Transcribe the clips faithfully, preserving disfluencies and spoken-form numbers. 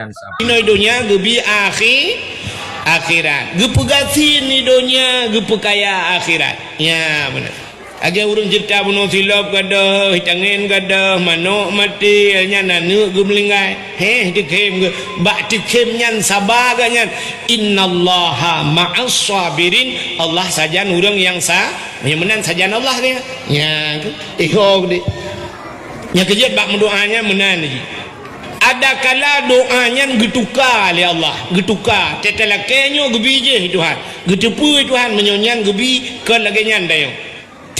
Nyang sabar. Inoe donya geubi akhi-, akhirat. Geupeugasi ni donya, geupeukaya akhirat. Nya, beuna. Lagèe ureueng ceurita bunoe silop gadôh, tangen gadôh, manok maté, nyan aneuk geumeuninggai. Heh, teukhém geu-, bak teukhém nyan saba geuh nyan. "Innallaha ma'as sabirin." Allah sajan ureueng nyang sa-, nyang meunan sajan Allah geuh. Nya, iho geude. Nyang keujeuet bak meudoa nyan meunan jih. Adakala doa nyan geutuka lé Allah, geutuka. Teutalakée nyoe geubi jih Tuhan. Geuteupeue Tuhan meunyoe nyan geubi kon lagée nyan dayong.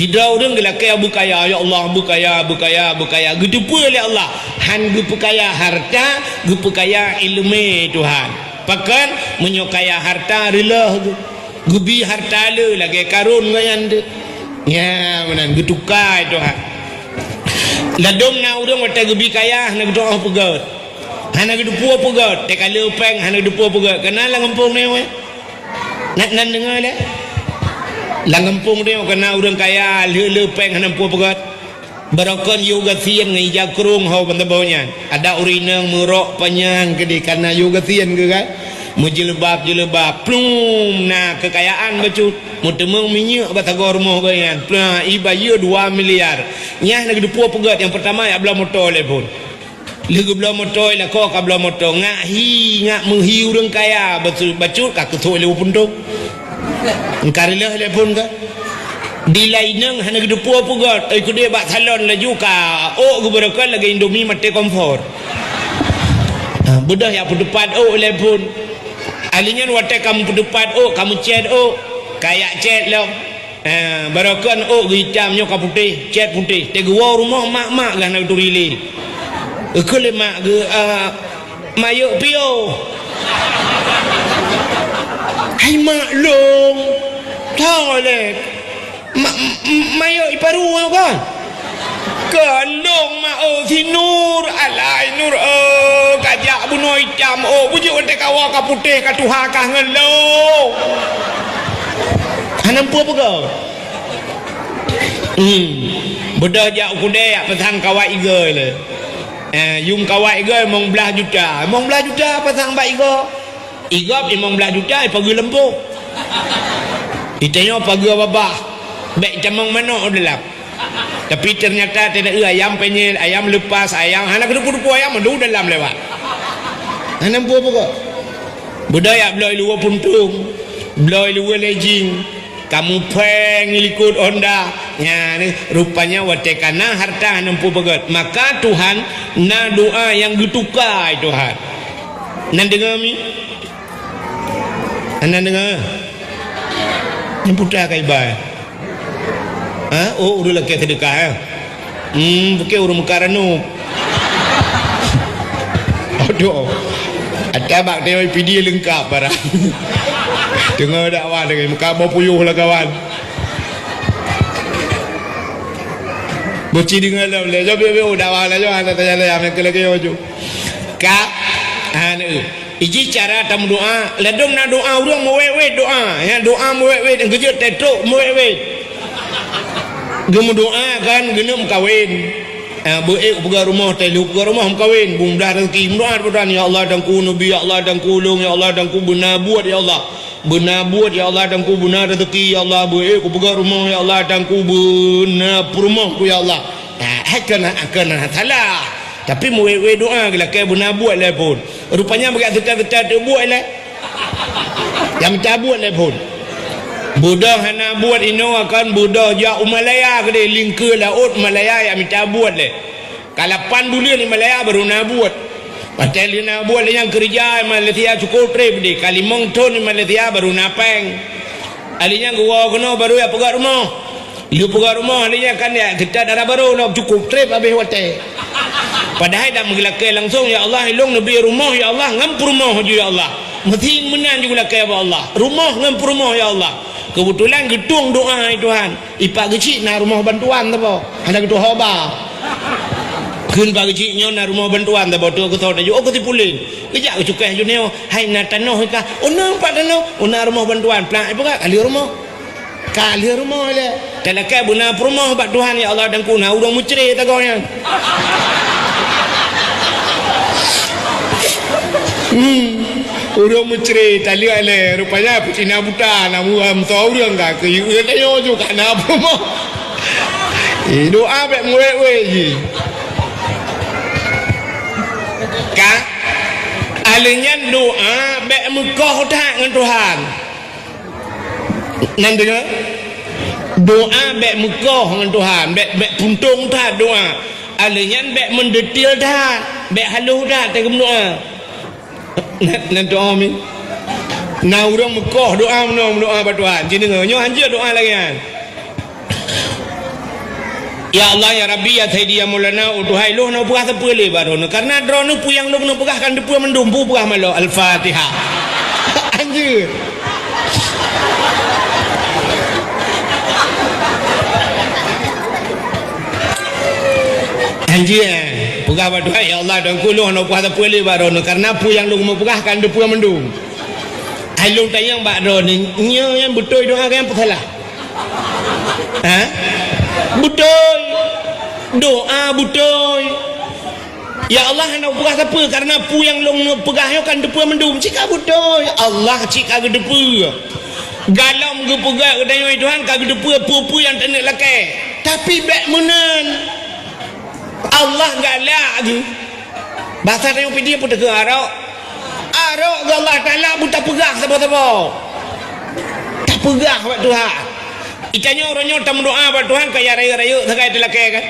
Sidroe ureueng geulakée beukaya, "Ya Allah, beukaya, beukaya, beukaya." Geuteupeue lé Allah, han geupeukaya harta, geupeukaya ileumé Tuhan. Pakon? Meunyoe kaya harta, reuloh geuh. Geubi harta le lagée Karun ngon nyan teuh. Nya, meunan geutuka Tuhan. Ladôm na ureueng watée geubi kaya hana geutu'oh peugét. Hana geuteupeue peugét, teuka le péng hana geuteupeue peugét. Kana lam gampông nyoe. Nak nan deungoe lé. Lam gampông nyoe kana ureueng kaya le-le péng hana geuteupeue peugét. Barokon yue gasien ngon ija krông ho ban saboh nyan. Adak ureueng inong meurok panyang keudeh kana yue gasien keu kan. Meujeuleuba-jeuleuba, plum, na keukayaan bacut. Meuteumeung minyeuk bak sagoe rumoh gobnyan. Plum, iba yue dua miliar. Nyan lagée geuteupeue peugét nyang peurtama jak bloe moto lé phon. Lheueh geubloe moto, lakoe ka bloe moto. Ngak hi, ngak meuhi ureueng kaya, bacut, bacut ka keusok lé punto. Engka reuloh lé phon ka. Di laineng hana geuteupeue peugét, oi keudeh bak salon laju ka ôk geubeurokon lagée Indomie maté kompor. Ha, beudôh jak peuteupat ôk lé phon. Ahli nyan watée ka meupeuteupat ôk, ka meucét ôk, ka jak cét lom. Eh, barokon ôk geuitam nyoe ka putéh, cét putéh. Teuguwoe rumoh mak-mak gah na geuturi lé. Eukheun lé mak geuh, ah, Mayok piôh. Hai mak long. Tholek. Ma-, m-, m-, mayok iparu nyoe kan? Keu long mak, oh, si Nur. Alai Nur, oh, kajak bunoe itam, oh, bujuk watée kawa ka putéh ka tuha kah ngon long. Hana peue peugah. Hmm. Beudôh jak u keudè jak peusang kawai igoe lé. Eh, yum kawai igoe limong blaih juta. Limong blaih juta pasang bak igoe. Igoe limong blaih juta ipageue lampôh. Itanyoe pageue babah. Bèk itamong manok u dalam. Tapi ternyata teuneuk ayam penyel, ayam lepas, ayam hana keudeupu-deupu ayam mandum dalam lewat. Hana peue-peue kok. Beudôh jak bloe luweue puntông, bloe luweue lejing, kamoe péng likot Honda. Nyan, rupanya watée ka na harta hana peue beugét. Maka Tuhan na doa nyang geutuka, Tuhan. Nan deungoe mi? Hana deungoe? Nyang putra ka iba. Ha? Oh, ureueng lakée seudeukah, eh? Hmm, bukée ureueng meuka ranup. Aduh. Ata bak teori P D leungkap barang. Teungoh dakwah lagée meuka boh puyôh lah kawan. Beuci deungoe lom lé. Jom, jom, jom, dakwah lah, jom, hana tanya lé, amé keu lagée, jom. Ka, hana. Iji cara tameudoa, ladôm na doa ureueng meuwét-wét doa. Ya, doa meuwét-wét, nyang keujeuet teutrok meuwét-wét. Geumeudoa kan geuneuk meukawen. Ah, beu ék peugah rumoh, teuh lheueh peugah rumoh meukawen. Bung blah rezeki, meudoa, meudoa, "Ya Allah, Teungku neubi, ya Allah, Teungku ulông, ya Allah, Teungku beuna buet, ya Allah. Beuna buet, ya Allah, Teungku beuna rezeki, ya Allah. Beu ék kupeugah rumoh, ya Allah, Teungku beuna peurumoh ku, ya Allah." Ah, hai keunan, keunan salah. Tapi meuwét-wét doa geulakée beuna buet lé phon. Rupanya bak seuta-seuta teubuet lé. Nyang mita buet lé phon. Beudôh hana buet inoe akan beudôh jak u Malaya keudeh, lingkeue laôt Malaya nyang mita buet lé. Ka lapan buleuen di Malaya baru na buet. Watée lheueh na buet lé nyang keureuja di Malaysia cukôp treb deh. Ka limong thon di Malaysia baru na péng. Ahli nyan geuwoe keunoe baru jak peugah rumoh. Lheueh peugah rumoh, ahli nyan kan jak teuka dara barô lom, cukôp treb habéh watée. Padahai dak meugeulakée langsong, "Ya Allah, ilông neubi rumoh, ya Allah, ngon peurumoh ju, ya Allah." Meusi meunan ju geulakée bak Allah. Rumoh ngon peurumoh, ya Allah. Keubeutulan geutueng doa, hai Tuhan. Ipak geuchik na rumoh bantuan saboh. Hana geutuho ba. Kheun pak geuchik nyoe na rumoh bantuan saboh, tu geutuho taju, oh, keu si Pulen. Geujak geucukéh ju nyoe, hai na tanoh ka. Oh, na pat tanoh. Oh, na rumoh bantuan. Plak, ipeugah ka lheueh rumoh. Ka lheueh rumoh lé. Talakée beuna peurumoh bak Tuhan, ya Allah, dan ku na ureueng meucre tagoe nyan. Hmm. Ureuëng meucre taleuek lé, rupanya peucina buta, na meuam soe ureuëng ka keu yue tanyoe ju ka na peue mah. Eh, doa bék meuwék-wék jih. Ka? Aleuh nyan doa bék meukoh that ngon Tuhan. Nan deungoe? Doa bék meukoh ngon Tuhan, bék, bék puntông that doa. Aleuh nyan bék meudetil that, bék halôh that teuh meudoa. Nan, nan doa mi. Na ureuëng meukoh doa meunoe meudoa bak Tuhan. Ci deungoe, nyoe hanjeuet doa lagée nyan. Ya Allah, ya Rabbi, ya Sayyidi, ya Maulana, oh Tuhan, lôn hana peugah sapeue lé bak droeneuh. Karena droeneuh peue nyang lôn peugah kan teupeue mandum, peue peugah malôh. Al-Fatihah. Anjir. Anjir, eh. Peugah bak Tuhan, ya Allah, Tuhanku, lôn hana peugah sapeue lé bak droeneuh. Karena peue nyang lôn peugah kan teupeue mandum. Hai lôn tanyong bak droeneuh, nyoe nyang beutôi doa nyang peusalah? Ha? Beutôi. Doa beutôi. Ya Allah, hana peugah sapeue, karena peue nyang lôn peugah nyoe kan teupeue mandum. Cit ka beutôi. Allah cit ka geuteupeue. Galom geupeugah geutanyoe Tuhan ka geuteupeue peue-peue nyang taneuk lakée. Tapi bék meunan. Allah galak geuh. Basa tanyoe pih dia peuteukeu arok. Arok geuh Allah Taala bu tapeugah saboh-saboh. Tapeugah bak Tuhan. Itanyoe uroe nyoe tameudoa bak Tuhan ka ya rayeuk-rayeuk sagai teulakée kan?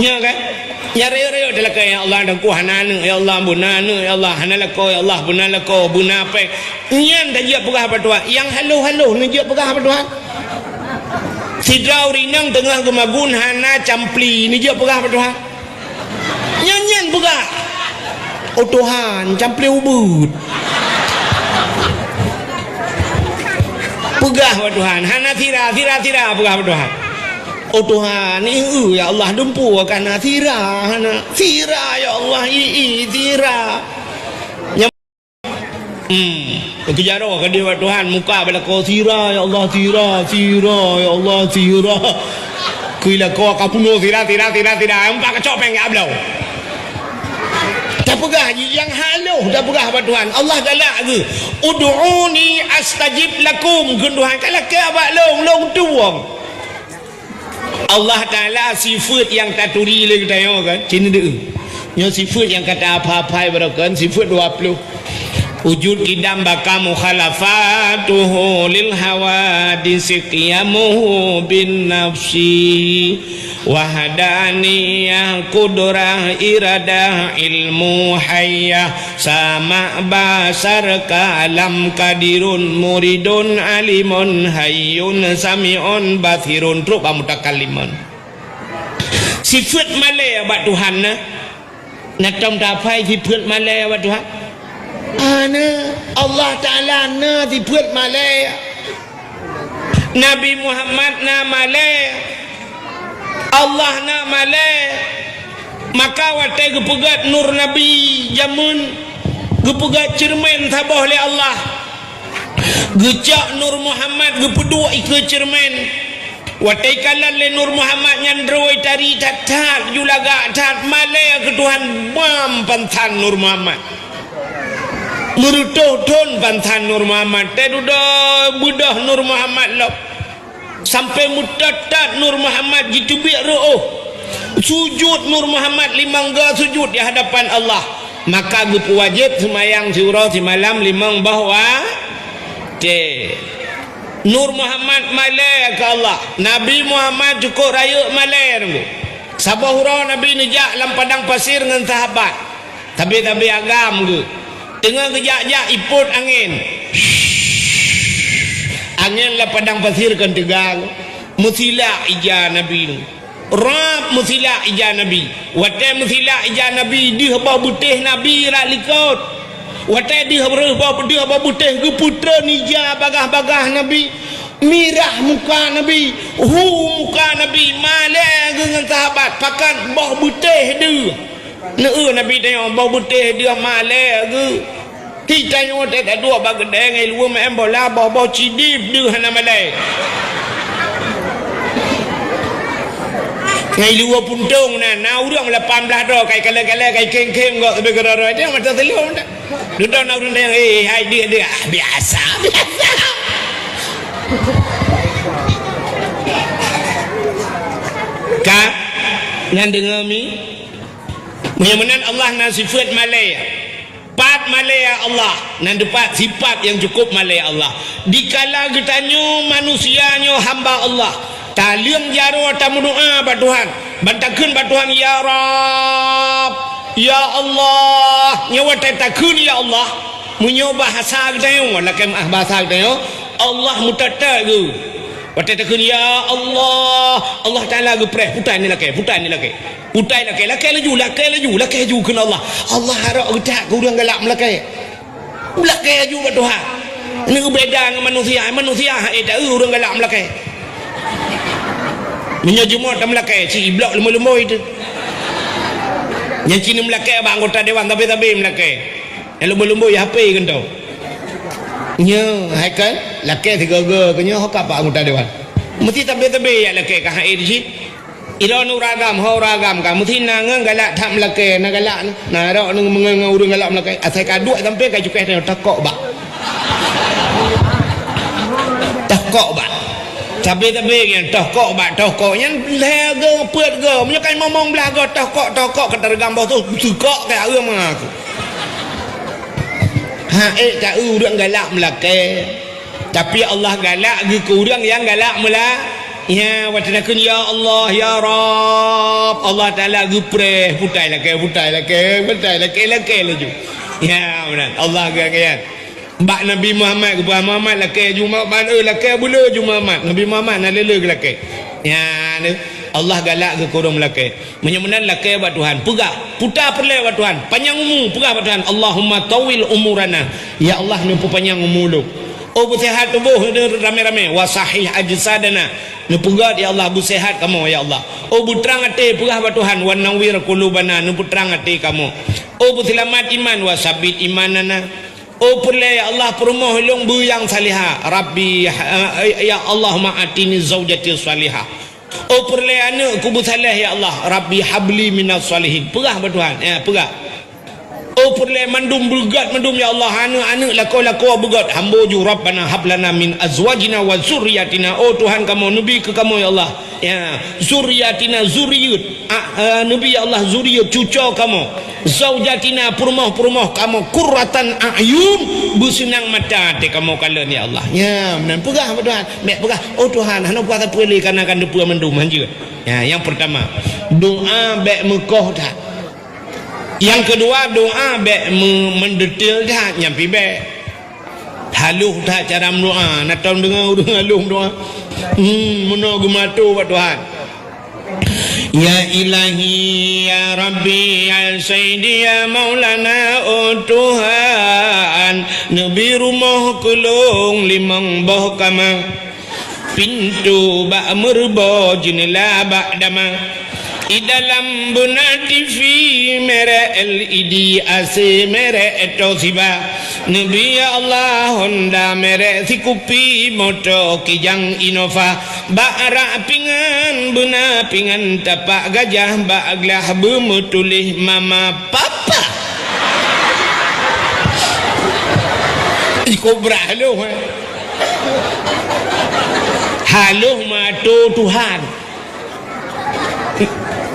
Nya kan? Ya rayeuk-rayeuk teulakée, ya Allah, Tuhanku hana aneuk, ya Allah, beuna aneuk, ya Allah, hana lakoe, ya Allah, beuna lakoe, beuna péng. Nyan tajak peugah bak Tuhan. Nyang halôh-halôh neujak peugah bak Tuhan. Sidroe ureuëng inong teungoh geumagun hana campli, neujak peugah bak Tuhan. Nyan, nyan peugah. Oh Tuhan, campli ubeut. Peugah bak Tuhan, hana sira, sira, sira peugah bak Tuhan. Oh Tuhan, ieu ya Allah, dumpeue ka na sira, hana sira ya Allah, i, i, sira. Hmm. Keujaroe ka deuh bak Tuhan, muka bak lakoe, sira, ya Allah, sira, sira, ya Allah, sira. Keu lakoe ka punoh sira, sira, sira, sira. Empat kacok péng ya bloe. Tapeugah jih nyang halôh, tapeugah bak Tuhan. Allah galak geuh. "Ud'uni astajib lakum." Kheun Tuhan, ka lakée bak lôn, lôn tuwong. Allah Taala sifeuet nyang taturi lé geutanyoe kan? Cit neudeue. Nyoe sifeuet nyang ka tahafai-hafai baroe kan, sifeuet dua ploh. Wujud, qidam, baqa, mukhalafatuhu lil hawadisi, qiyamuhu bin nafsi, wahdaniyah, qudrah, iradah, ilmu, hayyah, sama', basar, kalam, qadirun, muridun, alimun, hayyun, sami'un, basirun, trok bak mutakallimun. Sifeuet malée bak Tuhan na. Na tom tahafai sifeuet malée bak Tuhan? Hana. Allah Taala na sifeuet malée. Nabi Muhammad na malée, Allah na malée. Maka watée geupeugét nur Nabi jameun, geupeugét ceureumen saboh lé Allah, geucok nur Muhammad geupeuduek ikeue ceureumen. Watée ikalon lé nur Muhammad nyan droe tari that-that, ju lagak that, malée keu Tuhan bam pansan nur Muhammad. Meureutôh thon pansan nur Muhammad, teududoe beudôh nur Muhammad lom. Sampoe meutot-tot nur Muhammad jiteubiet reuôh. Sujut nur Muhammad limong go sujut di hadapan Allah. Maka geupeuwajéb seumayang siuroe simalam limong boh watée. Nur Muhammad malée keu Allah. Nabi Muhammad cukôp rayeuk malée teungku. Saboh uroe Nabi neujak lam padang pasir ngon sahabat. Sabe-sabe agam geuh. Teungoh geujak-jak ipot angén. Angén lam padang pasir kon teuga. Meusilak ija Nabi nyoe. Rab meusilak ija Nabi. Watée meusilak ija Nabi, deuh boh beutéh Nabi rot likot. Watée deuh boh, deuh boh beutéh geupeutreun ija bagah-bagah Nabi. Mirah muka Nabi, hu muka Nabi, malée geuh ngon sahabat, pakat boh beutéh deuh. Neu-eu Nabi tanyoe boh beutéh deuh malée geuh. Hi tanyoe teuka duek bak keudée ngon luweue meu'en bola boh-boh cidib deuh hana malée. Ngon luweue puntông na, na ureuëng lapan blaih droe kai kalée-kalée kai khém-khém gok sabe keudroe-droe tanyoe mata seuleueng. Dudoe na ureuëng tanyong, "Eh, hai deuek-deuek." "Ah, biasa, biasa." Ka? Nyan deungoe mi? Meunyoe meunan Allah na sifeuet malée. Pat malée Allah, nan teupat sifat nyang cukup malée Allah. Dikala geutanyoe manusia nyoe hamba Allah, taleueng jaroe tameudoá bak Tuhan, ban takheun bak Tuhan, "Ya Rabb, ya Allah." Nyoe watée takheun, "Ya Allah," meunyoe bahasa geutanyoe, lakée meuáh bahasa geutanyoe, Allah meutot-tot geuh. Watée takheun, "Ya Allah," Allah Taala geupreh, "Putai ni lakée, putai ni lakée." Putai lakée, lakée laju, lakée laju, lakée laju kheun Allah. Allah harok geutak keu ureuëng galak meulakée. Lakée laju bak Tuhan. Nyoe beda ngon manusia. Manusia hai taeu ureuëng galak meulakée. Meunyoe jumôt tameulakée, ci iblok leumboi-leumboi teuh. Nyan ci neumeulakée bak anggota dewan, sabe-sabe meulakée. Nyang leumboi-leumboi H P keuntoe. Nyoe hai kan lakée sigoe-goe keu nyoe ho ka bak anggota dewan. Meusti sabe-sabe jak lakée ka hai di cit. Ilôn ureuëng agam, ho ureuëng agam ka meusti na ngon galak that meulakée, na galak na rok ngon, ngon ureuëng galak meulakée. Asai ka duek sampoe ka cukéh nyoe tokok bak. Tokok bak. Sabe-sabe nyan tokok bak, tokok nyan lhée goe, peuet goe. Meunyoe ka limong blah goe tokok, tokok ka tareugam boh tu, seukok ka ureuëng mengaku. Ha, eh, taeu ureuëng galak meulakée. Tapi Allah galak geuh keu ureuëng nyang galak meula-, ya, watée takheun, "Ya Allah, ya Rabb," Allah Taala geupreh, putai lakée, putai lakée, putai lakée, lakée laju. Ya, meunan. Allah geuh, geuh. Bak Nabi Muhammad geupeugah, "Muhammad lakée laju, Muhammad, eh, lakée beu le laju, Muhammad." Nabi Muhammad na le-le geulakée. Ya, Allah galak geuh keu ureuëng meulakée. Meunyoe meunan lakée bak Tuhan, peugah, puta peureulée bak Tuhan, panyang umu, peugah bak Tuhan, "Allahumma tawwil umurana." Ya Allah, neupeupanyang umu lôn. Oh beuseuhat tuboh ramé-ramé, "wa sahih ajsadana." Neupeugét, ya Allah, beuseuhat kamoe, ya Allah. Oh beutrang até, peugah bak Tuhan, "wa nawwir qulubana," neupeutrang até kamoe. Oh beuseulamat iman, "wa sabbit imanana." Oh peureulée, ya Allah, peurumoh lôn beu nyang salihah. Rabbi, eh, ya Allahumma atini zaujati salihah. Oh peureulée aneuëk ku beusaléh, ya Allah, Rabbi habli minas salihin. Peugah bak Tuhan, ya, peugah. Oh peureulée mandum beugét mandum, ya Allah, aneuëk-aneuëk lakoe-lakoe beugét. Hambo ju, Rabbana hablana min azwajina wa zurriyatina. Oh Tuhan kamoe, neubi keu kamoe, ya Allah, ya, zurriyatina, zuriyeuet. A, eh, neubi, ya Allah, zuriyeuet cuco kamoe. Zaujatina, peurumoh-peurumoh kamoe, qurratan a'yun, beuseunang mata até kamoe kalon, ya Allah. Ya, meunan peugah bak Tuhan. Bék peugah, "Oh Tuhan, hana peugah sapeue lé, kana kan teupeue mandum," hanjeuet. Ya, nyang peurtama, doá bék meukoh that. Nyang keudua, doá bék meu-, meudetail that, nyan pih bék. Haloh that cara meudoá, na tom deungoe ureuëng haloh meudoá. Hmm, meunoe geumato bak Tuhan. Ya Ilahi, ya Rabbi, ya Sayyidi, ya Maulana, oh Tuhan, neubi rumoh keu lôn limong boh kama, pintoe bak meureubo, jeuneula bak dama. I dalam beuna T V, merek L E D, A C, merek Toshiba. Neubi, ya Allah, Honda merek sikupi, moto Kijang Innova. Bak rak pingan, beuna pingan tapak gajah, bak glah beumeutuléh mama papa. Ih, kobra haloh, eh. Haloh mato Tuhan.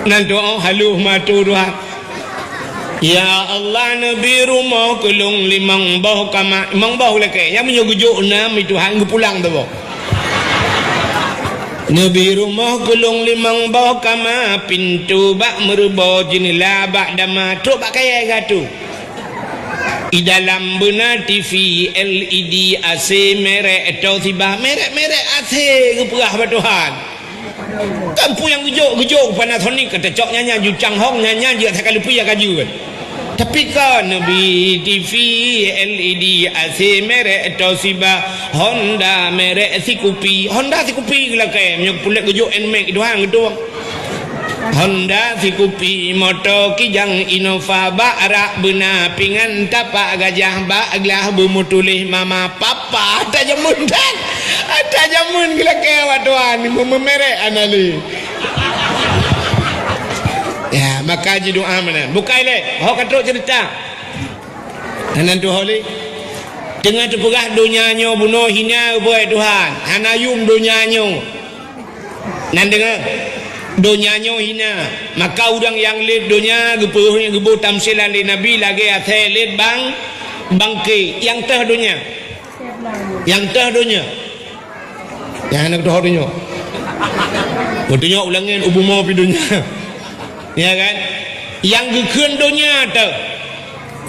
Nan doa haloh mato Tuhan. Ya Allah, neubi rumoh keu lôn limong boh kama, limong boh lakée. Nyang meunyoe geujok nam, i Tuhan geupulang saboh. Neubi rumoh keu lôn limong boh kama, pintoe bak meureubo, jeuneula bak dama, trok bak kayée gatu. I dalam beuna T V, L E D, A C, merek Toshiba, merek-merek A C geupeugah bak Tuhan. Kan peue nyang geujok, geujok Panasonic, ka teucok nyan, nyan ju Changhong, nyan, nyan jeuet asai ka leupie ka jeuet. Tapi kon neubi T V, L E D, A C merek Toshiba, Honda merek sikupi. Honda sikupi geulakée, meunyoe puléh geujok Nmax doang geutueng. Honda sikupi, moto Kijang Innova, bak rak beuna pingan tapak gajah, bak glah beumeutuléh mama papa. Ata jameun that. Ata jameun geulakée awak tuan, meu-, meumerek hana lé. Ya, maka jidoa meunan. Bukai lé, ho ka trok ceurita. Hana tuho lé. Teungoh teupeugah donya nyoe bunoe hina, geupeugah Tuhan, hana yum donya nyoe. Nan deungoe, donya nyoe hina. Maka ureuëng nyang lét donya geupeu-, geuboh tamsilan lé Nabi lagée asée lét bang-, bangke nyang teuh donya. Nyang teuh donya. Nyang hana geutuho donya. Geutunyok u langét, u bumoe pi donya. Ya kan? Nyang geukheun donya teuh.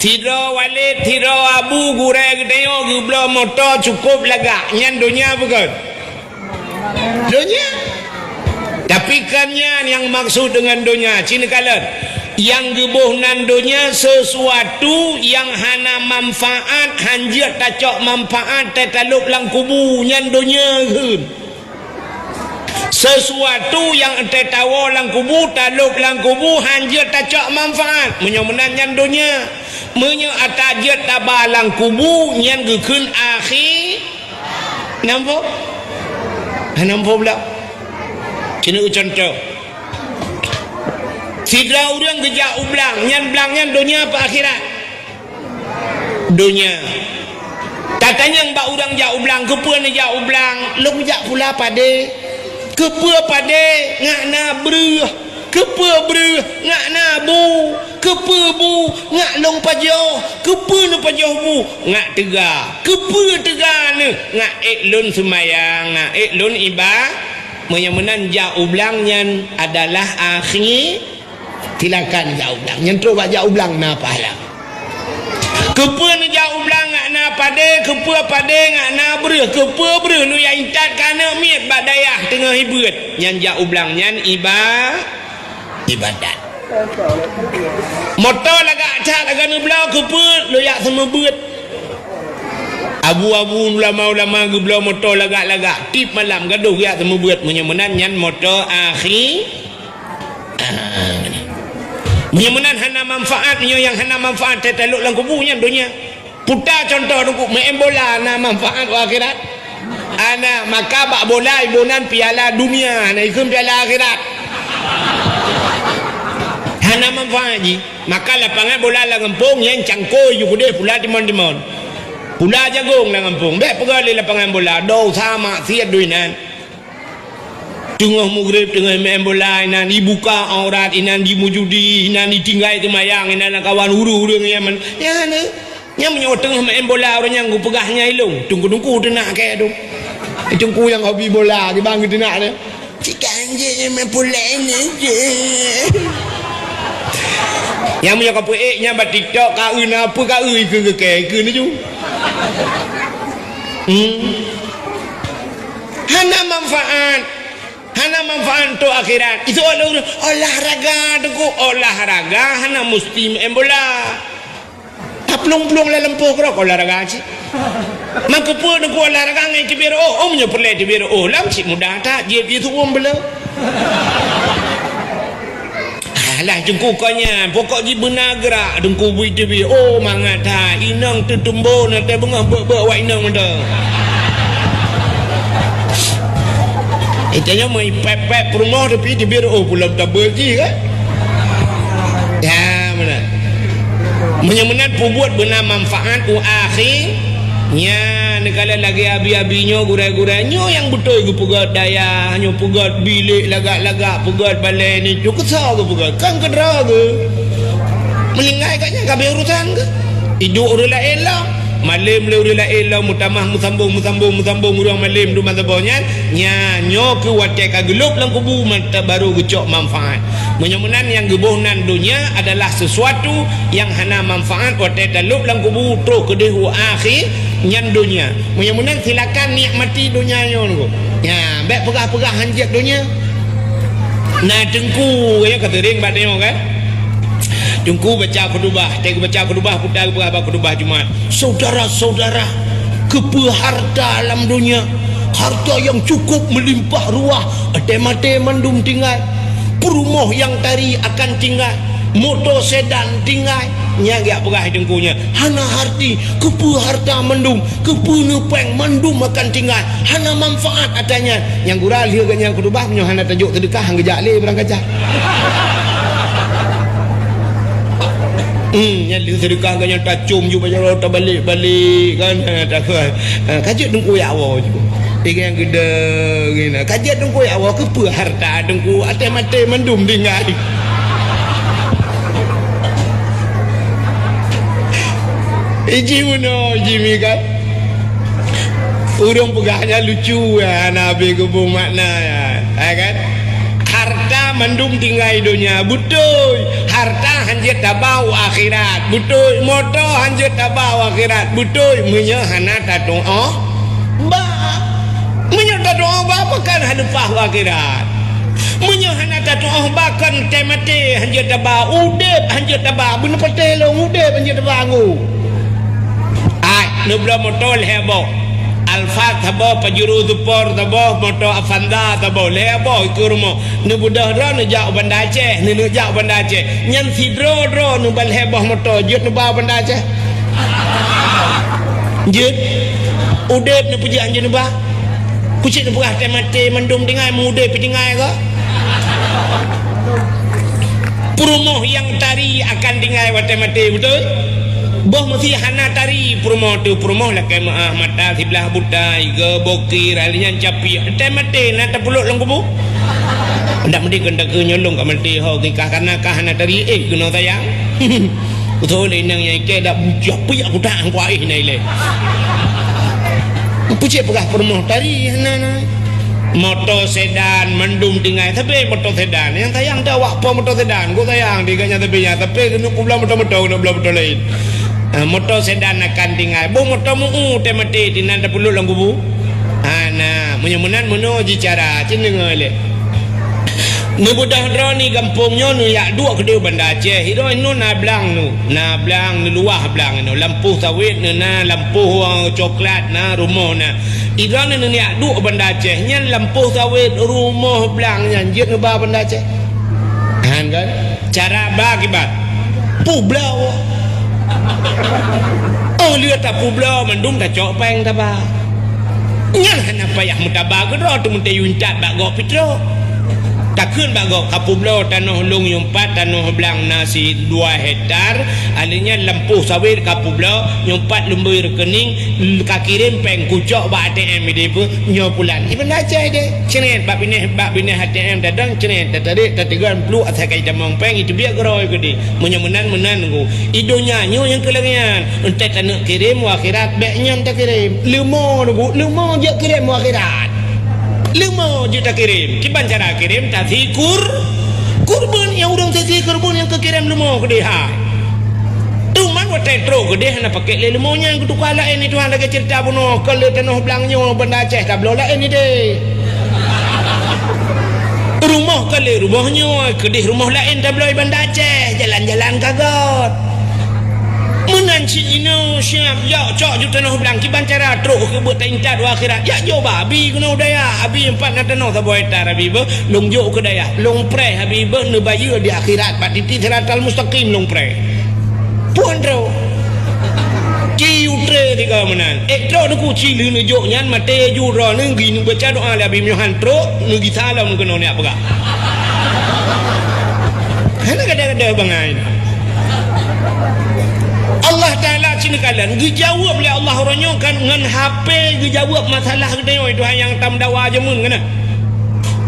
Sidroe walét, sidroe abu, gurée geutanyoe geubloe moto cukôp lagak. Nyan donya bukon? Donya. Tapi kon nyan nyang maksud deungon donya. Ci neukalon. Nyang geuboh nan donya sesuatu nyang hana manfaat, hanjeuet tacok manfaat, teutalop lam kubu, nyan donya kheun. Sesuatu nyang teuh tawoe lam kubu, talop lam kubu, hanjeuet tacok manfaat. Meunyoe meunan nyan donya. Meunyoe ata jeuet taba lam kubu, nyan geukheun akhi-, nampak? Hana nampak pula. Keuneuk contoh. Sidroe ureuëng geujak u blang, nyan blang nyan donya apa akhirat? Donya. Tatanyong bak ureuëng jak u blang, keupeue neujak u blang? Lôn jak pula padé. Keupeue padé? Ngat na breueh. Keupeue breueh? Ngat na bu. Keupeue bu? Ngat lôn pajoh. Keupeue neupajoh bu? Ngat teuga. Keupeue teuga neuh? Ngat ék lôn seumayang, ngat ék lôn iba-, meunyoe meunan jak u blang nyan adalah akhi-, Silakan jak u blang. Nyan trok bak jak u blang na pahala. Keupeue neujak u blang ngat na padé, keupeue padé ngat na breueh, keupeue breueh neujak intat keu aneuk miet bak dayah teungoh ibeuet. Nyan jak u blang nyan iba-, ibadat. Moto lagak that lagak neubloe, keupeue lôn jak seumeubeuet. Abu-abu ulama-ulama geubloe moto lagak-lagak, tiep malam gadôh geujak seumeubeuet. Meunyoe meunan nyan moto akhi-, Ah, meunyoe meunan hana manfaat, meunyoe nyang hana manfaat teutalok lam kubu nyan donya. Puta contoh Teungku, main bola na manfaat u akhirat? Hana, maka bak bola iboh nan piala dunia, hana ikheun piala akhirat. Hana manfaat jih. Maka lapangan bola lam gampông nyan cangkôi ju keudeh pula timon-timon. Pula jagong lam gampông. Bék peugah lé lapangan bola, dosa maksiat doi nan. Teungoh mugreb, teungoh main bola inan, ibuka aurat inan, jimujudi inan, itinggai teumayang inan, lam kawan ureuëng-ureuëng nyang man-, nyan, nyan meunyoe teungoh main bola ureuëng nyang geupeugah nyan ilong, teungku-teungku teunak kayée tu. Teungku nyang hobi bola, di bang geuteunak tu. Cik anjing main bola ini je. Nyang meunyoe ka peuék nyan bak TikTok, ka eu na peue ka eu ikeu geukée, ikeu ni ju. Hmm. Hana manfaat. Hana manfaat untuk akhirat. Itu olahraga tu ku, olahraga hana mesti main bola. Taplueng-plueng lam lampôh keudroe olahraga cit. Maka peue ku olahraga ngai teubiet reuôh? Oh, meunyoe peureulée teubiet reuôh, lam cit mudah that, jieb jisuem beuleue. Alah, teungku kon nyan, pokok jih beuna geurak, teungku bui teubiet. Oh, mangat that, inong teutumbon, watée beungoh beuet-beuet awak inong mantong. Eh, tanyoe meupék-pék peurumoh, tapi teubiet, oh, pulang tabeuet jih, kan? Ya, meunan. Meunyoe meunan peubuet beuna manfaat u akhi, nyan, neukalon lagée abi-abi nyoe, gurée-gurée nyoe nyang beutôi geupeugét dayah, nyoe peugét bilék lagak-lagak, peugét balée ni, nyoe keusoe geupeugét, kan keudroe geuh. Meuninggai ka nyan ka abéh urosan geuh. Iduek ureuëng laén lom, malém lé ureuëng laén lom, meutamah meusambông, meusambông, meusambông ureuëng malém dum masa boh nyan, nyan nyoe keuh watée ka geulôb lam kubu mantong barô geucok manfaat. Meunyoe meunan nyang geuboh nan donya adalah sesuatu nyang hana manfaat watée talôb lam kubu troh keudeh u akhi nyan donya. Meunyoe meunan silakan nikmati donya nyoe. Nya, bék peugah-peugah hanjeuet donya. Na teungku, ya, ka seuring bak tanyoe kan? Teungku baca khutubah, watée geubaca khutubah, puta geupeugah bak khutubah Jumat. Saudara-saudara, keupeue harta lam donya? Harta nyang cukup meulimpah ruah, até maté mandum tinggai. Peurumoh nyang tari akan tinggai, moto sedan tinggai. Nyan geujak peugah teungku nyan, hana harti, keupeue harta mandum, keupeue ngon péng mandum akan tinggai, hana manfaat ata nyan. Nyang gura lheueh geuh nyan khutubah, meunyoe hana tajok seudeukah, han geujak lé barangkaja. Hmm, nyan lheueh seudeukah geuh nyan tacom ju bak jaroe tabalek-balek kan, ha, takheun. Ha, ka jeuet Teungku jak woe ju. Ikan geude geuh na. Ka jeuet Teungku jak woe keupeue hareuta Teungku, até maté mandum tinggai. Iji meunoe, iji mi kan. Ureuëng peugah nyan lucu, ya, hana habéh geubeueng makna, ya, ya kan? Hareuta mandum tinggai donya, beutôi. Hareuta hanjeuet taba u akhirat, beutôi. Moto hanjeuet taba u akhirat, beutôi. Meunyoe hana tatuoh ba, meunyoe tatuoh ba, pakon hana leupah u akhirat? Meunyoe hana tatuoh ba, kon teumaté hanjeuet taba, udeb hanjeuet taba, beuneupatéh lôn udeb hanjeuet taba nggu. Ai, neubloe moto lhée boh. Alphard saboh, Pajero Sport saboh, moto Avanza saboh, lhée boh ikeue rumoh. Neubeudôh droe neujak u Banda Aceh, neuneuk jak u Banda Aceh. Nyan sidroe-droe neuba lhée boh moto jeuet neuba u Banda Aceh. Jeuet. Udeb neupeujeuet jeuet neuba. Kucék neupeugah teumaté mandum tinggai, meudeb pih tinggai kah? Peurumoh nyang tari akan tinggai watée maté, beutôi? Boh meusé hana tari peurumoh teuh, peurumoh lakée meuáh mata siblah buta, iga bokir, ahli nyan capiek. Watée maté na tapeulok lam kubu? Ndak meudeh kon takeu nyolong ka maté ho kikah kana kah hana tari, eh, keunoe sayang. Beutôi lé inong nyang ikée dak bujah piyak kutak angkuah ih na ilée. Kucék peugah peurumoh tari hana na. Moto sedan mandum tinggai, tapi moto sedan. Nyang sayang teuh awak po moto sedan. Ku sayang di ganya tapi nya, tapi keuneuk kubloe moto-moto, keuneuk bloe moto laén. Ah, moto sedan akan tinggai. Boh moto meu-u teumaté dinan tapeulok lam kubu. Hana, meunyoe meunan meunoe ji cara, cit deungoe lé. Neubeudôh droe ni gampông nyoe neujak duek keudeh Banda Aceh. Hiroe nyoe na blang nu, na blang neuluwah blang nyoe. Lampôh sawét nyoe na, lampôh, eh, coklat na, rumoh na. Idroe nyoe neujak duek Banda Aceh, nyan lampôh sawét, rumoh, blang nyan jeuet neuba Banda Aceh. Han kan? Cara ba kiban. Peubloe. Oh, lheueh tapeubloe mandum tacok péng taba. Nyan hana payah meutaba keudroe, teumeuntée yue intat bak gob pih trok. Takheun bak gob, kapeubloe tanoh lôn nyang pat, tanoh blang na sidua hektar, alheuh nyan lampôh sawét kapeubloe, nyang pat lumbôi rekening, kakirém péng kucok bak A T M ideh peue, nyoe pulan. Iban Aceh deh, cret bak binéh, bak binéh A T M tadong, cret, tatarek, tateugon pluek asai ka jitamong péng, iteubiet keudroe keudeh. Meunyoe meunan, meunan ngku. I donya nyoe nyang keu lagée nyan. Enteuk taneuk kirém u akhirat, bék nyan takirém. Leumo nugu, leumo jeuet kirém u akhirat. Leumo jeuet takirém. Kiban cara kirém, tasi kur-, kurban nyang ureuëng tasi kurban nyang keu kirém leumo keudeh hai. Teuma watée trok keudeh hana pakék lé leumo nyan, geutuka laén i Tuhan lagée ceurita bunoe, kon lé tanoh blang nyoe Banda Aceh tabloe laén ideh. Rumoh kon lé rumoh nyoe, keudeh rumoh laén tabloe i Banda Aceh, jalan-jalan ka göt. Meunan cit inoe siab jak cok ju tanoh blang kiban cara trok keu beuet taintat u akhirat. Jak jok bak abi keunoe u dayah, abi empat na tanoh saboh hektar abi beuh, lôn jok keu dayah, lôn preh abi beuh neubayeue di akhirat bak titi siratal mustaqim lôn preh. Puan trok. Ci utre tiga meunan. Eh, trok nuku ci lheueh neujok nyan maté ju droe neunggi neubaca doa lé Abi Yohan trok neugisa lom keunoe neujak peugah. Hana gada-gada bangai. Allah Taala cit neukalon geujaweueb lé Allah uroe nyoe kan ngon H P geujaweueb masalah geutanyoe Tuhan nyang tameudawa jameun keunan.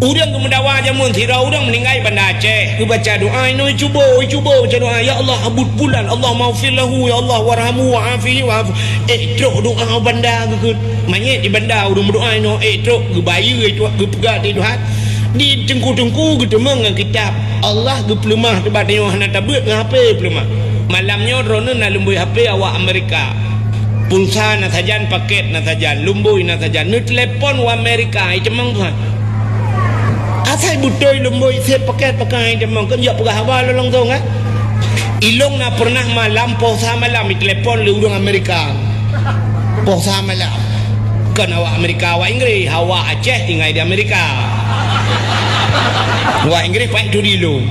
Ureuëng geumeudawa jameun sidroe ureuëng meuninggai Banda Aceh, geubaca doa inoe cuba, cuba baca doa, "Ya Allah, abut pulan, Allahummaghfir lahu, ya Allah, warhamhu, wa'afihi, wa'fu." Eh, trok doa Banda geukheun. Manyét di Banda ureuëng meudoa inoe, eh, trok geubayeue, eh, trok geupeugah di Tuhan. Di teungku-teungku geuteumeung ngon kitab. Allah geupeuleumah teubat nyoe hana tabeuet ngon H P peuleumah. Malam nyoe droeneuh na lumbôi H P awak Amerika. Pulsa na sajan, paket na sajan, lumbôi na sajan. Neutelepon u Amerika, i teumang tuhan. Asai beutôi lumbôi sép paket pakai i teumang, kan jak peugah haba lôn langsung, eh? Ilong na pernah malam, poh sa malam, itelepon lé ureuëng Amerika. Poh sa malam. Kan awak Amerika, awak Inggris, awak Aceh tinggai di Amerika. Awak Inggris paik tu di ilong.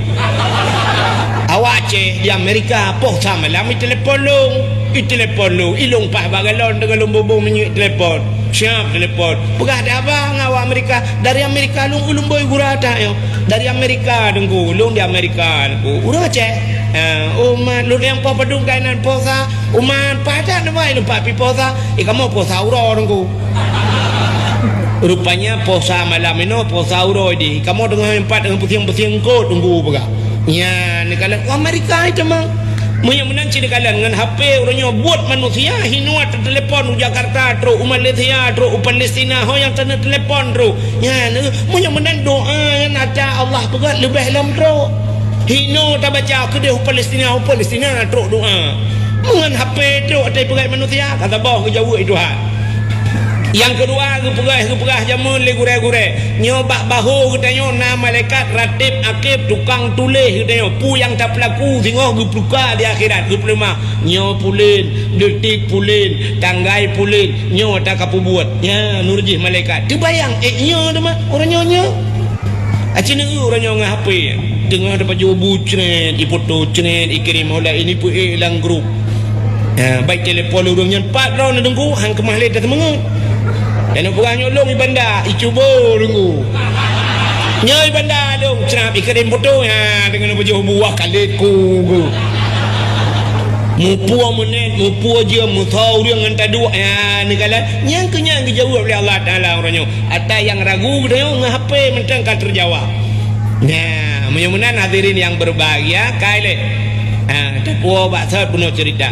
Awak Aceh di Amerika, poh sa malam itelepon lôn. Itelepon lôn, ilong pah bagalon dengan lôn bubung minyeuk telepon. Siap telepon. Peugah dah abang awak Amerika. Dari Amerika lôn ulun boy gura tak yo. Dari Amerika dengku, lôn di Amerika dengku. Urang Aceh. Ah, umat, lôn nyang poh padum kainan posa, umat, pajan nama ilumpat pi posa, eh, kamoe posa uroe Teungku. Rupanya posa malam inoe, posa uroe di. Kamoe teungoh empat, teungoh pusieng-pusieng kot Teungku peugah. Nyan, neukalon, wah, Amerika itu mah. Meunyoe meunan cit neukalon ngon H P uroe nyoe buet manusia, hinoe teutelepon u Jakarta trok, u Malaysia trok, u Palestina, ho nyang taneuk telepon trok. Nyan, meunyoe meunan doa nyan ata Allah peugah leubeh lom trok. Hinoe tabaca keudeh u Palestina, u Palestina trok doa. Meungon H P trok atai peugah manusia, ka saboh geujaweueb Tuhan. Nyang keudua, geupeugah-geupeugah jameun lé gurée-gurée. Nyoe bak bahô geutanyoe na malaikat ratib akib tukang tuléh geutanyoe. Peue nyang tapeulaku singoh geupeuka di akhirat, geupeuleumah. Nyoe pulen, detik pulen, tanggai pulen, nyoe ta ka peubuet. Nyan, nurjih malaikat. Teubayang, eh, nyoe teuma, uroe nyoe, nyoe. Aci neu uroe nyoe ngon H P. Teungoh tapajoh bu cret, ipoto cret, ikirém oleh ini peuék lam grup. Ha, baik telepon ureueng nyan pat droe na Teungku, han keumah lé taseumeungeut. Dan peugah nyoe lôn i banda, icubo Teungku. Nyoe i banda lôn, crab ikirém poto, ha, deungon pajoh bu wah kalét ku. Muphom menit, muphom jeuem, meusoe ureueng ngon taduek, ha, neukalon. Nyang keu nyan geujaweueb lé Allah Taala uroe nyoe. Ata nyang ragu geutanyoe ngon H P mantong ka teujawab. Nah, meunyoe meunan hadirin yang berbahagia, kai lé. Ha, tapuo bak sot bunoe cerita.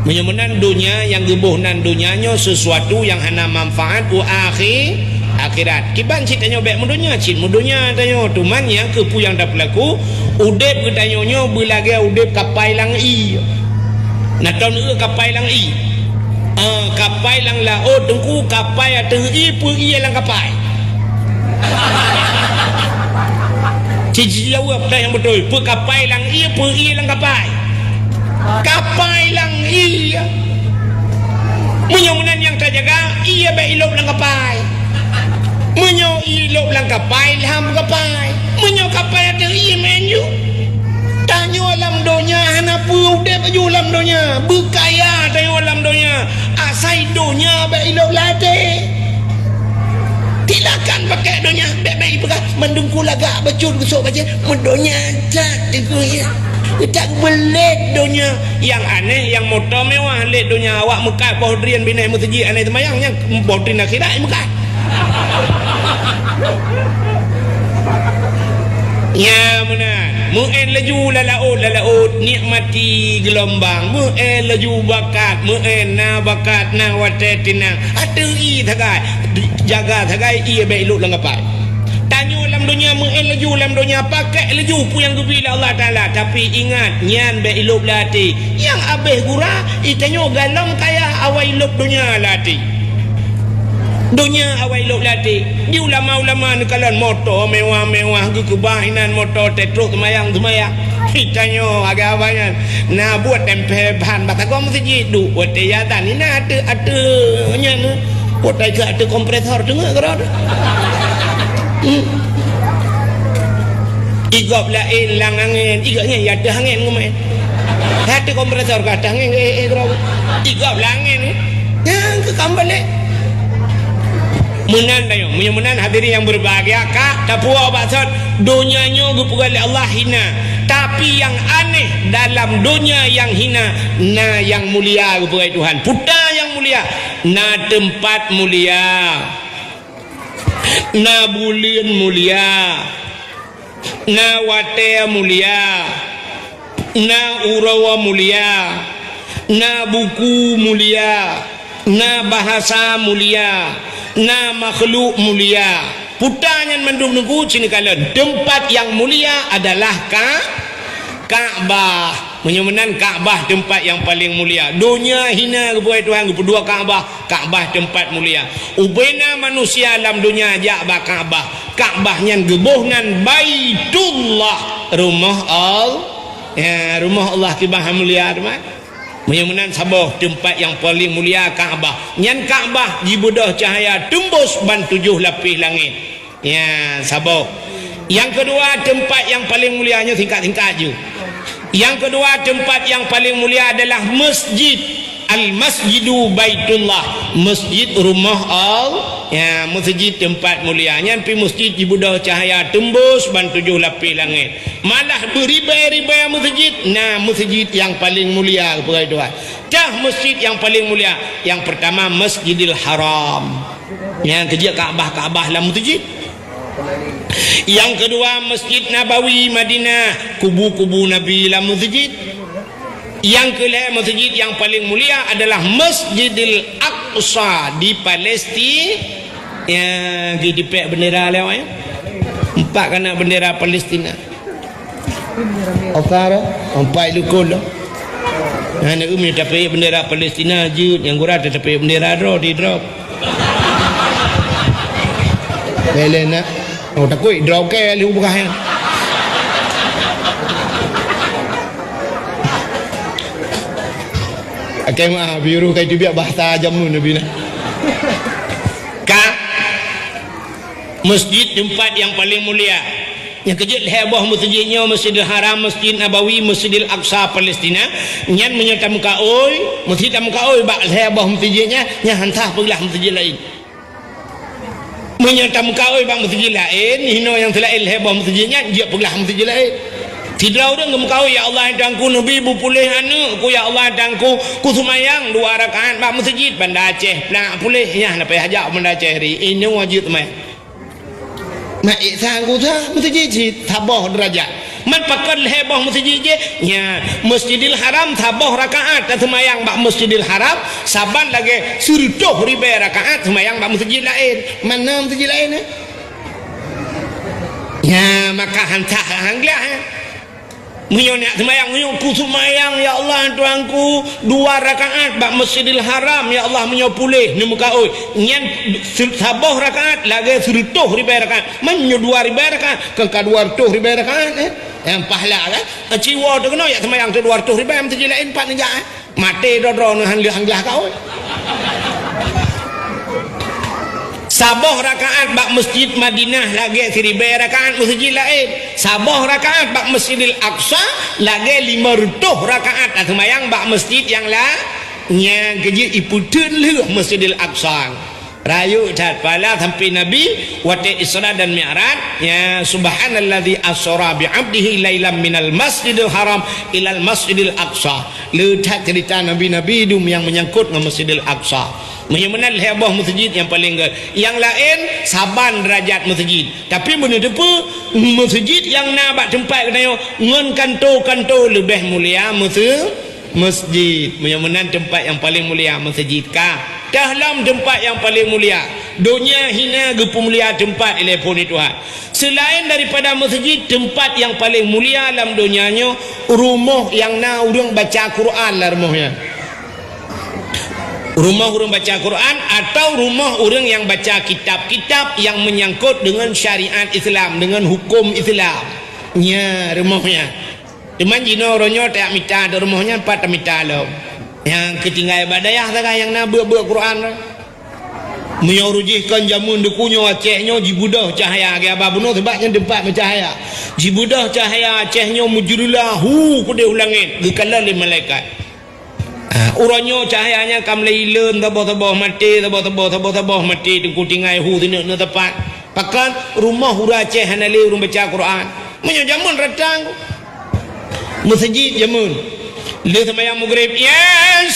Meunyoe meunan donya nyang geuboh nan donya nyoe sesuatu nyang hana manfaat u akhi-, akhirat. Kiban cit tanyoe bék meudonya, cit meudonya tanyoe. Teuma nyang keupeue nyang tapeulaku, udeb geutanyoe nyoe beulagée udeb kapai lam ié. Na ton eu kapai lam ié. Ah, kapai lam laôt Teungku, kapai ateueh ié, peue ié lam kapai? Ci-, ci jaweueb dah nyang beutôi, peue kapai lam ié, peue ié lam kapai? Kapai lam ié. Meunyoe meunan nyang tajaga, ié bék ilôb lam kapai. Meunyoe ilôb lam kapai, lham kapai. Meunyoe kapai ateueh ié meu'en ju. Tanyoe lam donya hana peue udeb aju lam donya. Beukaya tanyoe lam donya. Asai donya bék ilôb lam até. Silakan pakai donya, bék-bék ipeugah mandum ku lagak bacut geusok bajée. Meudonya that teungku ya. Kita beulét donya. Nyang aneh, nyang moto mewah lét donya, awak meukat boh drien binéh meuseujid aneh seumayang, nyang boh drien akhirat meukat. Ya, meunan. Meu'en laju lam laôt, lam laôt, nikmati geulumbang. Meu'en laju bakat, meu'en na bakat, na watée tinang. Ateueh ié sagai, jaga sagai ié bék ilôb lam kapai. Tanyoe lam donya meu'en laju, lam donya pakék laju peue nyang geubri lé Allah Taala. Tapi ingat, nyan bék ilôb lam até. Nyang abéh gura, itanyoe galom kaya awai lôb donya lam até. Donya awai lôb lam até. Di ulama-ulama neukalon moto mewah-mewah geukeubah inan moto teuh trok seumayang-seumayang. Itanyoe agak abah nyan na buet tempé ban bak sagoe meuseujid duek watée azan inan ateueh-ateueh nyan. Watée keu ateueh kompresor teungoh keudroe. Hmm. Igop laén lam angén, igop nyan ya ateueh angén ngeumaén. Ateueh kompresor ka ateueh angén, eh, eh, keudroe. Igop lam angén, eh. Nyang keu kam balek. Meunan tanyoe, meunyoe meunan hadirin yang berbahagia, ka tapuo bak sot donya nyoe geupeugah lé Allah hina. Tapi yang aneh dalam donya yang hina, na yang mulia geupeugah Tuhan. Peue ta yang mulia, na teumpat mulia. Na buleuen mulia, na watée mulia, na uroe mulia, na buku mulia, na bahasa mulia, na makhluk mulia. Peue ta nyan mandum Teungku, ci neukalon. Teumpat yang mulia adalah Ka-, Ka'bah. Meunyoe meunan Ka'bah teumpat nyang paleng mulia. Donya hina geupeugah Tuhan, geupeuduek Ka'bah. Ka'bah teumpat mulia. Ubena manusia lam donya jak bak Ka'bah. Ka'bah nyan geuboh nan Baitullah, rumoh Al-, ya, rumoh Allah kiban mulia teuma. Meunyoe meunan saboh teumpat nyang paleng mulia Ka'bah. Nyan Ka'bah jibeudôh cahya teumbôs ban tujoh lapéh langét. Ya, saboh. Nyang keudua, teumpat nyang paleng mulia, nyoe singkat-singkat ju. Nyang keudua, teumpat nyang paleng mulia adalah masjid. Al-masjidu baitullah, masjid rumoh Allah. Ya, masjid teumpat mulia. Nyan pi masjid jibeudôh cahya teumbus ban tujoh lapéh langét. Malah beuribai-ribai masjid, na masjid nyang paleng mulia, peugah Tuhan. Cah masjid nyang paleng mulia, nyang peurtama Masjidil Haram. Nyang keujeuet Ka'bah-Ka'bah lam masjid. Nyang keudua Masjid Nabawi Madinah, kubu-kubu Nabi lam masjid. Nyang keulhèe masjid nyang paleng mulia adalah Masjidil Aqsa di Palestina. Ya, geutipék bendera lé awak, ya. Empat kana bendera Palestina. Aqsa, empat lukon lah. Nah, nak umi tapék bendera Palestina jeuet, nyang gura tapék bendera droe di droe. Bèk lé nak. Oh, takot droe ke lé ubah, ya. Akai meu'ah, biuru kai tibiak bahasa jameun Nabi na. Ka masjid teumpat nyang paleng mulia. Nyang keujeuet lhèe boh masjid nyoe, Masjidil Haram, Masjid Nabawi, Masjidil Aqsa Palestina. Nyan meunyoe tameukaôi, meusti tameukaôi bak lhèe boh masjid nyan, nyan han sah peuglah masjid laén. Meunyoe tameukaôi bak masjid laén, hinoe nyang seulaén lhèe boh masjid nyan, jeuet peuglah masjid laén. Sidroe ureueng geumeukaôi, "Ya Allah, Tuhanku, neubi beupuléh aneukku, ya Allah, Tuhanku, kuseumayang dua rakaat bak masjid Banda Aceh, plak puléh, nyan leupah jak Banda Aceh ri, inoe jeuet seumayang." Mak Iksan kusa masjid cit saboh derajat. Man pakon lhèe boh masjid jih? Nya, Masjidil Haram saboh rakaat taseumayang bak Masjidil Haram, saban lagèe sireutôh ribèe rakaat seumayang bak masjid laén. Mana masjid laén, eh? Nya, maka han sah han glah, eh? Meunyoe neujak seumayang, meunyoe kuseumayang, ya Allah, Tuhanku, dua rakaat bak Masjidil Haram, ya Allah, meunyoe puléh neumeukaôi. Nyan se-, saboh rakaat lagèe sireutôh ribèe rakaat. Meunyoe dua ribèe rakaat, kon ka dua reutôh ribèe rakaat, eh? Nyang pahala kan? Ciwoe teuh keunoe jak seumayang teuh dua reutôh ribèe, masjid laén pat neujak, eh? Maté droe-droe neuh han lheueh han glah kaôi. Saboh rakaat bak Masjid Madinah lagèe siribèe rakaat masjid laén. Saboh rakaat bak Masjidil Aqsa lagèe limong reutôh rakaat taseumayang bak masjid nyang la-, nyang keujeuet ipeuteun lheueh Masjidil Aqsa. Rayeuk that pahala sampoe Nabi watèe Isra dan Mi'raj, ya, "Subhanalladzi asra bi 'abdihi lailam minal masjidil haram ilal masjidil aqsa." Le that ceurita nabi-nabi dum nyang meunyangkot ngon Masjidil Aqsa. Meunyoe meunan lhèe boh masjid nyang paleng gèt. Nyang laén saban deurajat masjid. Tapi meunyoe teupeue, masjid nyang na bak teumpat geutanyoe ngon kanto-kanto leubeh mulia mase-, masjid. Meunyoe meunan teumpat nyang paleng mulia masjid ka. Teuh lom teumpat nyang paleng mulia. Donya hina geupeumulia teumpat ilèe phon Tuhan. Seulaén daripada masjid, teumpat nyang paleng mulia lam donya nyoe, rumoh nyang na ureueng baca Quran lam rumoh nyan. Rumoh ureueng baca Quran atau rumoh ureueng nyang baca kitab-kitab nyang meunyangkot deungon syariat Islam, deungon huköm Islam. Nya rumoh nyan. Teuma jinoe uroe nyoe tajak mita di rumoh nyan, pat tamita lom. Nyang keutinggai bak dayah sagai nyang na beuet-beuet Quran. Meunyoe ureueng jih kon jameun deuku nyoe Aceh nyoe jibeudôh cahya, geuba bunoe sabab nyan teumpat meucahya. Jibeudôh cahya Aceh nyoe meujeureulah hu keudéh u langét, geukalon lé malaikat. Ah, uroe nyoe cahya nyan ka mulai ilôn, saboh-saboh maté, saboh-saboh, saboh-saboh maté, teungku tinggai hu sineuk-neuk teumpat. Pakon rumoh ureueng Aceh hana lé ureueng baca Quran. Meunyoe jameun ratang, masjid jameun. Lheueh seumayang Maghrib, Yasin,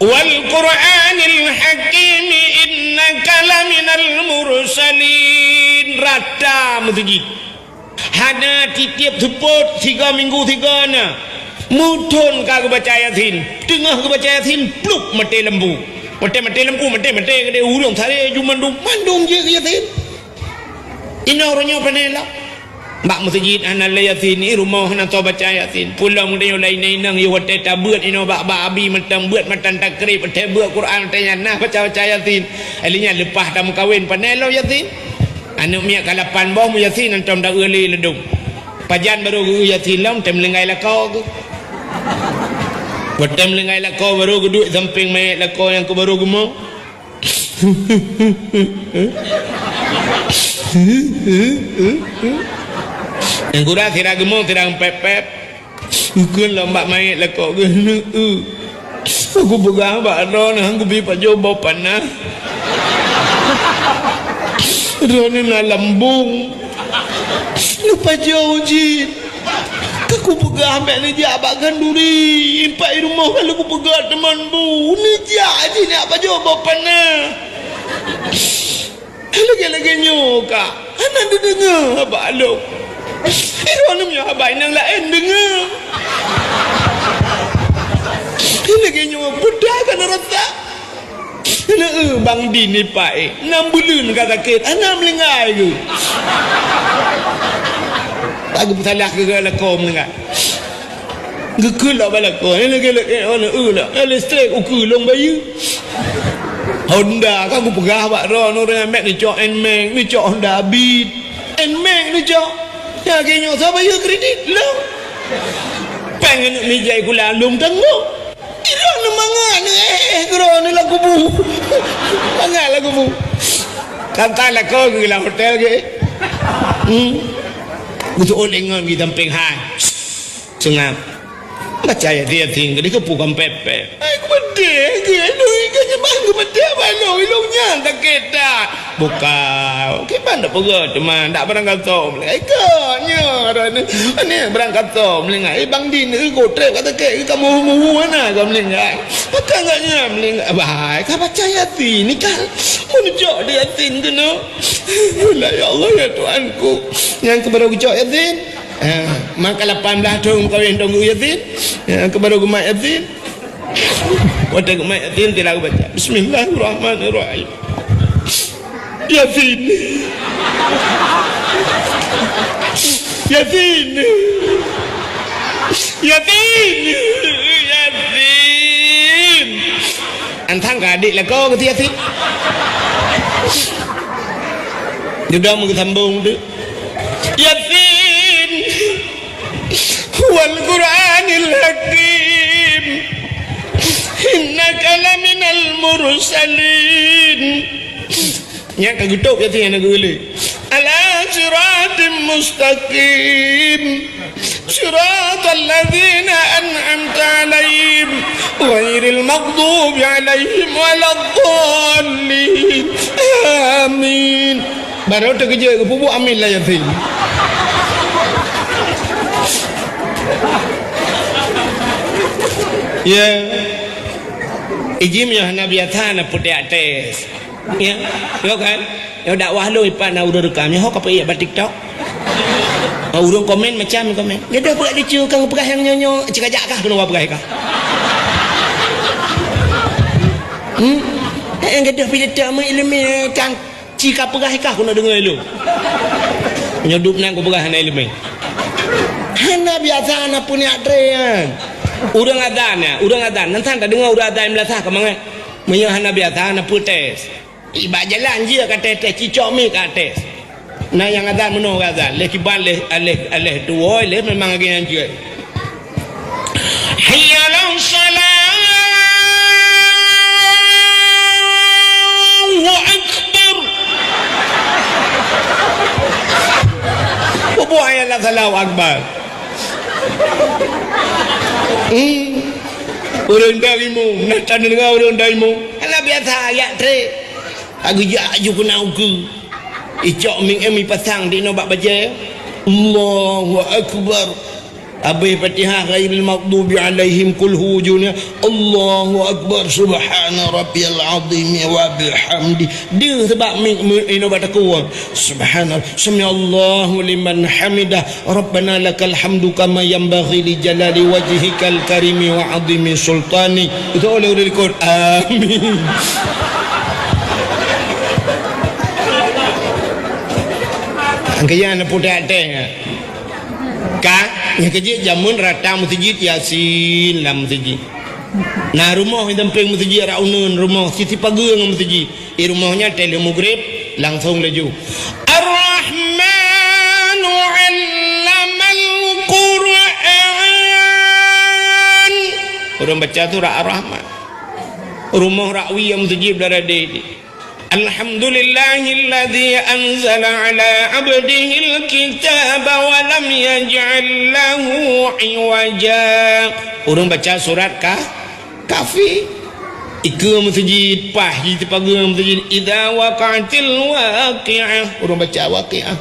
"Wal Qur'anil Hakim, innaka laminal mursalin." Rata masjid. Hana tiep-tiep seupôt, tiga minggu tiga na. Meuthon ka geubaca Yasin. Teungoh geubaca Yasin, plup, maté lampu. Maté, maté lampu, maté, maté keudéh ureueng saré ju mandum, mandum jeuet Yasin. Inoe uroe nyoe pane lom. Bak masjid hana lé Yasin, i rumoh hana soe baca Yasin. Pulang geutanyoe lé inong-inong, yoh watèe tabeuet inoe bak, bak abi mantong beuet matan takrib, watèe beuet Quran, watèe nyan nah baca-baca Yasin. Ai lheueh nyan leupah tameukawen, pane lom Yasin. Aneuk miet ka lapan boh meuyasin, hantom taeu lé ladôm. Pajan barô geu Yasin lom, tem leunggai lakoe geuh. Watèe leunggai lakoe barô geuduek sampéng manyét lakoe nyang keu barô geumo. Nyang gura sira geumo, sira pép-pép. Geukheun lom bak manyét lakoe geuh, "Neu-eu, kupeugah bak droeneuh, kubi pajoh boh panah. Droeneuh na lambông. Neupajoh jih. Ka kupeugah bèk neujak bak khanduri, ipak i rumoh ka lheueh kupeugah teuma bu. Neujak jih neujak pajoh boh panah." Lagèe-lagèe nyoe ka hana neudeungoe haba lôn. Droeneuh meunyoe haba nyang laén deungoe. Lagèe nyoe peue ka neurasa. Neu-eu, Bang Din ipak, eh, nam buleuen ka sakét, hana meulinggai geuh. Ka geupeusalah keu lakoe meulinggai. Geukheun lom bak lakoe, eh, lagèe, lagèe, oh, neu-eu lah. Eh, listrik ukeue lôn bayeue. Honda ka kupeugah bak droeneuh, ureueng mèt neucok Nmax, neucok Honda Beat. Nmax neucok. Nyang lagèe nyoe soe bayeue kredit lôn. Pèng aneuk mija sikula lôn tanggong. Droeneuh mangat, eh, eh, droeneuh lam kubu. Mangat lam kubu. Ka teuka lakoe geuh lam hotel geuh. Hmm. Geuseuôt lé ngon geuh sampéng hai. Seungab. Baca Yasin, Yasin, keudéh keupeue kon pèpè. Ai, kupeudeh keuh, aduh, ikan nyeumah kupeudeh, balo, ilong nyan sakét that. Bukan, kiban dak peugah, teuma dak barangkasoe meulinggai. Ikot, nyoe, aduh, ni, ni barangkasoe meulinggai. Eh, Bang Din, eh, kok trép ka sakét, ka muhu-muhu hana ka meulinggai. Pakon gobnyan meulinggai. Bah, ka baca Yasin, ni kan. Mun jok di Yasin keunoe. Ya Allah, ya Tuhanku. Nyang keubaru geucok Yasin. Eh, maka lapan belas thôn meukawen Teungku Yasin. Eh, keubaru geumat Yasin. Watèe geumat Yasin, tilawa baca, "Bismillahirrahmanirrahim. Yasin. Yasin. Yasin. Yasin." Antang ka adik lakoe keu Yasin. Dudoe meugeusambong tu. Yasin. Wal Qur'anil Hakim. Innaka laminal mursalin. Nyan ka geutôb Yasin nyang na geuh lé. Ala siratim mustaqim. Siratal ladzina an'amta 'alaihim, ghairil maghdubi 'alaihim waladdallin. Amin. Barô teukeujot geupeubuet amin lam Yasin. Ya. Ijim nyoe hana biasa na putéh até. Ya, yo kan? Yo dakwah lôn ipat na ureueng rekam, nyoe ho ka peuék bak TikTok. Ha, ureueng komen macam komen. Gadoh peugah lucu, kang peugah nyang nyoe-nyoe, cikajak kah keunoe peugah kah? Hmm? Eh, gadoh pih letak meuileumèe, kang ci ka peugah kah keunoe deungoe lôn. Nyoe dup nan kupeugah hana ileumèe. Hana biasa na peuniat tré nyan. Ureueng azan nyan, ureueng azan. Nan san tadeungoe ureueng azan meunasah ka mangat. Meunyoe hana biasa, na peue tes. Bak jalan jih ka tes-tes, cicok mi ka tes. Na nyang azan meunoe ka azan. Leh kiban, leh, leh, leh tuwoe, leh memang lagèe nyan jeuet. Hayya 'alas shalah. Allahu Akbar. Bubuai Allah Allahu Akbar. Hmm. Ureueng dari mu, na tadeungoe ureueng dari mu. Hana biasa ayat tré. Ka geujak laju keunan ukeue. Icok mik em ipasang di inoe bak bajèe. Allahu Akbar. Abéh Fatihah ghairil maghdubi alaihim qul hu juna. Allahu Akbar. Subhana rabbiyal azim wa bihamdi. Deuh sabab mik inoe bak takue. Subhanallah. Sami'allahu liman hamidah. Rabbana lakal hamdu kama yanbaghi li jalali wajhikal karimi wa azimi sultanik. Beutôi lé ureueng likot. Amin. Angkaya na putéh até. Ka, nyang keujeuet jameun rata meuseujid Yasin lam meuseujid. Na rumoh nyang sampéng meuseujid, rot uneuen rumoh, sisi pageue ngon meuseujid. Di rumoh nyan teuh lheueh mugreb, langsong laju. Ar-Rahmanu 'allamal Qur'an. Ureueng baca surat Ar-Rahman. Rumoh rot wie meuseujid blah radeh. Alhamdulillahilladzi anzala ala abdihil kitaba wa lam yaj'al lahu iwaja. Ureuëng baca surat ka, Kahfi. Ikeue meuseujid, paih jih sipageue meuseujid. Idza waqa'atil waqi'ah. Ureuëng baca Waqi'ah.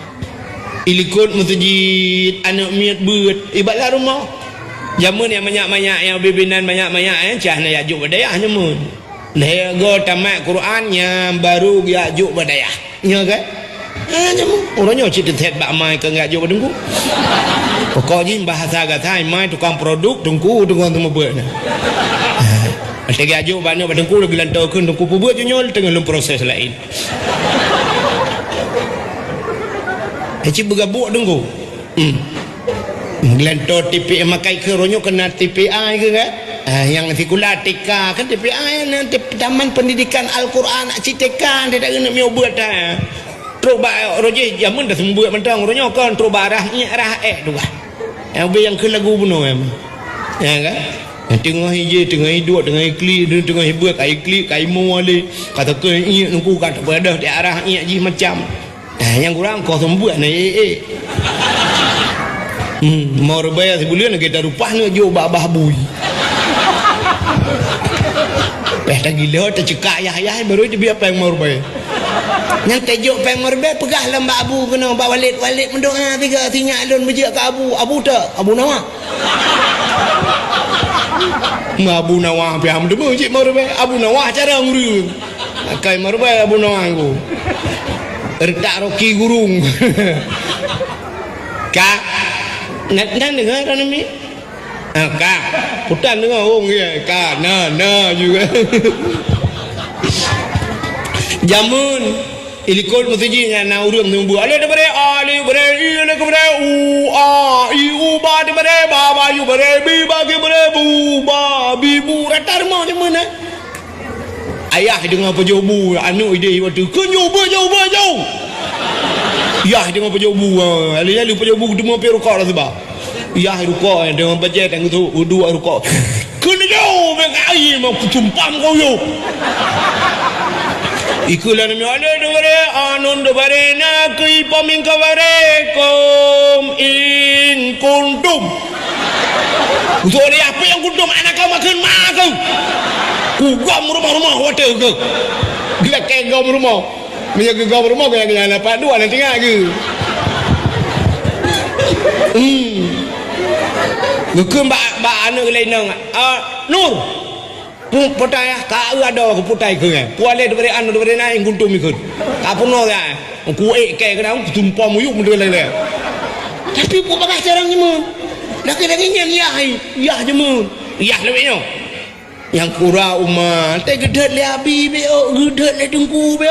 Ilikot meuseujid, aneuëk miet beuet, ibalah rumoh. Jameun nyang manyak-manyak, nyang bibinan manyak-manyak, eh, cah na jak jok bak dayah jameun. Lhée goe tamat Quran nyan baru geujak jok bak dayah. Nyoe kan? Ha, nyoe. Uroe nyoe cit teuthét bak mai keu geujak jok bak teungku. Pokok jih bahasa gata mai tukang produk teungku, tukang teumeubuet nyan. Ha. Watée geujak jok bak nyoe bak teungku, lagée lantoe kheun teungku peubeuet nyoe teungoh lom proses laén. Cit beugabuk teungku. Hmm. Geulantoe T P A makai keu uroe nyoe keunan T P A keu kan? Ah, nyang sikula T K kan T P A na T-, Taman Pendidikan Al-Quran cit T K, tidak keuneuk miyueb buet dah. Trok bak uroe jih jameun dah seumeubeuet mantong uroe nyoe kon trok bak arah nyak arah ék tu bah. Nyang ubé nyang keu lagu bunoe em. Ya kan? Nyang teungoh ije, teungoh iduek, teungoh iklik, teungoh ibuet, ka iklik, ka imo wali. Ka teukeue iék nuku ka teupeudeh di arah iék jih macam. Eh, nyang kurang kosong buet na, eh, eh. Hmm, mau reubai sibuleuen lagée tarupah neuk jok bak bah bui. Peh tagilo tacekak yah-yah baru teubiet péng mau reubai. Nyang tajok péng mau reubai peugah lam bak abu keunoe bak walét-walét meudoa tiga sinyak lôn beujeuet keu abu. Abu tak? Abu Nawa. Ma Abu Nawa pih ham deungoe cit mau reubai. Abu Nawa cara ngureueng. Akai meureubai Abu Nawang ku. Retak roki gurung. Ka. Nan, nan deungoe droeneuh mi? Ah, ka. Putan deungoe wong ye. Ka. Na, na juga. Jameun ilikot meuseujid nyan na ureueng seumeubeuet. Alif teubeuet, alif beuet, i alif teubeuet, u, a, i, u, ba teubeuet, ba, ba, yu beuet, bi, ba, ke beuet, bu, ba, bi, bu. Rata rumoh jameun, eh. Ayah deungoe pajoh bu, aneuk ideh watèe, "Keu nyoe beuet jauh, beuet jauh!" Yah deungoe pajoh bu, ha, lalu-lalu pajoh bu teuma pih rukok dah seuba. Yah rukok, eh, deungoe bajèe tang tu, uduk rukok. "Keu nyoe beuet ka aie mau kutumpam kau yo!" Ikeu lôn nyoe, "Alif teubeuet, a nun teubeuet, na keu ipom in kabarèe, kum in kuntum." Usoe dia apa nyang kuntum aneuk kau makheun ma keu. Kugom rumoh-rumoh watèe keu. Geulakèe gom rumoh. Meunyoe geugom rumoh keu nyang lapan dua na tinggai keu. Hmm. Geukheun bak, bak aneuk laén nang, "Ah, Nur." Pu-, putai ah, ka eu adoe keu putai keu nyan. Pu alèh dibri anu dibri na in kuntum ikheun. Ka peunoh ya. Ku ék kèe keunan kutumpom muyup meudeh lé-lé. Tapi pu bagah carông jameun. Lagèe-lagèe nyan yah, yah jameun. Yah lawét nyoe. Nyang kura uma, teuh geudhôt lé abi bék, geudhôt lé teungku bék.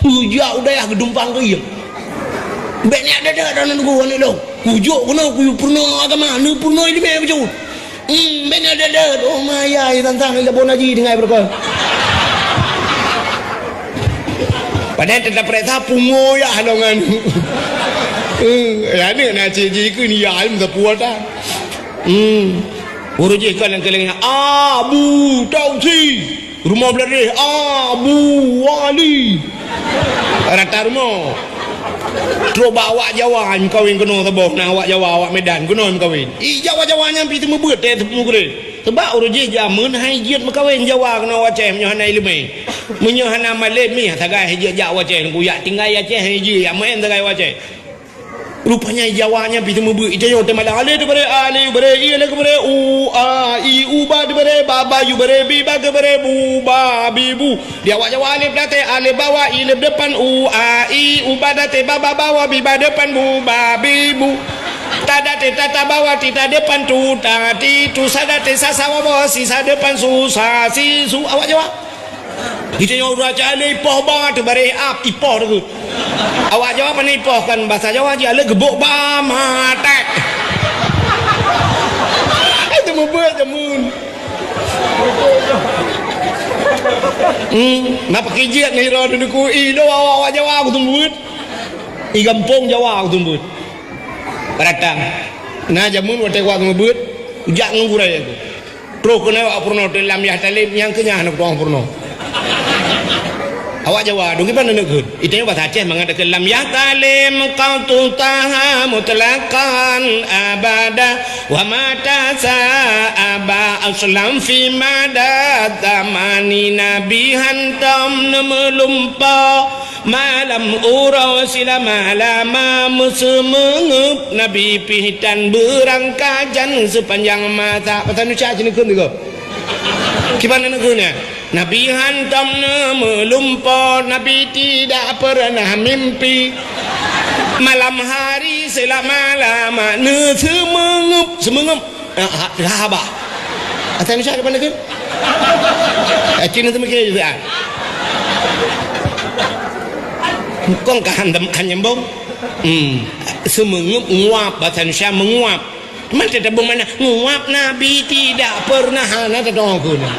Peujak u dayah geudumpang keu iem. Bék nyak deuh-deuh droeneuh teungku aneuk lôn. Kujok keunoe kuyue peurunoe agama, neupeurunoe ileumèe bacut. Hmm, bék na deuh-deuh. Oh, ma yah, tantang lé Abu Naji tinggai beureukoh. Padahai teuta peuriksa pungo yah lôn ngon. Hmm, ya, aneuk na cit jih keu ni yah, ilmu sapeue ta. Hmm. Ureueng jih kon nyang keu lagèe nyan, Abu Tausi. Rumoh Bladeh, Abu Wali. Rata rumoh. Trok bak awak Jawa, meukawen keunoe saboh, na awak Jawa, awak Medan, keunoe meukawen. I Jawa-Jawa nyan pih teumeubeuet, teuh teupeugurée. Sebab ureueng jih jameun hai jeuet meukawen Jawa keunoe u Aceh meunyoe hana ileumèe. Meunyoe hana malém, mih sagai hai jeuet jak u Aceh, kujak tinggai Aceh, hai jeuet, jak meu'en sagai u Aceh. Rupanya Jawa nyan pih teumeubeuet, ita nyoe teumalang. Alif teubri, alif bri, i alif bri, u, a, i, u, ba teubri, ba, ba, yu bri, bi, ba teubri, bu, ba, bi, bu. Di awak Jawa alif dah teuh, alif bawah, i alif depan, u, a, i, u, ba dah teuh, ba, ba, bawah, bi, ba depan, bu, ba, bi, bu. Ta dah teuh, ta, ta bawah, ti, ta depan, tu, ta, ti, tu, sa dah teuh, sa, sa bawah, si, sa depan, su, sa, si, su. Awak Jawa. Geutanyoe ureueng Aceh alèh ipoh ba teuh bareh ap, ipoh teuh. Awak Jawa pane ipoh kan bahasa Jawa jih alèh geubok ba matek. Itu meubeuet jameun. Hmm, na pakijeuet ngon droe teuh ku i lo awak Jawa aku teumeubeuet. I gampông Jawa aku teumeubeuet. Peurata. Na jameun watèe ku teumeubeuet, kujak ngon gurèe aku. Troh keunoe awak peurunoe teuh lam yah taleb nyang keu nyan hana kutu'oh peurunoe. Awak Jawa, dong kiban aneuk kheun. Itanyoe bahasa Aceh mangat takheun, "Lam yahtalim qatu taha mutlaqan abada, wa mata sa'aba aslam fi mada tamani." Nabi hantom neumeulumpo malam uroe silama-lama meuseumeungeup. Nabi pih tan beurangkajan seupanjang masa. Bahasa Indonesia sini kheun juga. Kiban aneuk kheun nyan. Nabi hantom neumeulumpo, Nabi tidak pernah mimpi. Malam hari selama-lama neuseumeungeup, seumeungeup. Ah, ah, haba. Asai Indonesia depan lagi. Eh, Cina tu mikir juga. Kong ka han dem-, han nyambung. Hmm. Seumeungeup, nguap, bahasa Indonesia menguap. Man teutabong mana? Nguap Nabi tidak pernah, hana teutabong aku ni.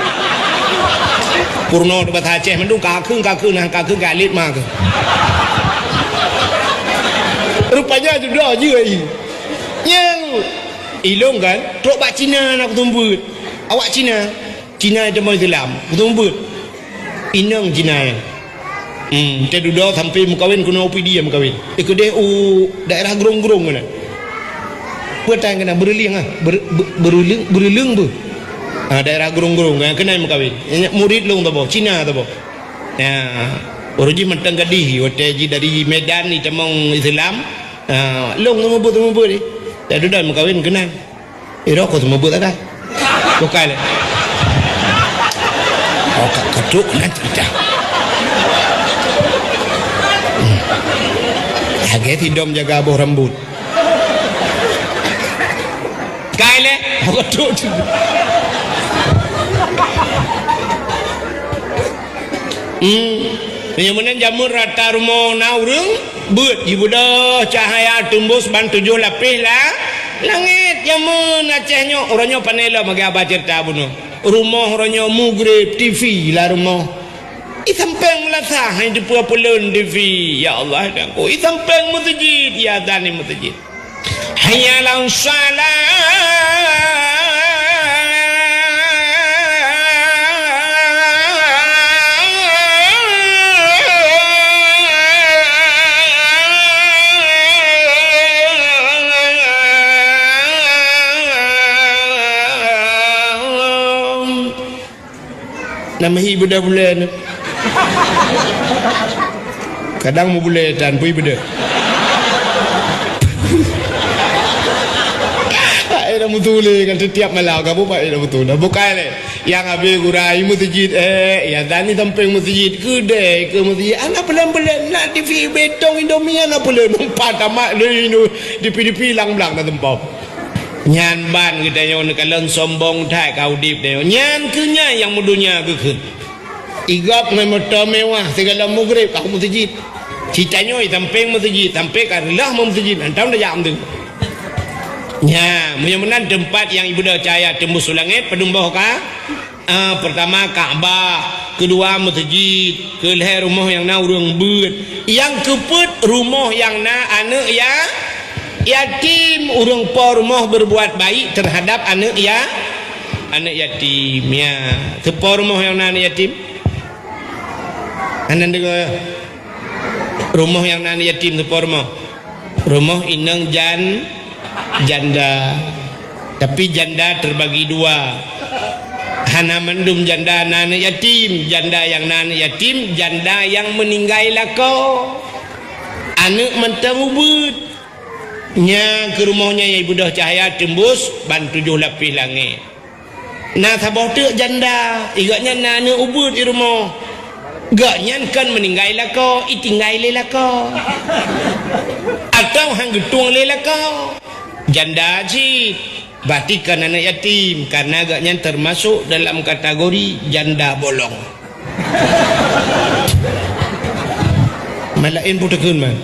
Purno tu bahasa Aceh mandum, kakheun, kakheun, nah, kakheun galit mah ke. Rupanya sudah je ai. Nyang ilong kan, trok bak Cina nak kutumbut. Awak Cina, Cina itu mau Islam, kutumbut. Inong Cina. Hmm, teududoe sampai meukawen keunoe U P D meukawen. Eh, keudeh u daerah Grong-Grong keunan. Peue tan keunan, Beureulieng ah, Ber-, Be-, Beureulieng, Beureulieng beuh. Ah, daerah Grong-Grong, ah, keunan meukawen. Nyan murid lôn saboh, Cina saboh. Ya, ureueng jih mantong gadih, watèe jih dari Medan jitamong Islam. Ah, lôn seumeubeuet-seumeubeuet jih. Teududoe meukawen keunan. Eh, rokok semua buat ada. Bukan. Oh, ka-, ketuk nanti dah. Hmm. Lagi si Dom jaga boh rambut. Kai le. Oh, ketuk. Hmm. Meunyoe meunan jameun rata rumoh na ureueng beuet, jibeudôh cahya teumbus ban tujoh lapéh la-, langét. Jameun Aceh nyoe, uroe nyoe pane lom lagèe haba ceurita bunoe. Rumoh uroe nyoe mugreb, T V lam rumoh. I sampéng meulasah, hai teupeue peuleuen T V. Ya Allah, dan ko i sampéng meuseujid, ya dan i meuseujid. Hayya 'alas shalah. Nama hi beudôh buleuen. Kadang meubulée tan pui beudôh. Hai dah meutuléh kan setiap malam kamu pai dah meutuléh. Bukai lé. Yang habéh gura i meuseujid, eh, ya dan i sampéng meuseujid keudeh keu meuseujid. Anak pelan-pelan nak T V betong Indomie anak pelan. Empat tamat lé Indo-, T V-T V lang blang dah tempau. Nyan ban geutanyoe neukalon sombong that ka udeb tanyoe. Nyan keuh nyan nyang meudonya geukheun. I gob ngon moto mewah, sigohlom mugreb ka meuseujid. Ci tanyoe i sampéng meuseujid, sampoe ka reuloh meuseujid, hantom tajak meuseujid. Nya, meunyoe meunan teumpat nyang ibeudôh cahya teumbus u langét, padum boh ka? Ah, peurtama Ka'bah, keudua meuseujid, keulhèe rumoh nyang na ureueng beuet. Nyang keupeuet rumoh nyang na aneuk ya-, yatim, ureueng po rumoh berbuat baik terhadap aneuk ya-, aneuk yatim. Ya, teupo rumoh nyang na aneuk yatim? Hana deungoe. Rumoh nyang na aneuk yatim teupo rumoh. Rumoh inong jan-, janda. Tapi janda terbagi dua. Hana mandum janda na aneuk yatim. Janda nyang na aneuk yatim, janda nyang meuninggai lakoe. Aneuk mantong ubeuet. Nya keuh rumoh nyan nyang ibeudôh cahya teumbus ban tujoh lapéh langét. Na saboh teuk janda, i gobnyan na aneuk ubeuet i rumoh. Gobnyan kon meuninggai lakoe, itinggai lé lakoe. Atawa han geutueng lé lakoe. Janda cit, berarti kon aneuk yatim, karena gobnyan termasuk dalam kategori janda bolong. Malaén pun takheun man.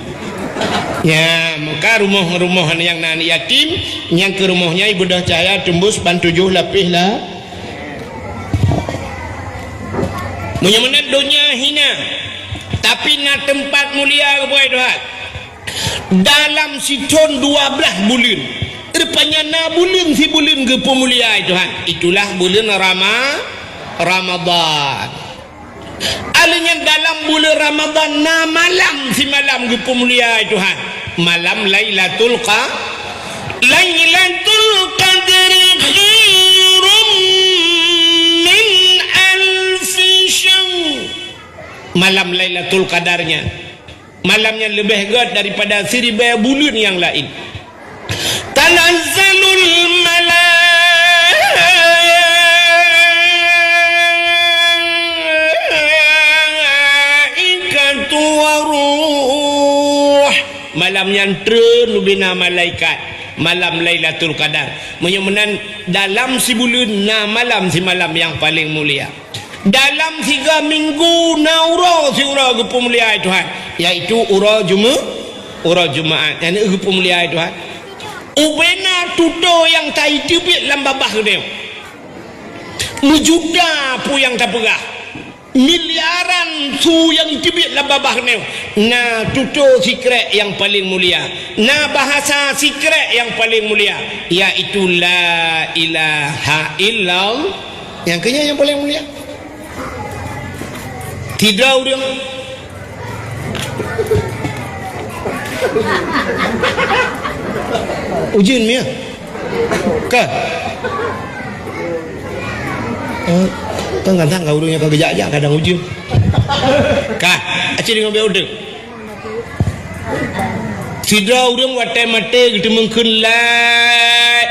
Nya, maka rumoh-rumoh nyang na aneuk yatim, nyang keu rumoh nyan ibeudôh cahya teumbus ban tujoh lapéh la. Meunyoe meunan donya hina, tapi na teumpat mulia geuboh Tuhan. Dalam sithon dua blaih buleuen. Rupanya na buleuen sibuleuen geupeumulia Tuhan. Itulah buleuen Rama-, Ramadan. Alheuh nyan dalam buleuen Ramadhan na malam simalam geupeumulia Tuhan. Malam Lailatul Qa-, Lailatul Qadri khairum min alfi syahr. Malam Lailatul Qadar nyan. Malam nyan leubeh gét daripada siribèe buleuen nyang laén. Tanazzalul malaikatu waruh. Malam nyan treun ubena malaikat. Malam Lailatul Qadar. Meunyoe meunan dalam sibuleuen na malam simalam nyang paleng mulia. Dalam siga minggu na uroe siuroe geupeumulia Tuhan, yaitu uroe Jume-, uroe Jumaat. Nyan geupeumulia Tuhan. Ubena tutoe nyang taiteubiet lam babah geutanyoe. Meujuta peue nyang tapeugah. Miliaran su nyang iteubiet lam babah geutanyoe. Na tutoe sikrek nyang paleng mulia. Na bahasa sikrek nyang paleng mulia, yaitu la ilaha illallah. Nyang keunyan nyang paleng mulia. Sidroe ureueng. Ujeuen miah. Ka. Eh, kan kadang ka ureueng nyang ka geujak-jak kadang ujeuen. Ka. Aci deungon bèk udeueng. Sidroe ureueng watèe maté geuteumeung kheun la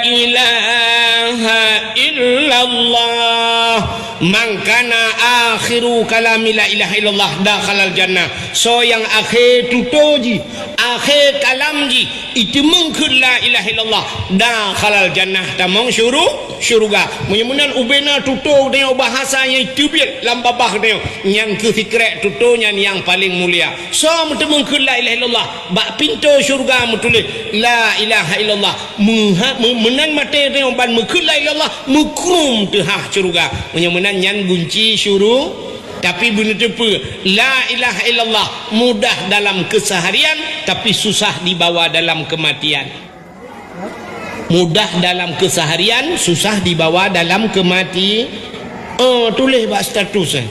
ilaha illallah. Man kana akhiru kalami la ilaha illallah dakhalal jannah. Soe nyang akhé tutoe jih, akhé kalam jih, iteumeung kheun la ilaha illallah, dakhalal jannah, tamong syuru-, syuruga. Meunyoe meunan ubena tutoe geutanyoe bahasa nyang iteubiet lam babah geutanyoe, nyan keuh sikrek tutoe nyan nyang paleng mulia. Soe meuteumeung kheun la ilaha illallah, bak pintoe syuruga meutuléh la ilaha illallah. Meuha-, meu-, meunan maté tanyoe ban meukheun la ilaha illallah, meukrum teuhah syuruga. Meunyoe meunan nyan gunci syuru-, tapi beuneuteupeu, la ilaha illallah mudah dalam keseharian, tapi susah dibawa dalam kematian. Mudah dalam keseharian, susah dibawa dalam kemati-, oh, tuléh bak status, eh.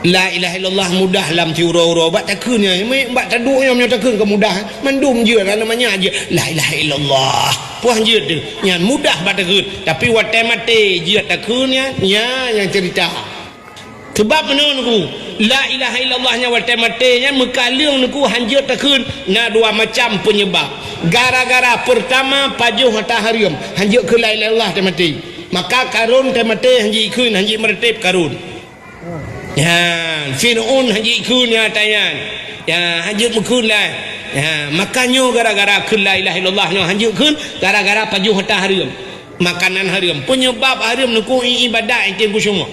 La ilaha illallah mudah lam siuroe-uroe. Bak takheun nyan, bak taduek nyan meunyoe takheun ka mudah. Mandum jeuet, hana manyak jeuet. La ilaha illallah. Puih jeuet teuh. Nyan mudah bak takheun. Tapi watèe maté jeuet takheun nyan, nyan nyang cerita. Sebab meunoe Teungku, la ilaha illallah nyan watèe maté nyan meukaleueng Teungku hanjeuet takheun na dua macam penyebab. Gara-gara pertama pajoh hareuem, hanjeuet kheun la ilaha illallah watèe maté. Maka Karun watèe maté hanjeuet kheun, hanjeuet meureutéb Karun. Ya, Fir'aun hanjeuet kheun nyang ata nyan. Ya, hanjeuet meukheun lah. Ya, maka nyoe gara-gara kheun la ilaha illallah nyoe hanjeuet kheun gara-gara pajoh hareuem. Makanan hareuem. Penyebab hareuem Teungku i-, ibadat item khusyuk.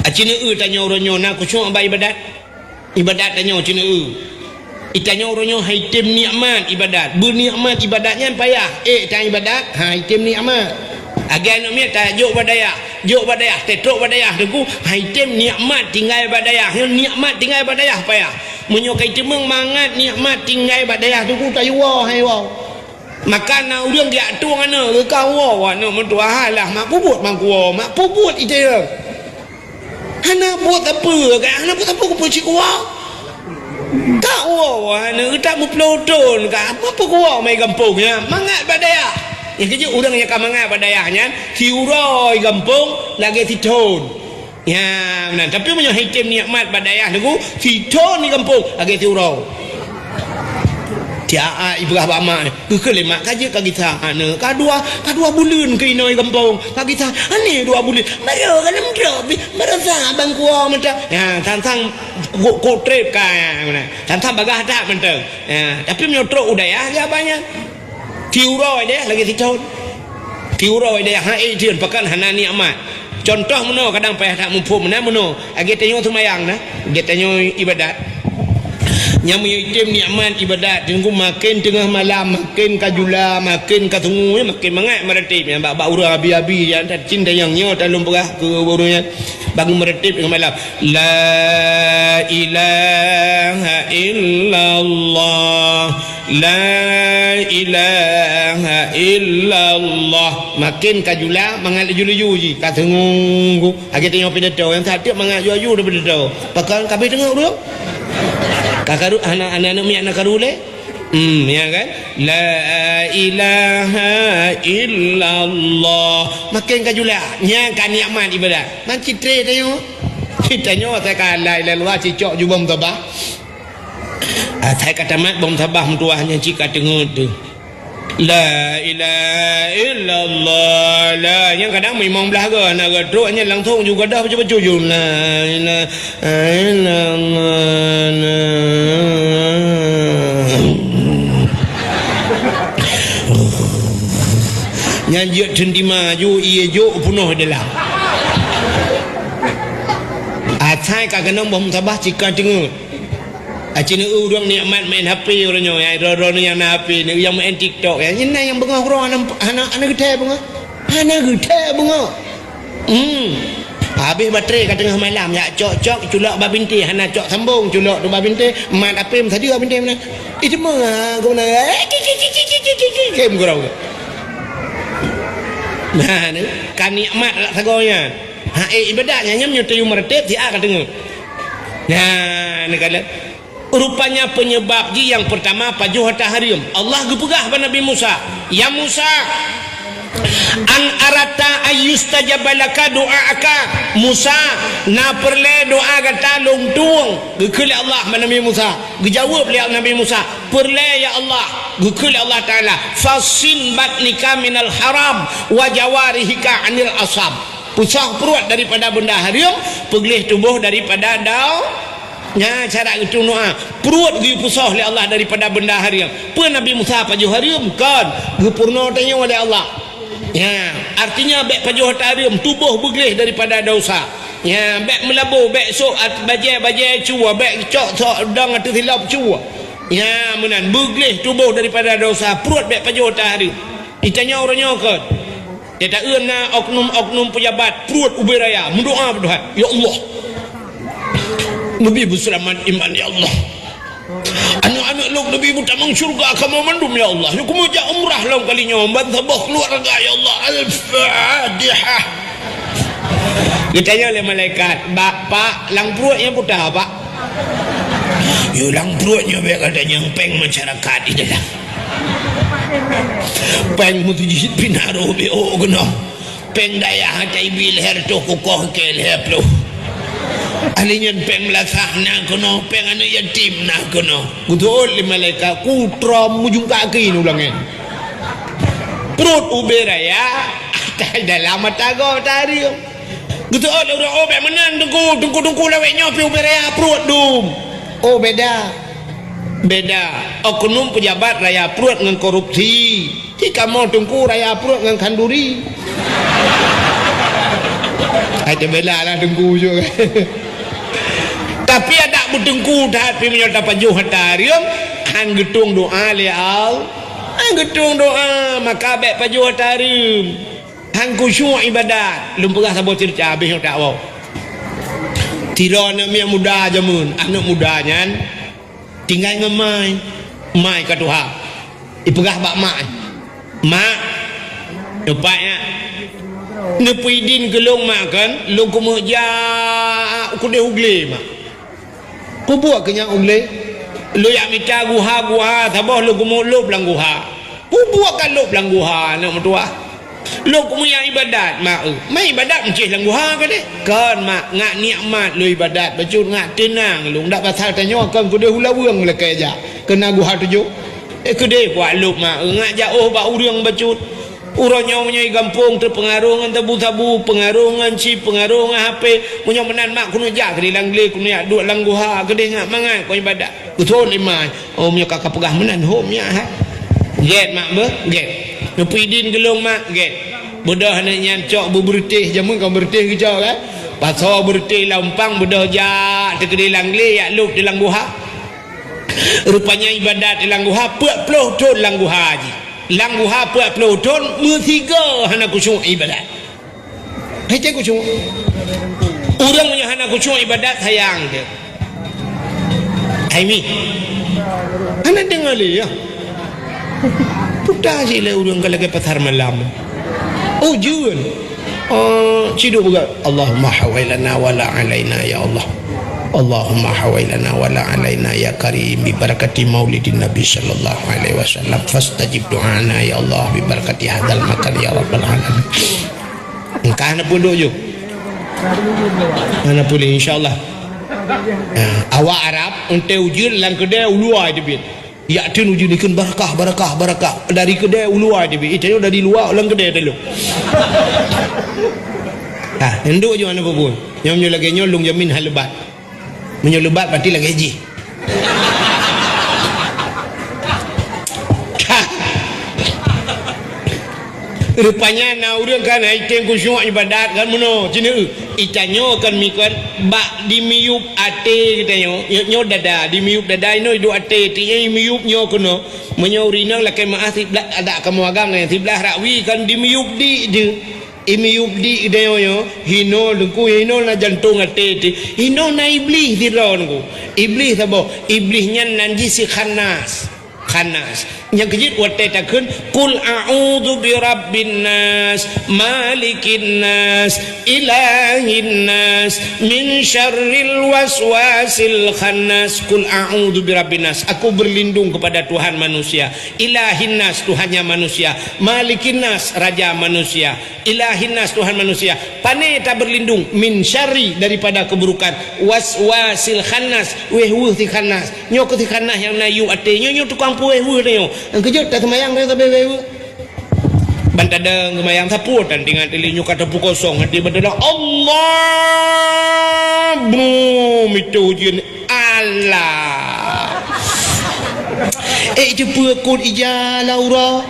Aci neu-eu tanyoe uroe nyoe na khusyuk bak ibadat. Ibadat tanyoe cit neu-eu. Itanyoe uroe nyoe hai tem nikmat ibadat. Beunikmat ibadat nyan payah. Eh, tan ibadat, hai tem nikmat. Agai aneuk miet tajok bak dayah. Jok bak dayah, tetrok bak dayah Teungku, hai tem nikmat tinggai bak dayah. Nyoe nikmat tinggai bak dayah payah. Meunyoe kai teumeung mangat nikmat tinggai bak dayah Teungku, tayue hai woe. Maka na ureueng geujak tueng aneuk, geuka woe aneuk meutuah, alah mak peubuet mangkuwoe, mak peubuet itée. Hana buet sapeue, kan? Hana buet sapeue, kupeue cit kuwoe. Ka woe aneuk geutak meuploe thon, ka apa peukuwoe mai gampông nyan? Mangat bak dayah. Nyang keujeuet ureueng nyang ka mangat bak dayah nyan, siuroe gampông lagée sithon. Ya, meunan. Tapi meunyoe hai tem nikmat bak dayah Teungku, sithon di gampông lagée siuroe. Tiap ibrah bak mak, geukheun lé mak ka jeuet ka gisa aneuk, ka dua, ka dua buleuen keu inoe gampông, ka gisa aneuk dua buleuen, baru ka lom drop, baru sa bang kuah mata. Ya, sang-sang kok, kok trép ka, ya, meunan. Sang-sang bagah that mantong. Ya, tapi meunyoe trok u dayah, ya banyak. Tiuroe deh lagée sithon. Tiuroe deh hai thon pakon hana nikmat. Contoh meunoe kadang payah that muphom meunan meunoe. Lagée tanyoe seumayang na, lagée tanyoe ibadat. Nyang meunyoe item nikmat ibadat, Teungku, maken teungoh malam, maken ka jula, maken ka sungu, maken mangat meuratéb nyan bak, bak ureueng abi-abi nyan, cit tanyong nyoe talôn peugah keu ureueng nyan. Bangun meureutéb deungon malam. La ilaha illallah. La ilaha illallah. Makin ka julak, mangat laju-laju jih. Ka seunggu-unggu. Lagèe tanyoe pidato, nyang satu mangat laju-laju pidato. Pakon ka abéh teungoh ureueng? Ka karu, hana, aneuk-aneuk miet hana karu lé? Hmm, ya kan? La ilaha illallah. Makin ka julak. Nyan ka nikmat ibadat. Nan citré tanyoe. Citré tanyoe asai ka la ilaha illallah, cicok ju bom tabah. Asai ka tamat bom tabah meutuwah nyan cit ka teungeut teuh. La ilaha illallah. La, nyang kadang limong blah go, na go trok nyan langsung ju gadoh bacut-bacut ju. La ilaha illallah. Nyan jeuet teuntima ju, ié jok peunoh dalam. Asai ka keunong bom tabah cit ka teungeut. Aci neu ureueng nikmat main H P uroe nyoe, ya, droe-droe nyang na H P, nyang main TikTok, ya. Nyan nyang beungoh uroe hana, hana, hana geuthèe beungoh. Hana geuthèe beungoh. Hmm. Habéh baterai ka teungoh malam, ya, cok-cok, culok bak bintéh, hana cok sambong, culok tu bak bintéh, mat H P meusadeue bak bintéh meunan. Itu mah, aku meunan, eh, ki, ki, ki. Nah, ni, ka nikmat lah sagoe nyan. Ha, eh, ibadat nyan, nyan meunyoe tayue meureutéb, siat ka teungoh. Nah, ni ka lheueh. Rupanya penyebab jih nyang pertama pajoh ata hareuem. Allah geupeugah bak Nabi Musa, "Ya Musa, an arata ayyustajaba laka du'aaka." Musa, na peureulée doa gata lôn tueng, geukheun lé Allah bak Nabi Musa. Geujaweueb lé Nabi Musa, "Peureulée ya Allah," geukheun lé Allah Taala, "fasin batnika minal haram wa jawarihika anil asab." Peusoh pruet daripada benda hareuem, peugleh tuboh daripada dau-, Nyan cara geutueng doa. Pruet geupeusoh lé Allah daripada benda hareuem. Peue Nabi Musa pajoh hareuem? Kon. Geupeurunoe tanyoe lé Allah. Ya, artinya bék pajoh ata hareuem, tuboh beugleh daripada dosa. Ya, bék meulaboh, bék sôk at-, bajée-bajée cue, bék cok-cok dong ateueh silop cue. Ya, meunan, beugleh tuboh daripada dosa, pruet bék pajoh ata hareuem. Itanyoe uroe nyoe kon. Teuta-eu na oknum-oknum peujabat pruet ubé raya, meudoa beudohat, "Ya Allah, neubi beuseulamat iman, ya Allah. Aneuk-aneuk lôn neubi meutamong syeuruga kamoe mandum, ya Allah. Lôn keumeujak umrah lom kali nyoe, ban saboh keuluwarga, ya Allah." Al-Fatihah. Geutanyong lé malaikat, "Bak, Pak, lam pruet nyoe peue teuh, Pak?" "Yo, lam pruet nyoe bék gata nyang péng masyarakat di dalam." Péng meuseujid pih na rôh B O keunoe. Péng dayah T B lhèe reutôh kukoh keu lhèe ploh. Ahli nyan péng meulasah na keunoe, péng aneuk yatim na keunoe. Geuteuôt lé malaikat, "Ku trom meujungkak keu ié u langét." Pruet ubé raya, ata dalam ata gob ata hareuem. Geuteuôt lé ureueng, "Oh, bék meunan, Teungku, Teungku, Teungku, lawét nyoe pih ubé raya pruet dum." Oh, beda. Beda. Oknum peujabat raya pruet ngon korupsi. Ci kamoe Teungku raya pruet ngon khanduri. Hai, teubela lah Teungku jok. Tapi adak beuteungku that pih meunyoe tapajoh ata hareuem, han geutueng doa lé Allah. Han geutueng doa, maka bék pajoh ata hareuem. Han khusyuk ibadat. Lôn peugah saboh ceurita habéh nyoe tawoe. Sidroe aneuk miet muda jameun, aneuk muda nyan tinggai ngon mai. Mai ka tuha. Ipeugah bak mak, "Mak, neupat nyak. Neupeuidin keu lôn, Mak, kon lôn keumeujak u keudeh u glé, Mak." "Peue buet keu nyan u glé?" "Lôn jak mita guha-guha saboh lôn keumeulôb lam guha." "Peue buet ka lôb lam guha, aneuk meutuwah?" "Lôn keumeujak ibadat, Mak, eu." "Ma ibadat meucéh lam guha keudeh?" "Kon, Mak, ngat nikmat lôn ibadat bacut, ngat teunang lôn. Dak pasal tanyoe kon keudeh u laweueng lakée jak, keu na guha tujoh." "Eh, keudeh kuat lôb, Mak, eu, ngat jak ôh bak ureueng bacut." Uroe nyoe meunyoe i gampông teupeungaruh ngon sabu-sabu, peungaruh ngon chip, peungaruh ngon H P. Meunyoe meunan mak keuneuk jak keudeh lam glé, keuneuk jak duek lam guha, keudeh ngat mangat kon ibadat. Geuthon lé mak, "Oh, meunyoe ka kapeugah meunan, hom nyak hai." "Gét mak beuh, gét. Neupeuidin keu lôn mak, gét." Beudôh aneuk nyan cok beubeureutéh, jameun kon beureutéh geucok kan. Pasoe beureutéh lam umpang, beudôh jak teukeudeh lam glé, jak lôb di lam guha. Rupanya ibadat di lam guha, peuet ploh thon lam guha jih. Lam guha peuet ploh thon, meusigoe hana khusyuk ibadat. Hai cit khusyuk. Ureuëng meunyoe hana khusyuk ibadat, sayang teuh. Hai mi. Hana deungoe lé, ya. Puta cit lé ureuëng ka lagée pasar malam. Ujeuen. Oh, ciduk beugah. Allahumma hawailana wala alaina, ya Allah. Allahumma hawailana wala alaina, ya Karim, bi barakati maulidin Nabi sallallahu alaihi wasallam. Fastajib du'ana, ya Allah, bi barakati hadzal makan, ya Rabbal alamin. Engkah na punduk ju. Hana pulih, insya Allah. Ha, awak Arab, untée ujeuen lam keudée u luwa teubiet. Yak teun ujeuen ikheun barakah, barakah, barakah. Dari keudée u luwa teubiet. Itanyoe dari luwa lam keudée teuh. Ha, nduk ju hana peubuet. Nyoe, nyoe lagée nyoe lôn jamin halebat. Meunyoe leubat, berarti lagée jih. Rupanya na ureuëng kan hai tem khusyuk ibadat kan meunoe, cina eu. Itanyoe kan mikon bak dimiyup até geutanyoe, nyoe, nyoe dada, dimiyup dada inoe iduek até, tinya miyup nyoe keunoe. Meunyoe ureuëng inong lakée meuáh siblah, adak kamoe agam nyan siblah rak wie kan dimiyup di deuh. Imiyup di idéh nyoe, hinoe teungku, hinoe na jantong até teuh, hinoe na Iblih sidroe teungku. Iblih saboh, Iblih nyan nan jih si Khannas. Khannas. Nyang keujeuet watée takheun, "Qul a'udzu birabbin nas, malikin nas, ilahin nas, min syarril waswasil khannas." "Qul a'udzu birabbin nas." Aku berlindung kepada Tuhan manusia. Ilahin nas, Tuhannya manusia. Malikin nas, raja manusia. Ilahin nas, Tuhan manusia. Pane taberlindung, min syarri, daripada keburukan. Waswasil khannas, wéh-weuh si Khannas. Nyoe keuh si Khannas nyang na yub até. Nyoe, nyoe tukang peuwéh-weuh nyoe. Nyang keujeuet taseumayang nyoe sabe wéh-weuh. Ban tadong seumayang sapeue tan tingat teuh lé nyoe ka teupeu kosong até ban tadong. Allah! Brum, itu ujeuen. Alah. Eh, itu peue kon ija laura?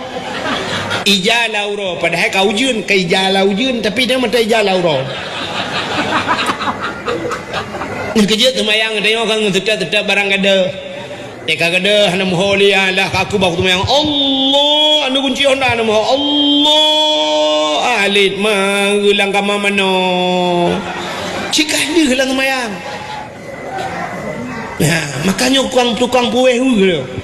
Ija laura, padahai ka ujeuen, ka ija la ujeuen, tapi dia mata ija laura. Keujeuet seumayang, tengok kan, tetap-tetap barang kada. Eh, ka kada, hana meuho lé, alah, ka aku baku seumayang. Allah, anu kunci honda, hana meuho. Allah, alit ma, geulang kama mano. Cik kah deuh lam seumayang. Ha, makanya tukang, tukang puwéh hu.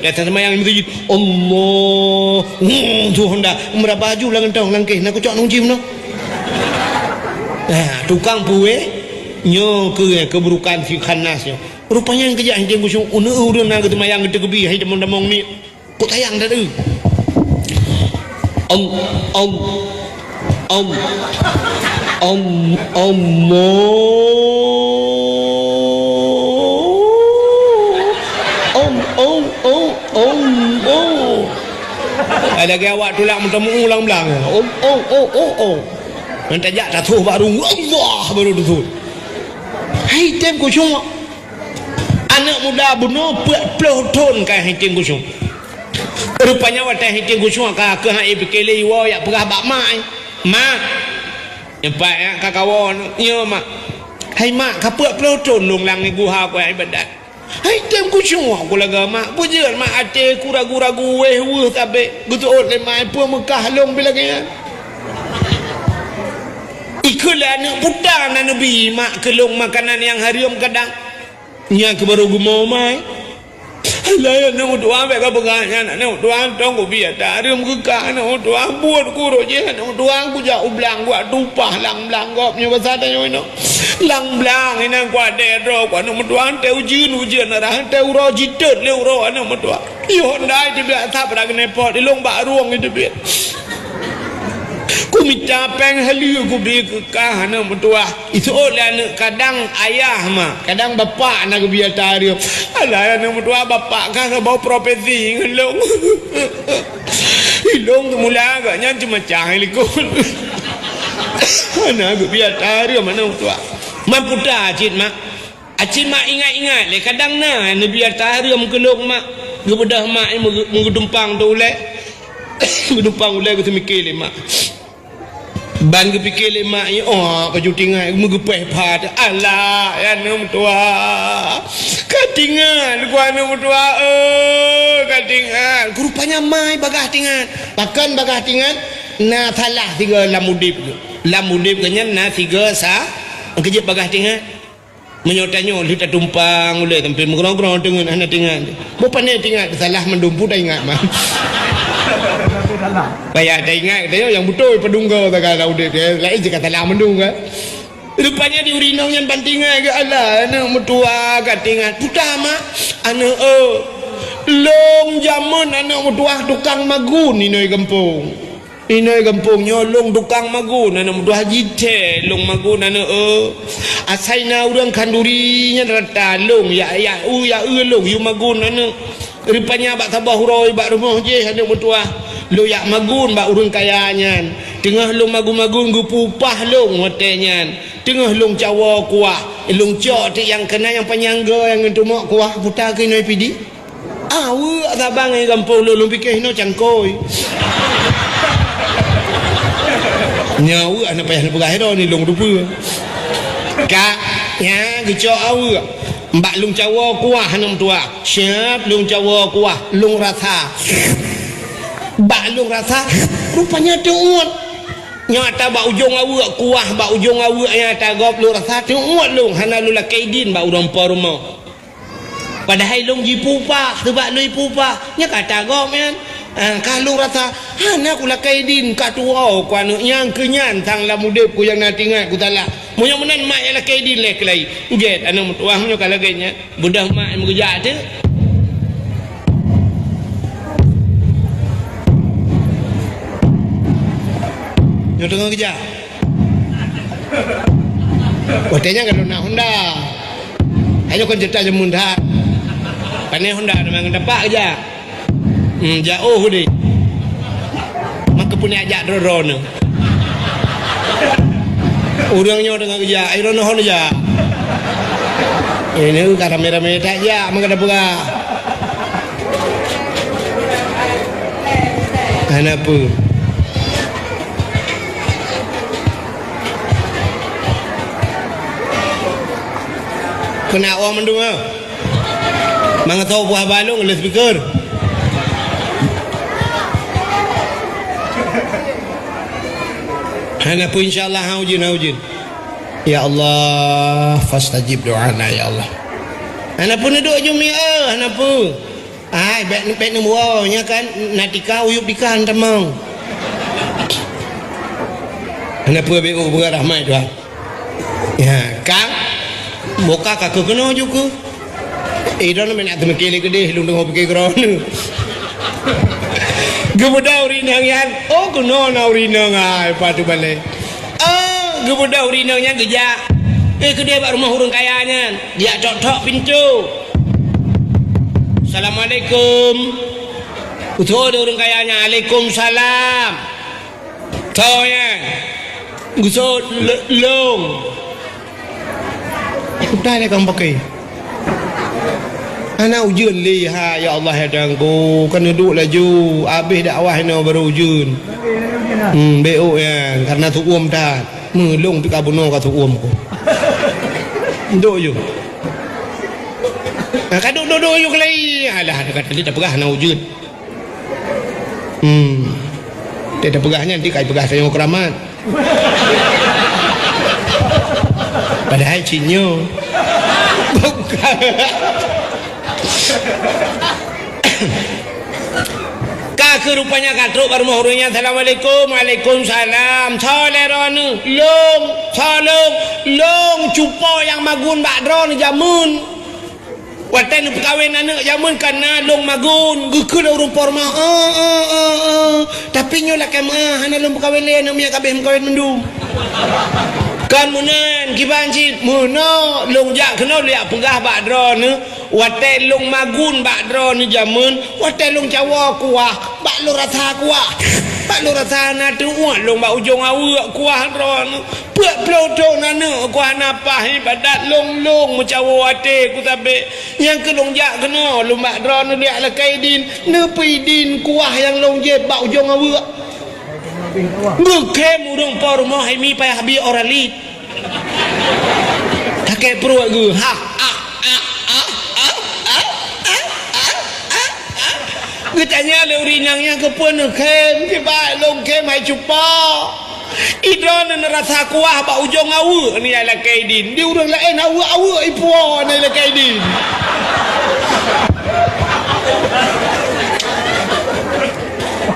Datang sembahyang di masjid. Allah. Hmm, tu honda. Meuraba ju lam gentong, lam kéh. Nak kucok nang jim noh. Ha, tukang puwéh. Nyoe keu, keburukan si Khannas nyoe. Rupanya nyang keujak hingga khusyuk. Uneuk ureueng na geuteumbayang geuteukeubi. Hai damong-damong ni. Kok sayang dah tu? Al, al, al, al, Allah. Al, al, al, Allah. Ada lagi awak tulak meuteumeu ulang belang. Al, al, al, al, al. Nanti jak tatuh baru Allah baru tu. Hai tem khusyuk. Aneuk muda bunoe peuet ploh thon ka hiting khusyuk. Rupanya watée hiting khusyuk ka keuh hai pike lé iwoe yak peugah bak mak, "Mak, nyoe pat yak ka kawoe nyoe, Mak." "Hai Mak, ka peuet ploh thon lôn lam guha ku ibadat. Hai tem khusyuk ku lagée Mak. Peue jeuet Mak até ku ragu-ragu wéh weuh sabe geuseuôt lé mak peue meukah lôn pih lagée nyan." Ikheun lé aneuk puta na neubi mak keu lôn makanan nyang hareuem kadang. Nyan keuh barô geumoe mai. Alah aneuk meutuah bék ka peugah nyan aneuk meutuah tong kubi ata hareuem keu ka aneuk meutuah buet kurok jih aneuk meutuah kujak u blang kuat tupah lam blang gob nyoe basa tanyoe inoe. Lam blang inan kuat dek droe ku aneuk meutuah teuh ujeuen ujeuen arah teuh uroe jitot lé uroe aneuk meutuah. Yoh ndai teubiet asab rak keuneupot ilong bak rueng teubiet. Kumita péng haleue kubi keu kah aneuk meutuah. Iseuôt lé aneuk kadang ayah ma, kadang bapak na geubi ata hareuem. Alah aneuk meutuah bapak kah saboh profesi ngon lôn. Ilong teumula agak nyan ceumacah likot. Hana geubi ata hareuem aneuk meutuah. Man puta cit mak. Aci mak ingat-ingat lé kadang na neubi ata hareuem keu lôn mak. Geubeudôh mak meuge-, meugeudumpang teu ulée. Geudumpang ulée geuteumike lé mak. Ban geupike lé mak nyoe, oh, baju tingat meugeupéh phat. Alah, ya aneuk meutuah. Ka tingat ku aneuk meutuah, eh, ka tingat. Rupanya mai bagah tingat. Pakon bagah tingat? Na salah sigoe lam udeb geuh. Lam udeb geuh nyan na sigoe sa-, Keujeuet bagaih teuingat. Meunyoe tanyoe lheueh tatumpang ulèe sampoe meugroe-groe teungeut hana teuingat. Boh pané teuingat, salah mandum peue taingat mah. Payah taingat, tanyoe nyang beutôi padum goe sagai lam udép, ya. Laén cit ka salah mandum, kan? Rupanya di ureueng inong nyan ban teuingat geuh, alah, aneuk meutuah ka teuingat. Peue ta, Mak? Aneuk, eu, lôn jameun aneuk meutuah tukang magun inoe gampông. Inoe gampông nyoe lôn tukang magun, aneuk meutuah jithèe lôn magun, aneuk, eu. Asai na ureueng khanduri nyan rata lôn, ya, ya, eu, ya, eu lôn, yue magun, aneuk. Rupanya bak saboh uroe bak rumoh jih aneuk meutuah, lôn jak magun bak ureueng kaya nyan. Teungoh lôn magun-magun geupeu upah lôn watèe nyan. Teungoh lôn cawoe kuah, lôn cok tiek nyang keunan nyang panyang goe nyang ngon tumok kuah, peue ta keunoe pih di. Aweuek saban ngon gampông lôn, lôn piké hinoe cangkôi. Nyoe aweuek hana payah neupeugah droeneuh lôn teupeue. Ka, nyan geucok aweuek. Bak lôn cawoe kuah aneuk meutuah. Siap lôn cawoe kuah, lôn rasa. Bak lôn rasa, rupanya teuuet. Nyoe ata bak ujong aweuek kuah, bak ujong aweuek nyang ata gob lôn rasa teuuet lôn, hana lôn lakèe idin bak ureueng po rumoh. Padahai lôn jipeu upah, seubab lôn jipeu upah, nyan ka ata gob nyan. Ah, ka lôn rasa, hana kulakèe idin, ka tuwoe ku aneuk nyan, keu nyan sang lam udép ku nyang na teuingat ku salah. Meunyoe meunan mak nyang lakèe idin lé keulai. Gèt aneuk meutuah meunyoe ka lagèe nyan. Beudôh mak meugeujak teuk. Nyoe teungoh geujak. Watèe nyan ka lôn na Honda. Ayo kon ceurita jameun that. Pané Honda teuma ngon tapak geujak. Hmm, jak oh deh. Maka pun jak droe-droe nyoe. Ureueng nyoe teungoh geujak, ai droe nyoe hana jak. Ini ka ramé-ramé that jak, maka tapeugah. Hana peue. Keuneuk awak mandum, ha? Mangat tho puah balong lé speaker. Hana peue, insya Allah, ha ujeuen, ha ujeuen. Ya Allah, fastajib doana, ya Allah. Hana peue neuduek jumi, eh, hana peue. Ai, bèk, bèk neuwoe, nyan kan na tika, uyup tika han tamong. Hana peue, bèk u peugah rahmat Tuhan. Ya, kang, boka ka keuh keunoe ju keuh. Eh, droeneuh meunan teumeuké lé keudeh, lôn deungoe pike keudroe. Geubeudôh ureueng inong nyan, oh, keunoe na ureueng inong, ai, patu balèe. Oh, geubeudôh ureueng inong nyan geujak. Eh, keudeh bak rumoh ureueng kaya nyan. Geujak tok-tok pintoe. "Assalamualaikum." Geutho lé ureueng kaya nyan, "Alaikumsalam." Tho nyan. Geusôt le-, lôn. Utai lé kang paké. Hana ujeuen lé, ha, ya Allah, ya Tuhanku. Keuneuk duek laju. Abéh dakwah inoe barô ujeuen. Hmm, beuh nyan. Karena seuuem that. Meulông pih ka bunoe ka seuuem ku. Duek ju. Nah, ka duek, duek, duek ju keulai. Alah, ka tadi tapeugah hana ujeuen. Hmm. Dia tapeugah nyan, dia kai peugah tanyoe keuramat. Padahai cit nyoe. Bukan. Ka keuh rupanya ka trok bak rumoh ureueng nyan, "Assalamualaikum." "Waalaikumsalam." "Soe lé droeneuh?" "Lôn." "Soe lôn?" "Lôn cupo nyang magun bak droeneuh jameun." Watèe neupeukawen aneuk jameun ka na lôn magun, geukheun lé ureueng po rumoh, "Eh, eh, eh, eh. Tapi nyoe lakèe meu'ah, hana lôn peukawen lé, aneuk miet ka abéh meukawen mandum." Kon meunan, kiban cit, meunoe lôn jak keunoe lôn jak peugah bak droeneuh, watèe lôn magun bak droeneuh jameun, watèe lôn cawoe kuah, bak lôn rasa kuah. Bak lôn rasa na teuuet lôn bak ujong aweuek kuah droeneuh. Peuet ploh thon aneuk ku hana paih ibadat lôn-lôn meucawoe até ku sabé. Nyang keu lôn jak keunoe lôn bak droeneuh jak lakèe idin, neupeu idin kuah nyang lôn jieb bak ujong aweuek. Geukhém ureueng po rumoh hai mi payah bi Oralit. Sakét pruet geuh. Ha, ha, ha. Geutanya lé ureueng inong nyan keupeue neukhém, kiban lôn khém hai cupo. Idroeneuh Rasa kuah bak ujong aweuek ni ya lakée idin. Di ureuëng laén aweuek-aweuek ipuwoe ni lakée idin.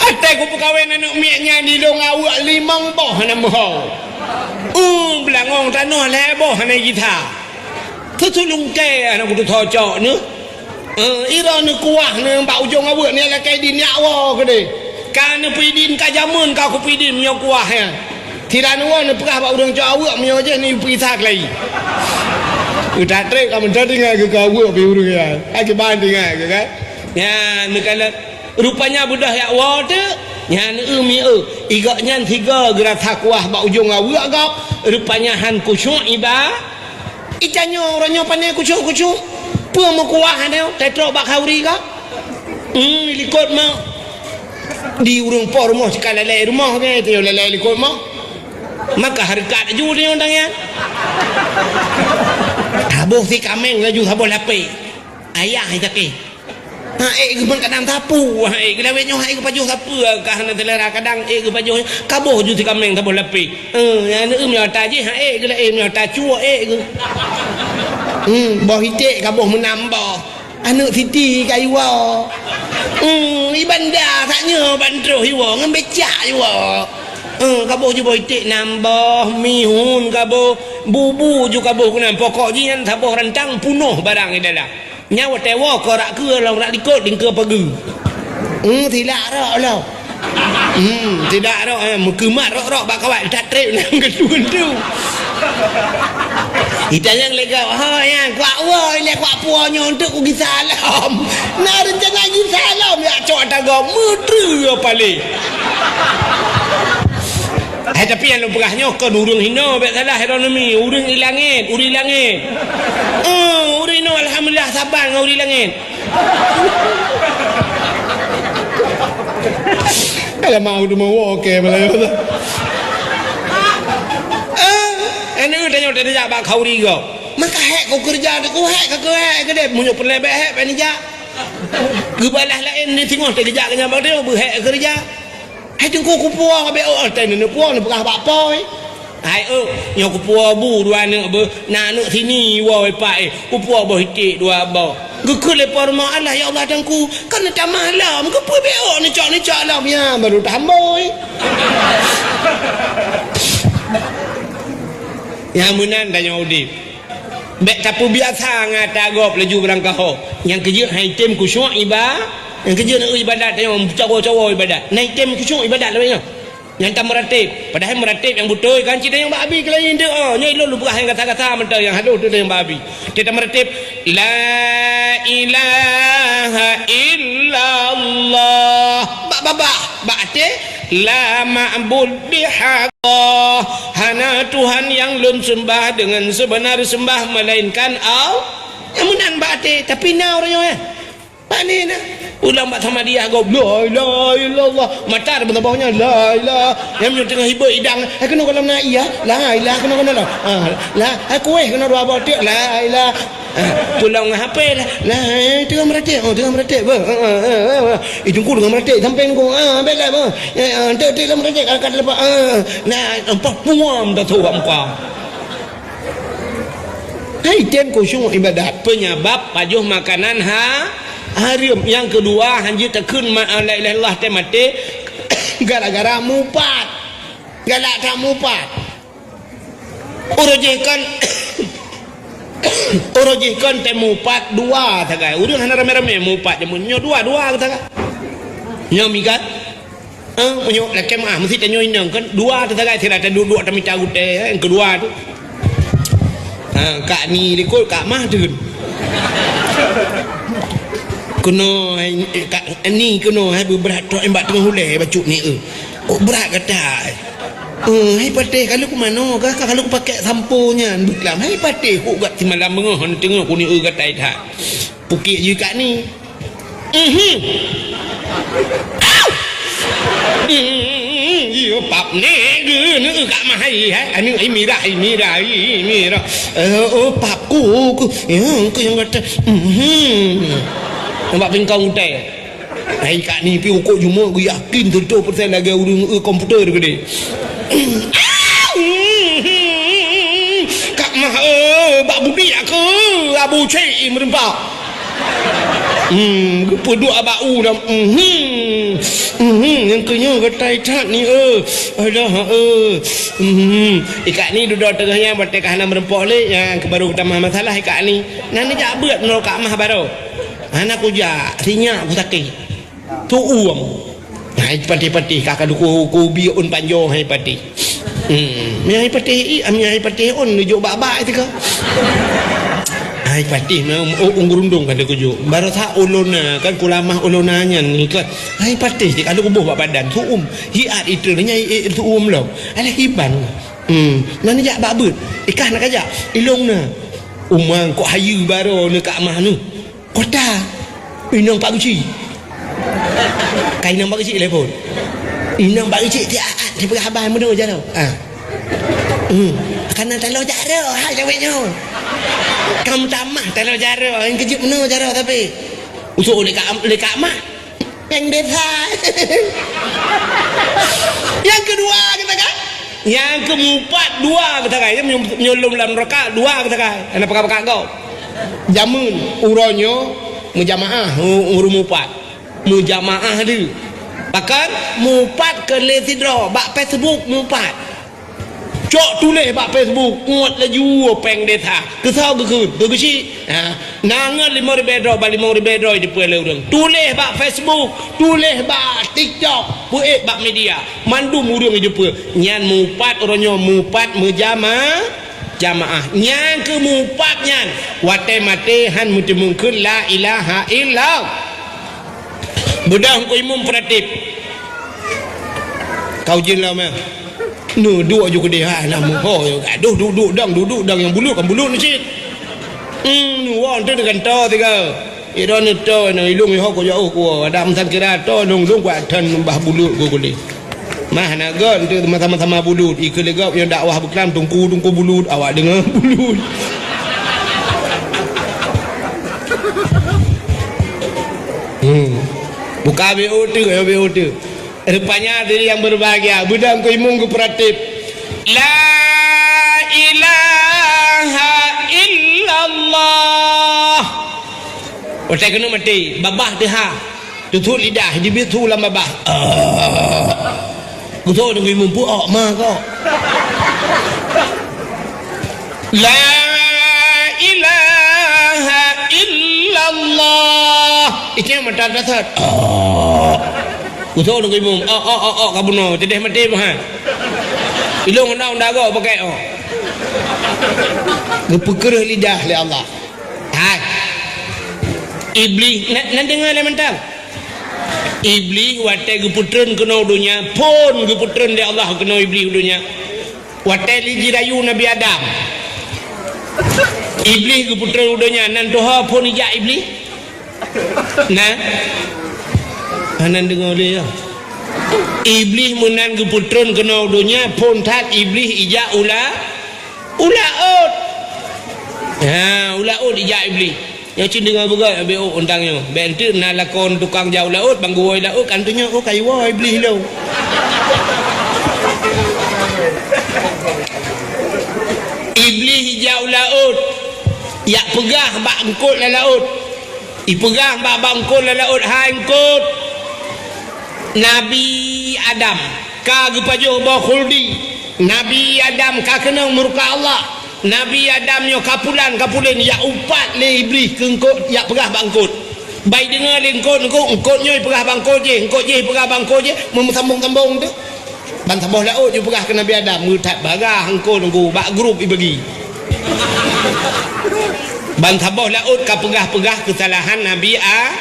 Até kupeukawen aneuk miet nyan di lông aweuek limong boh hana meuho. Uh, beulangong tanoh lhée boh hana jitha. Teutulung kée aneuk kutu thocok nyoe. Eh, ira neukuah neu bak ujong aweuek ni lakée idin nyak woe keudeh. Ka neupeuidin ka jameun ka kupeudin nyoe kuah nyan. Sira neuwoe neupeugah bak ureuëng cok aweuek meunyoe jih neupeugisa keulayi. Utak trek ka meuntang tinggai keu aweuek pi ureuëng nyan. Akiban tinggai keu kan. Nyan neukalon rupanya beudoh yak woe teuk. Nyan eu mi eu. Igok nyan sigo geurasa kuah bak ujong aweuek gob. Rupanya han khusyuk iba. Itanyoe uroe nyoe pane kucuk-kucuk. Peue meukuah nyoe, tetrok bak khauri ka? Hmm, likot ma. Di ureuëng po rumoh sika lalai rumoh ke, tanyoe lalai likot ma. Maka hareukat laju tanyoe tangian. Taboh si kaméng laju saboh lapéh. Ayah sakét. Ha, ék geuh ban kadang sapeue, ha, ék geuh lawét nyoe, ha, ék geuh pajoh sapeue, ka hana seulera kadang, ék geuh pajoh, kaboh ju si kaméng saboh lapéh. Eh, aneuk meunyoe ata jih, ha, ék geuh laén meunyoe ata cue, ék geuh. Hmm, boh iték kaboh meunam boh. Aneuk siti ka iwoe. Hmm, i banda sak nyoe ban troh iwoe, ngon becak iwoe. Eh, kaboh ju boh iték nam boh, mihun kaboh, bubu ju kaboh keunan. Pokok jih nyan saboh rantang punoh barang di dalam. Nyan watée woe keu rak keue lom rak likot lingkeue pageue. Hmm, tidak rok lom. Hmm, tidak rok, eh, meukeumat rok-rok bak kawat that treb nang geundu-geundu. Itanyong lé gob, "Ho nyan, kuak woe ilée kuak puwoe nyoe untuk kugisa lom." Na reuncana gisa lom, yak cok ata gob, meutreue palé. Hai, tapi nyang lôn peugah nyoe kon ureuëng hinoe, bék salah ironomi, ureuëng i langét, ureuëng i langét. Eh, ureuëng hinoe alhamdulillah saban ngon ureuëng i langét. Alamak, udah mau oke malah. Eh, aneuk tanyoe tajak bak khauri gob. Maka hék ku keureuja teuku hék ka keu hék keudeh, meunyoe peureulée bék hék bék nijak. Geubalah laén ni singoh teugeujak keu nyan bak teuh beuhék keureuja. Hai teungku kupuwoe bék oh, teuh neupuwoe neupeugah bak poi. Hai oh, nyoe kupuwoe bu dua aneuk beuh, na aneuk sini woe ipak eh, kupuwoe boh iték dua boh. Geukheun lé poi rumoh, "Allah ya Allah teungku, kan neutamah lom, keupeue bék oh neucok-neucok lom nyan baru tamboi." Nyang meunan tanyoe udeb. Bék tapeubiasa ngon ata gob laju beurangkaho. Nyang keujeuet han item khusyuk iba-, nyang keujeuet na ibadat tanyoe, cawo-cawo ibadat. Na item khusyuk ibadat lagée nyoe. Nyang tameuratéb, padahai meuratéb nyang beutôi kan cit nyang bak abi keulayi teuh. Oh, nyoe ilôn lôn peugah nyang gata-gata mantong nyang halôh teuh nyang bak abi. Teuh tameuratéb, "La ilaha illallah." Bak babah, bak até, "La ma'bud bihaq." Allah, hana Tuhan nyang lôn seumbah deungon seubeuna seumbah meulainkan Allah. Nyang meunan bak até, tapi na uroe nyoe, eh. Pane na? Ulang bak samadiyah gob, "La ilaha illallah." Mata teubang-teubang nyan, "La ilaha." Nyang meunyoe teungoh hibeuet idang, "Hai keunoe gohlom na ié, la ilaha keunoe, keunoe la." Ah, la, hai kueh keunoe dua boh teuk, "La ilaha." Ah, tulông ngon H P lah. Lah, eh, teungoh meuratéb, oh, teungoh meuratéb. Beuh, eh, eh, eh, eh, eh. Eh, teungku teungoh meuratéb, sampoe teungku. Ah, bék lah, beuh. Eh, eh, teuk, teuk lam meuratéb, ka, ka leupah. Ah, nah, ampah puam dah tu, ampah. Hai, tem khusyuk ibadat. Penyebab pajoh makanan ha-, haram. Nyang keudua, hanjeuet takheun ma-, la ilaha illallah teuh maté gara-gara mupat. Galak that mupat. Uroe jih kon, uroe jih kon teuh mupat dua sagai. Ureuëng hana ramé-ramé mupat jameun nyoe dua-dua sagai. Nyoe mikat. Ah, meunyoe lakée meuah meusti tanyoe inong kon dua teuh sagai sira teuh duek-duek tamita gutée, eh, nyang keudua tu. Ah, kak ni likot kak mah teun. Keunoe, eh, kak ni keunoe hai beubrat trok bak teungoh ulée bacut ni, eh. Kok brat gata, eh? Eh, hai patéh, ka lheueh kumanoe, ka, ka lheueh kupakék sampo nyan beuklam. Hai patéh, kok gat simalam beungoh hana teungoh kuni, eh, gatai that. Pukik jih kak ni. Mhm. Au! Mhm, iya, pap ni, geuneuk kak mah hai, hai. Anu, ai mirah, ai mirah, ai mirah. Eh, oh, pap ku, ku. Ya, ku nyang kata. Mhm. Nampak pingkong utai. Hai kak ni pi ukok jumo geuyakin seratus persen lagée ureuëng, eh, komputer gede. Mah, eh, bak budiak keu Abu Cik meureumpok. Hmm, geupeuduek bak u lam. Mhm. Mhm, nyang keu nyoe geutai that ni, eh. Alah, eh. Mhm. Ikak ni dudoe teungoh nyan watèe ka hana meureumpok lé, nyan keu baru geutamah masalah ikak ni. Nah, neujak beuet nyoe kak mah baroe. Hana kujak, sinyak kusakét. Tu'uem. Hai patéh-patéh, ka ka duku kubi ôn panjoe hai patéh. Hmm, mi hai patéh i, mi hai patéh ôn neujok bak-bak teuka. Hai patéh, mi ôn gurundong ka dikujok. Barosa ulôn na, kan kulamah ulôn na nyan ni kan. Hai patéh, ka duku boh bak badan, tu'uem. Hiat itu nyai, eh, tu'uem lom. Alah hiban. Hmm, na neujak bak beuet. Ikah na kajak, ilong na. Umang kok hayeue baroe ni kak mah ni. Kota. Inong Pak Geuchik. Ka inong Pak Geuchik telepon. Inong Pak Geuchik tiap saat dipeugah haba meunoe jaroe. Ha. Hmm. Kana taloe jaroe, hai jaweueb nyoe. Kam tamah taloe jaroe, nyang keujeuet meunoe jaroe tapi. Usok lé kak, lé kak mah. Péng desa. Nyang keudua geutangai. Nyang keumupat dua geutangai. Nyoe, nyoe lom lam neuraka dua geutangai. Hana pakat-pakat gob. Jameun uroe nyoe meujamaah u-, ureueng mupat. Meujamaah deuh. Bahkan mupat keu lé sidroe bak Facebook mupat. Cok tuléh bak Facebook, ngot laju péng desa. Keusoe geukheun, geugeuchik. Ha, na ngon limong ribèe droe, bak limong ribèe droe jipeu lé ureueng. Tuléh bak Facebook, tuléh bak TikTok, peuék bak media. Mandum ureueng jipeu. Nyan mupat uroe nyoe, mupat meujama-, jamaah. Nyang keumupat nyan, watèe maté han meuteumeung kheun la ilaha illallah. Beudôh Teungku Imum peuratib. Kau jin lah meh. Nu duek ju keudeh ha, na meuho yo. Aduh, duduk dang, duduk dang nyang bulut, kan bulut ni cit. Hmm, nu wong tu dengan to tiga. Iro ni to, na ilung ho ko jauh ko. Ada meusan kira to, lung lung kuat tan bah bulut ko kulit. Mah na gon tu sama-sama bulut. Ikeu legok yang dakwah buklam tungku-tungku bulut, awak dengar bulut. Hmm. Buka B O tu, ya B O tu. Rupanya diri yang berbahagia, beudôh Teungku Imum geupeuratif. La ilaha illallah. Watèe keuneuk maté, babah teuhah. Tutup lidah, jibiet su lam babah. Ah. Geusoe Teungku Imum peuok ma kok. La ilaha illallah. Itu yang mata dasar. Oh. Geusoe Teungku Imum. Oh, oh, oh, oh, ka bunoe. Teuh maté meuhan. Ilong undang-undang gok pakai, oh. Geupeukeureuk lidah lé Allah. Hai. Iblih, na, na deungoe lé mantong. Iblih watèe geupeutreun keunoe donya, phon geupeutreun lé Allah keunoe Iblih u donya. Watèe lé jirayu Nabi Adam. Iblih geupeutreun u donya, nan tuha phon ijak Iblih? Na? Hana deungoe lé ya. Iblih meunan geupeutreun keunoe donya, phon that Iblih ijak u la-, u laôt. Ha, u laôt ijak Iblih. Nyoe cit deungoe beugöt, bèk ôk untang nyoe. Bèk enteuk na lakon tukang jak u laôt, bang geuwoe laôt, kan teunyoe, oh, ka iwoe Iblih lom. Iblih ijak u laôt, jak peugah bak eungkôt lam laôt. Ipeugah bak, bak eungkôt lam laôt, "Hai eungkôt, Nabi Adam ka geupajoh boh khuldi. Nabi Adam ka keunong murka Allah. Nabi Adam nyoe ka pulan, ka pulen, jak upat lé Iblih keu eungkôt, jak peugah bak eungkôt." Bai deungoe lé eungkôt, eungkôt, eungkôt nyoe ipeugah bak eungkôt jéh, eungkôt jéh ipeugah bak eungkôt jéh, meusambông-sambông teuk. Ban saboh laôt jipeugah keu Nabi Adam, meuthat bagah eungkôt nunggu bak grup ibagi. Ban saboh laôt ka peugah-peugah keusalahan Nabi A-,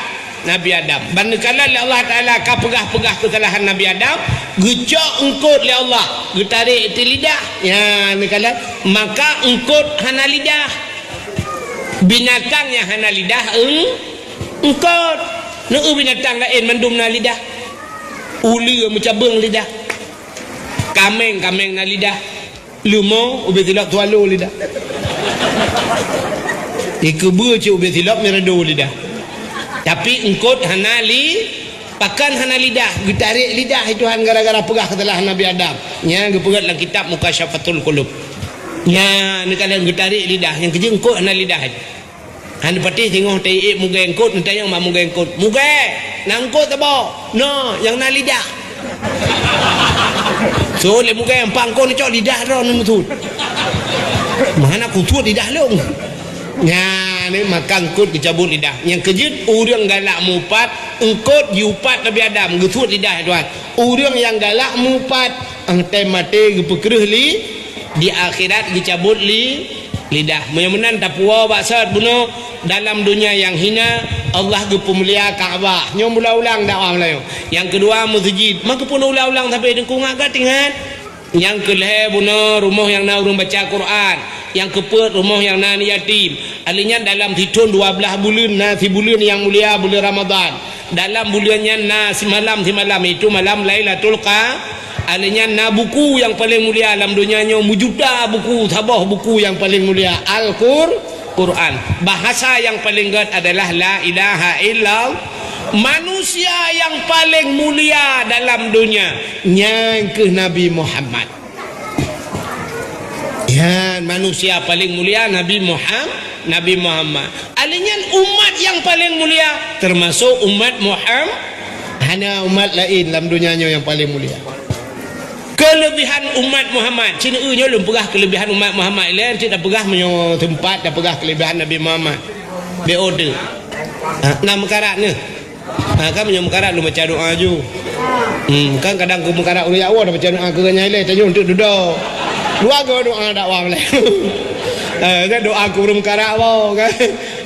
Nabi Adam. Ban neukalon lé Allah Taala ka peugah-peugah keusalahan Nabi Adam, geucok eungkôt lé Allah, geutarek teuh lidah. Ya, neukalon, maka eungkôt hana lidah. Binatang nyang hana lidah eung-, eungkôt. Neu binatang laén mandum na lidah. Uleue meucabeueng lidah. Kaméng, kaméng na lidah. Leumo, ubé silop swallow lidah. Ikeubeue cit ubé silop mirado lidah. Tapi eungkôt hana li-, pakon hana lidah, geutarek lidah Tuhan gara-gara peugah keusalahan Nabi Adam. Nyan geupeugah lam kitab Mukasyafatul Qulub. Nyan, neukalon geutarek lidah, nyang keujeuet eungkôt hana lidah. Hana patéh singoh taiék mugée eungkôt, neutanyong bak mugée eungkôt, "Mugée, na eungkôt saboh?" "Na, nyang na lidah." Seuôt lé mugée, "Empat eungkôt neucok lidah droe neuneusut." "Meuhana kusut lidah lôn." Nyan, maka eungkôt geucabot lidah. Nyang keujeuet ureuëng galak mupat, eungkôt jiupat Nabi Adam, geusut lidah Tuhan. Ureuëng nyang galak mupat, 'oh watée maté geupeukreueh li, di akhirat geucabot li, lidah. Meunyoe meunan tapuwoe bak sot bunoe, dalam donya nyang hina, Allah geupeumulia Ka'bah. Nyoe meulang-ulang dakwah meulayeue. Nyang keudua, meuseujid. Maka pun ulang-ulang sabe deungon ngat gat ingat. Nyang keulhée bunoe rumoh nyang na ureuëng baca Quran. Nyang keupeuet rumoh nyang na aneuk yatim. Alheuh nyan dalam sithon dua blaih buleuen na sibuleuen nyang mulia, buleuen Ramadhan. Dalam buleuen nyan na simalam-simalam, itu malam Lailatul Qa-, alheuh nyan na buku nyang paleng mulia lam donya nyoe, meujuta buku, saboh buku nyang paleng mulia, Al-Qur-, Quran. Bahasa nyang paleng gét adalah la ilaha illallah. Manusia nyang paleng mulia dalam donya, nyan kheueh Nabi Muhammad. Nyan manusia paleng mulia Nabi Muham-, Nabi Muhammad. Alheuh nyan umat nyang paleng mulia, teumasok umat Muham-, hana umat laén lam donya nyoe nyang paleng mulia. Keuleubihan umat Muhammad, cit nyoe lôn peugah keuleubihan umat Muhammad, ilée cit tapeugah meunyoe teumpat tapeugah keuleubihan Nabi Muhammad. Bék ode. Ha, na meukarat nyoe. Ha, kan meunyoe meukarat lôn baca doa ju. Hmm, kan kadang keu meukarat ureuëng jak woe baca doa keu nyan ilée tanyoe untuk dudoe. Dua go doa dakwah lé. Ha, kan doa keu ureuëng meukarat woe kan.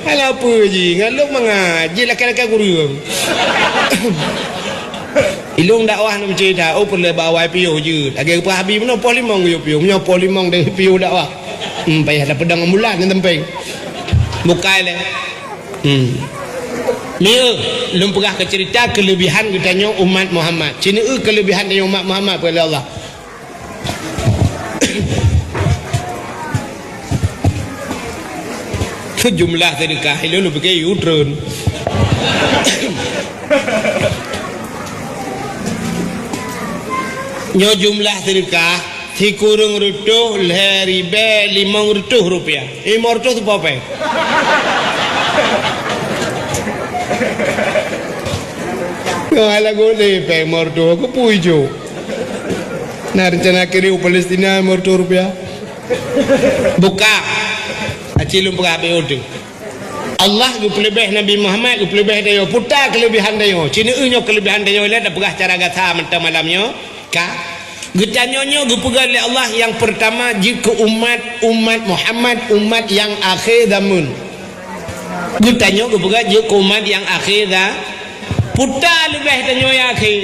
Hana peue jih, ngon lôn mangat, jih lakée-lakée kureueng. Ilôn dakwah nam cerita, oh peureulée bak awai piôh jeuet. Lagée peue Habib meunoe poh limong geuyue piôh, meunyoe poh limong deh piôh dakwah. Hmm, payah tapeudong ambulan ngon tempeng. Bukai lé. Hmm. Mieu, lôn peugah keu cerita keuleubihan geutanyoe umat Muhammad. Cit nyoe keuleubihan tanyoe umat Muhammad peue lé Allah. Jumlah sedekah ilôn lôn pike U-turn. Nyoe jumlah sedekah sikureueng reutôh lhée ribée limong reutôh rupiah. Limong reutôh teupeu péng. Nyoe hana guna péng limong reutôh, keupeue ijok? Na reuncana kirim u Palestina limong reutôh rupiah? Buka. Aci lôn peugah B O T. Allah geupeuleubeh Nabi Muhammad, geupeuleubeh tanyoe. Peue ta keuleubihan tanyoe? Cit nyoe keuleubihan tanyoe lé tapeugah cara gata mantong malam nyoe. Ka. Geutanyoe nyoe geupeugah lé Allah nyang peurtama jeuet keu umat, umat Muhammad, umat nyang akhé zameun. Geutanyoe geupeugah jeuet keu umat nyang akhé za-, peue ta leubeh tanyoe nyang akhé.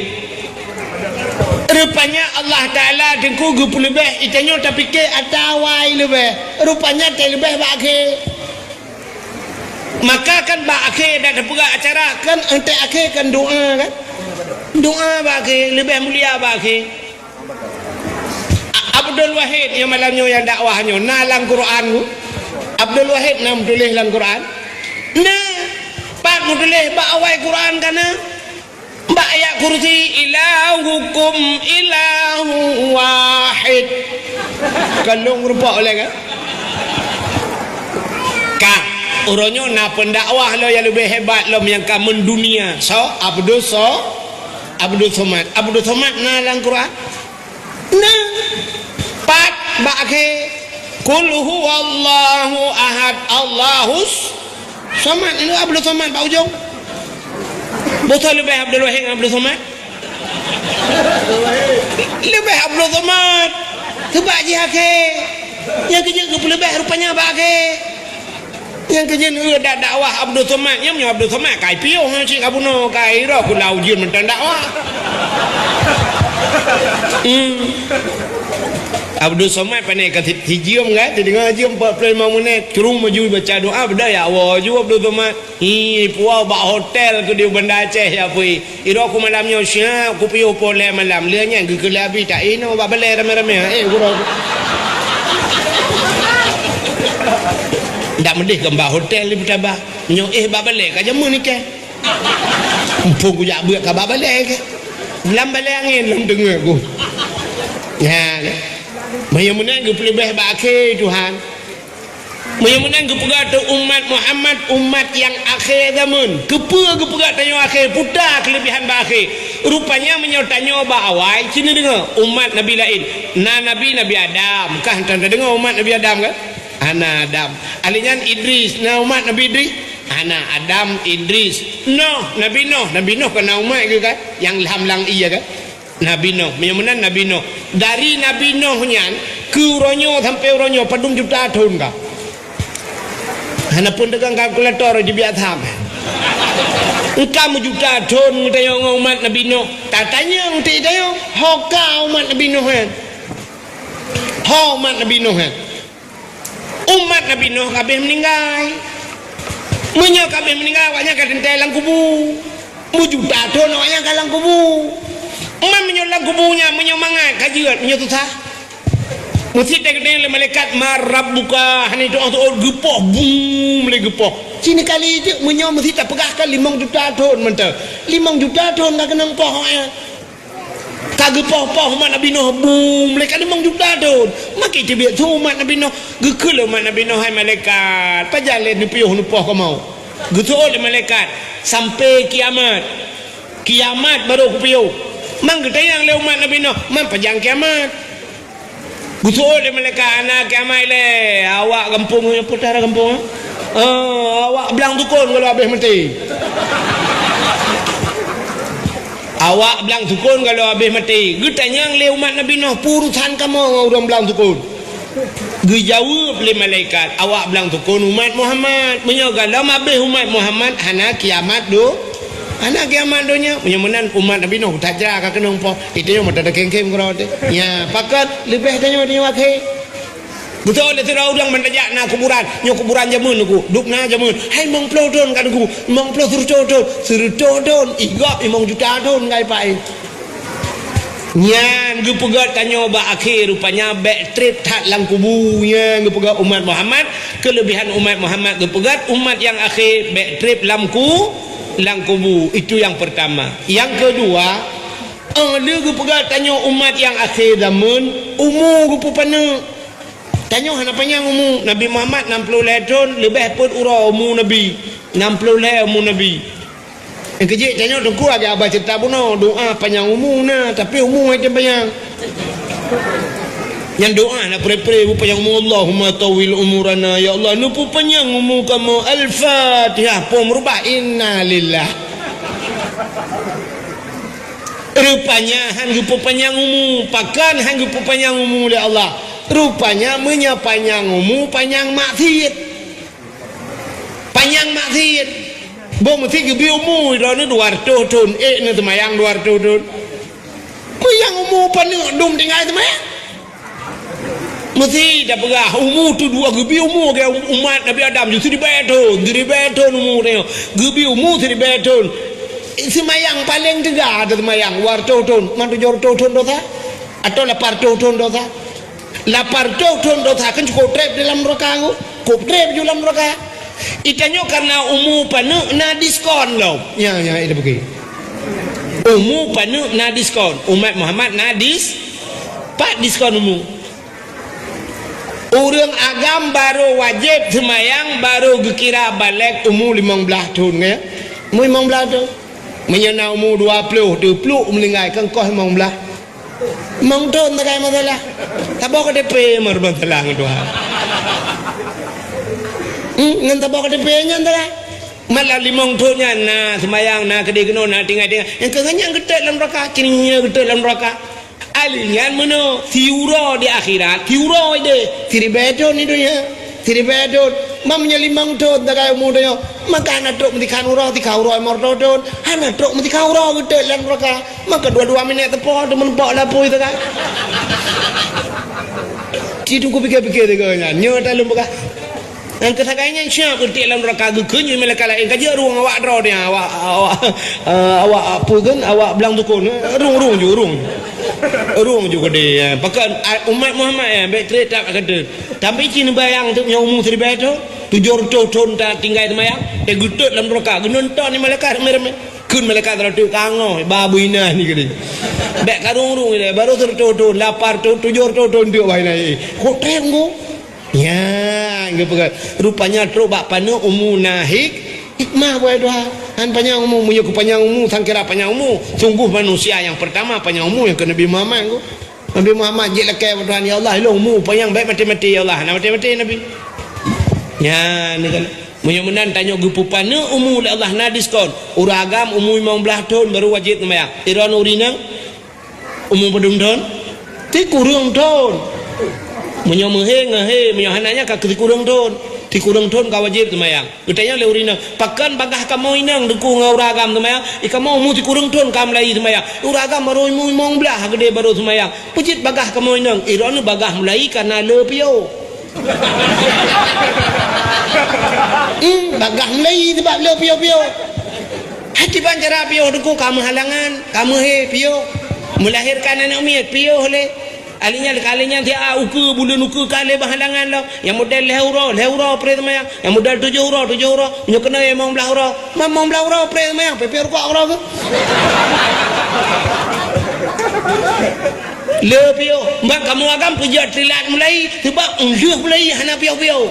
Rupanya Allah Taala teungku geupeuleubeh, geutanyoe tapike ata awai leubeh. Rupanya teuleubeh bak akhé. Maka kan bak akhé dak teupeugah acara kan, entek akhé kan doa kan. Doa bak akhé leubeh mulia bak akhé. A-, Abdul Wahid nyang malam nyoe nyang dakwah nyoe na lam Quran tu? Abdul Wahid na meutuléh lam Quran? Na. Pat meutuléh bak awai Quran ka na? Bak ayat kursi, "Ilahukum ilahu wahid." Ka lôn rumpok lé kan? Ka, uroe nyoe na pendakwah lom nyang leubeh hebat lom nyang ka mendunia. So, Abdul So-, Abdul Somad. Abdul Somad na lam Quran? Na. Pat bak akhé, "Qul huwallahu ahad, Allahus Somad." Ini Abdul Somad bak ujong. Boh soe leubeh Abdul Wahid ngon Abdul Somad? Leubeh Abdul Somad. Seubab jih akhé. Nyang keujeuet geupeuleubeh rupanya bak akhé. Nyang keujeuet, eh, dak dakwah Abdul Somad, nyan meunyoe Abdul Somad ka ipiôh ngon cit ka bunoe, ka irok kula ujeuen mantong dakwah. Hmm. Abdul Somad pane ka si-, sijeuem kan, sideungoe jeuem empat puluh lima menit, terus maju baca doa, beudah ya Allah, ju Abdul Somad. Hi, puwoe bak hotel keu di Banda Aceh ya pui. Irok ku malam nyoe siap kupiôh poh lhée malam. Lheueh nyan geukheun lé Abi, "Tak inoe bak balée ramé-ramé." Eh, gurok. Dak meudeh keu bak hotel di Peutabah. Nyoe eh bak balée ka jameun ikée. Muphom kujak beuet ka bak balée ikée. Lam balée angén lam teungoh ku. Ya. Meunyoe meunan geupeuleubeh bak akhé, Tuhan. Meunyoe meunan geupeugah teuh umat Muhammad, umat nyang akhé zaman. Keupeue geupeugah tanyoe akhé? Peue keuleubihan bak akhé? Rupanya meunyoe tanyoe bak awai, ci neudeungoe umat nabi laén. Na nabi, Nabi Adam. Kah tan tadeungoe umat Nabi Adam, kan? Hana Adam. Alèh nyan Idris. Na umat Nabi Idris? Hana Adam, Idris. Noh, Nabi Noh. Nabi Noh kon na umat geuh, kan? Nyang lam langit, kan? Nabi Noh, meunyoe meunan Nabi Noh. Dari Nabi Noh nyan keu uroe nyoe sampoe uroe nyoe padum juta thon ka? Hana pun teugang kalkulator jibiak tham. Engka meujuta thon geutanyoe ngon umat Nabi Noh. Tatanyong teuh tanyoe, ho ka umat Nabi Noh nyan? Ho umat Nabi Noh nyan? Umat Nabi Noh ka abéh meuninggai. Meunyoe ka abéh meuninggai, awaknyan ka teuntèe lam kubu. Meujuta thon awaknyan ka lam kubu. Man meunyoe lam kubu nyan, meunyoe mangat ka jeuet, meunyoe susah. Meusi teukeudéng lé malaikat, "Man rabbuka?" Hana jitu'oh-tu'oh, geupoh, bum, lé geupoh. Ci neukali teuk, meunyoe meusi tapeugah ka limong juta thon mantong. Limong juta thon ka keunong poh awaknyan. Ka geupoh-poh umat Nabi Noh, bum, lé ka limong juta thon. Makai teubiet su umat Nabi Noh. Geukheun lé umat Nabi Noh, "Hai malaikat, pajan lé neupiôh neupoh kamoe?" Geuseuôt lé malaikat, "Sampoe kiamat. Kiamat barô kupiôh." Man geutanyong lé umat Nabi Noh, "Man pajan kiamat?" Geuseuôt lé malaikat, "Hana kiamat lé. Awak gampông nyoe, peue teuh gampông, eh? Ah, awak blang sukon ka lheueh abéh maté." Awak blang sukon ka lheueh abéh maté. Geutanyong lé umat Nabi Noh, "Peue urusan kamoe ngon ureueng blang sukon?" Geujaweueb lé malaikat, "Awak blang sukon umat Muhammad. Meunyoe gohlom abéh umat Muhammad, hana kiamat do-, hana kiamat donya." Meunyoe meunan umat Nabi Noh, tajra ka keunong poh. Itu nyang mata dakeng-keng keudroe teuh. Nya, pakon leubeh tanyoe, tanyoe akhé. Beutôi lé sidroe ureueng ban tajak na kuburan. Nyoe kuburan jameun Teungku. Dub na jameun. Hai limong ploh thon ka Teungku. Limong ploh, seureutôh thon. Seureutôh thon. Ih gob limong juta thon ka ipak, eh. Nyan geupeugét tanyoe bak akhé, rupanya bék trép that lam kubu. Nyan geupeugét umat Muhammad. Keuleubihan umat Muhammad geupeugét umat nyang akhé bék trép lam ku-, lam kubu. Itu nyang peurtama. Nyang keudua, oh, lé geupeugét tanyoe umat nyang akhé zameun, umu geupeupaneuk. Tanyoe hana panyang umu. Nabi Muhammad nam ploh lhèe thon, leubeh peuet uroe umu Nabi. Nam ploh lhèe umu Nabi. Nyang keujeuet tanyoe Teungku lagèe haba ceurita bunoe, doa panyang umu na, tapi umu hana panyang. Nyan doa na pré-pré beupanyang umu, "Allahumma tawwil umurana, ya Allah, neupeupanyang umu kamoe." Al-Fatihah, poh meurubah, innalillah. Rupanya han geupeupanyang umu, pakon han geupeupanyang umu lé Allah. Rupanya meunyoe panyang umu, panyang maksiet. Panyang maksiet. Boh meusti geubri umu, droeneuh dua reutôh thon, ék neuh seumayang dua reutôh thon. Meunyoe umu paneuk dum tinggai seumayang. Meusti tapeugah, umu tu dua geubri umu lagèe umat Nabi Adam, ju siribèe thon, siribèe thon umu tanyoe. Geubri umu siribèe thon. Seumayang paleng teuga ata seumayang, dua reutôh thon, man tujoh reutôh thon dosa? Atawa lapan reutôh thon dosa? Lapan reutôh thon dosa kan cukôp trép di lam neuraka nyoe. Cukôp trép ju lam neuraka. Itanyoe karena umu paneuk na diskon lom. Nya, nya, ita bukui. Umu paneuk na diskon. Umat Muhammad na dis-, pat diskon umu. Ureueng agam barô wajéb seumayang barô geukira balek umu limong blaih thon, ya. Umu limong blaih thon. Meunyoe na umu dua ploh, teupluek meuninggai, kan koh limong blaih. Limong thon takai masalah. Saboh K T P mar masalah ngon Tuhan. Hmm, ngon saboh K T P nyan takai. Malah limong thon nyan na seumayang, na keudeh keunoe, na tinggai-tinggai. Nyang keu nyan geuteuet lam neuraka, kini nyan geuteuet lam neuraka. Alèh nyan meunoe, siuroe di akhirat, siuroe ideh, siribèe thon di donya. Siribèe thon, mam nyoe limong thon takai umu tanyoe, maka hana trok meusikhan uroe, sikhan uroe limong reutôh thon, hana trok meusikhan uroe geuteuet lam neuraka, maka dua-dua minèt teupo teumeuneupok lapui takai. Ci Teungku pike-pike sigoe nyan, nyoe taleueng peugah. Nyang keusagai nyan siap geuteuet lam neuraka geukheun nyoe malaikat laén ka jeuet rueng awak droe nyan, awak, awak, eh, awak apa kan, awak blang sukon, eh, rueng, rueng ju, rueng ju. Rueng ju keudeh, eh. Pakon, ah, umat Muhammad, eh, bèk trép that keu Tapi ci neubayang teuk nyoe umu siribèe thon, tujoh reutôh thon tatinggai seumayang, teugeuteuet lam neuraka, geunonton lé malaikat ramé-ramé. Kheun malaikat seuratus, ka ngoh, ba bui na ni keudeh. Bèk karung-rung ilèe, barô seuratus thôn, lapan ratus, tujoh ratus thôn teuk bah inan. Kok trép ngon? Nyan, geupeugah. Rupanya trok bak paneuk umu na hik-, hikmah, buet Tuhan. Han panyang umu, meunyoe keu panyang umu, sangkira panyang umu. Sungguh manusia nyang peurtama panyang umu nyang keu Nabi Muhammad ngon. Nabi Muhammad jeuet lakèe bak Tuhan, "Ya Allah, ilôn umu panyang bèk maté-maté, ya Allah." Hana maté-maté Nabi. Nyan kan. Meunyoe meunan tanyoe geupeupaneuk umu lé Allah na diskon. Ureueng agam umu limong blaih thôn baru wajéb seumayang. Droeneuh ureueng inong umu padum thôn? Sikureueng thôn. Meunyoe meuhé, ngeuhé, meunyoe hana nyan ka keu sikureueng thôn. Sikureueng thôn ka wajéb seumayang. Geutanyong lé ureueng inong, "Pakon bagaih kamoe inong teungku ngon ureueng agam seumayang? I kamoe umu sikureueng thôn ka mulai seumayang. Ureueng agam baru umu limong blaih geudeh baru seumayang. Peue jeuet bagaih kamoe inong?" "Droeneuh bagaih mulai kareuna le piôh." Hmm, bagaih mulai sabab le piôh-piôh. Hai kiban cara piôh teungku, ka meuhalangan, ka meuhé piôh. Meulahérkan aneuk miet piôh lé. Ahli nyan, ahli nyan siat ukeue, buleuen ukeue ka lé bak halangan lom. Nyang model lhèe uroe, lhèe uroe pré seumayang. Nyang model tujoh uroe, tujoh uroe. Nyoe keunoe limong blaih uroe. Limong blaih uroe pré seumayang, pih-pih rukok uroe keuh. Le piôh, bak kamoe agam peujeuet teulat mulai, sabab lheueh mulai hana piôh-piôh.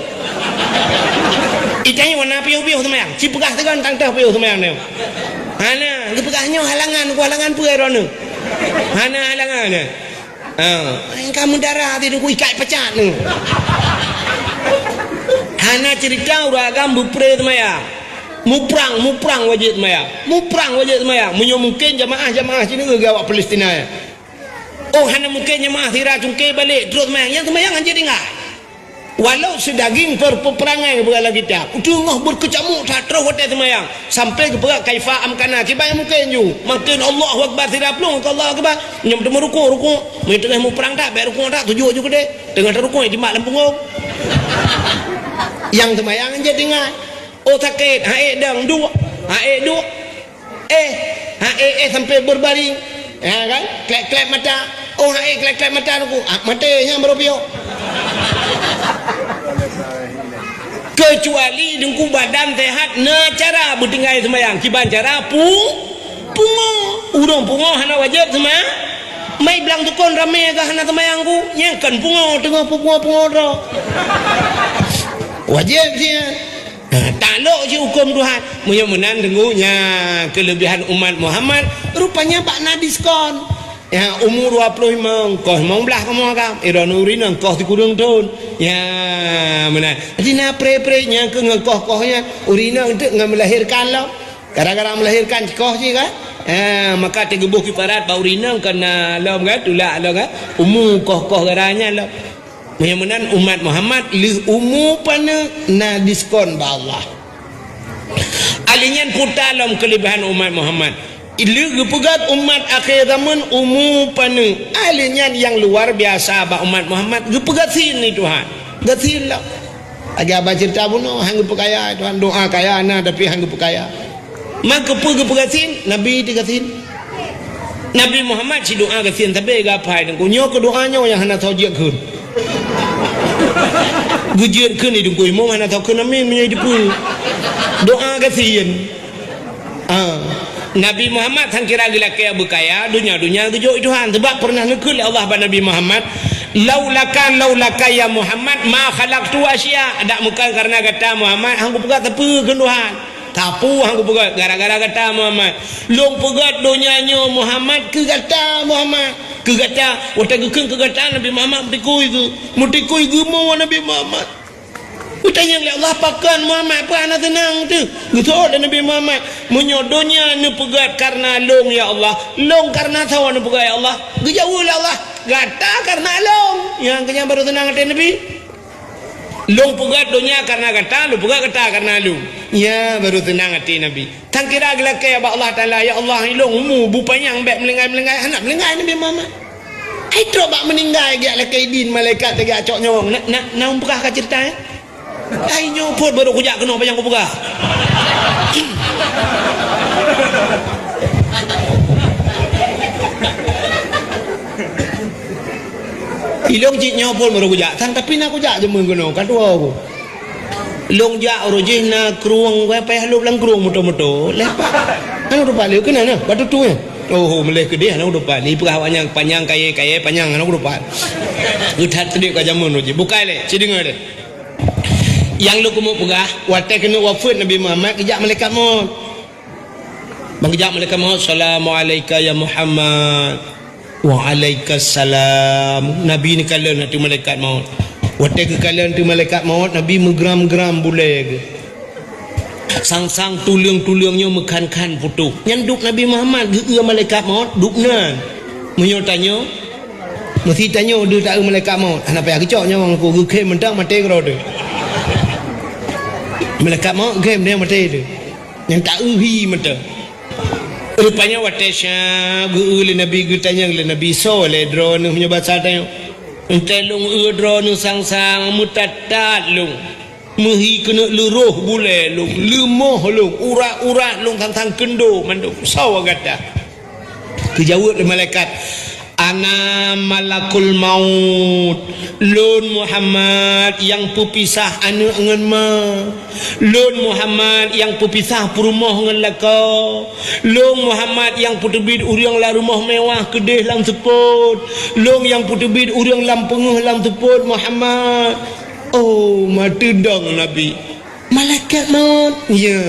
Itanyoe na piôh-piôh seumayang, sipeugah sigoe tang teuh piôh seumayang nyoe. Hana, geupeugah nyoe halangan, ku halangan peue droeneuh? Hana halangan nyan. Ha, engka meudara di teungku ikat pecat nyoe. Hana cerita ureueng agam beupré seumayang. Muprang, muprang wajéb seumayang. Muprang wajéb seumayang. Meunyoe mungken jamaah-jamaah sineuk geuh awak Palestina nyan. Oh, hana mungken jamaah sira cungké balek, trok seumayang. Nyang seumayang hanjeuet tinggai. Walau seudaging per-, peperangai geupeugah lam kitab. Teungoh beukeucamuk that troh watèe seumayang. Sampai geupeugah kaifa amkana. Kiban nyang mungken ju. Mungken Allahu Akbar sira plueng keu Allahu Akbar. Nyoe teuma rukuk, rukuk. Meunyoe teungoh muprang that, bèk rukuk that, tujoh ju keudeh. Teungoh tarukuk, jimat lam pungong. Nyang seumayang hanjeuet tinggai. Oh, sakét, ha ék dong, duek. Ha ék duek. Eh, ha ék, eh, sampai berbaring. Ya kan? Klep-klep mata. Oh, ha ék klep-klep mata teungku. Ah, maté nyan baru piôh. Kecuali teungku badan sehat, na cara beutinggai seumayang. Kiban cara pu-, pungo. Ureueng pungo hana wajéb seuma-, mai blang tukon ramé ka hana seumayang ku. Nyan kan pungo, teungoh pungo-pungo droe. Wajéb siat. Nah, taklok cit hukôm Tuhan. Meunyoe meunan deungoe nyan keuleubihan umat Muhammad, rupanya bak na diskon. Ya, umu dua ploh limong, koh limong blaih kamoe agam. Droeneuh ureueng inong koh sikureueng thôn. Ya, meunan. Jadi na pré-pré nyang keu ngon koh-koh nyan, ureueng inong teuk ngon meulahérkan lom. Gara-gara meulahérkan cikoh cit kan? Ha, maka teugeuboh kiparat bak ureueng inong keu na lom kan, tulak lom kan. Umu koh-koh gara nyan lom. Meunyoe meunan umat Muhammad lheueh umu paneuk na diskon bak Allah. Ahli nyan puta lom keuleubihan umat Muhammad. Lheueh geupeugöt umat akhé zaman umu paneuk. Ahli nyan nyang luar biasa bak umat Muhammad geupeugöt sin lé Tuhan. Geusin lom. Lagèe abang cerita bunoe, han geupeukaya Tuhan, doa kaya na tapi han geupeukaya. Maka peue geupeugasien? Nabi teugasien. Nabi Muhammad sidoa gasien sabe geuhafai teungku. Nyoe keu doa nyoe nyang hana soe jeuet kheun. Geujeuet kheun di teungku imum hana soe kheun amin meunyoe jiteupeue. Doa gasien. Ah. Nabi Muhammad sang kira geulakèe beukaya, donya-donya geujok Tuhan. Sebab pernah neukheun lé Allah bak Nabi Muhammad, "Laulaka, laulaka ya Muhammad, ma khalaqtu asya." Dak meukan karena gata Muhammad, han kupeugöt sapeue kheun Tuhan. Sapeue han kupeugöt gara-gara gata Muhammad. Lôn peugöt donya nyoe Muhammad keu gata Muhammad. Keu gata, watèe geukheun keu gata Nabi Muhammad meutikui geu. Meutikui geumo Nabi Muhammad. Geutanyong lé Allah, "Pakon Muhammad, peue hana seunang teuh?" Geuseuôt lé Nabi Muhammad, "Meunyoe donya neupeugöt karena lôn ya Allah, lôn karena soe neupeugöt ya Allah?" Geujaweueb lé Allah, "Gata karena lôn." Nyang keunyan baru seunang até Nabi. Lôn peugöt donya karena gata, lôn peugöt gata karena lôn. Nyan baru seunang até Nabi. Sang kira geulakèe bak Allah Taala, "Ya Allah, ilôn umu beu panyang bèk meulinggai-meulinggai." Hana meulinggai Nabi Muhammad. Hai trok bak meuninggai geujak lakèe idin malaikat geujak cok nyawöng. Na, na, na peugah ka ceurita, eh? Hai nyoe phôn baru kujak keunoe panyang kupeugah. Ilôn cit nyoe phôn baru kujak, sang tapi na kujak jeumeu keunoe, ka tuwo ku. Lôn jak uroe jih na krueng, wai payah lôb lam krueng moto-moto. Leupah. Hana kutupat lé, keunan na, bak tutoe nyan. Oh, meuleh keudeh hana kutupat. Ipeugah awaknyan panyang kayée-kayée panyang hana kutupat. Geuthat teudek ka jameun uji. Bukai lé, ci deungoe lé. Nyang lôn keumeung peugah, watée keuneuk wafeuet Nabi Muhammad, geujak malaikat maut. Ban geujak malaikat maut, "Salamu alaika ya Muhammad." "Waalaikumsalam." Nabi neukalon ateueh malaikat maut. Watée geukalon ateueh malaikat maut, Nabi meugram-gram bulée geuh. Sang-sang tuleueng-tuleueng nyoe meukhan-khan putôh. Nyan duek Nabi Muhammad geueu malaikat maut, duek nan. Meunyoe tanyoe, meusi tanyoe deuh taeu malaikat maut. Hana payah geucok nyawöng, geukhem mantong maté keudroe teuh. Malaikat maut geukhem dia maté teuh. Nyang taeu hi mantong. Rupanya watée syab geueu lé Nabi, geutanyong lé Nabi, "Soe lé droeneuh?" Meunyoe basa tanyoe, "Enteuk lôn eu droeneuh sang-sang, meutatat lôn. Meuhi keuneuk leuroh bulée lôn, leumoh lôn, urat-urat lôn sang-sang keundo mandum. Soe gata?" Geujaweueb lé malaikat, "Ana malakul maut. Lôn Muhammad nyang peupisah aneuëk ngon ma. Lôn Muhammad nyang peupisah peurumoh ngon lakoe. Lôn Muhammad nyang peuteubiet ureuëng lam rumoh mewah keudeh lam seupôt. Lôn nyang peuteubiet ureuëng lam peungeuh lam seupôt, Muhammad." Oh, meuteudong Nabi. "Malaikat maut?" "Ya."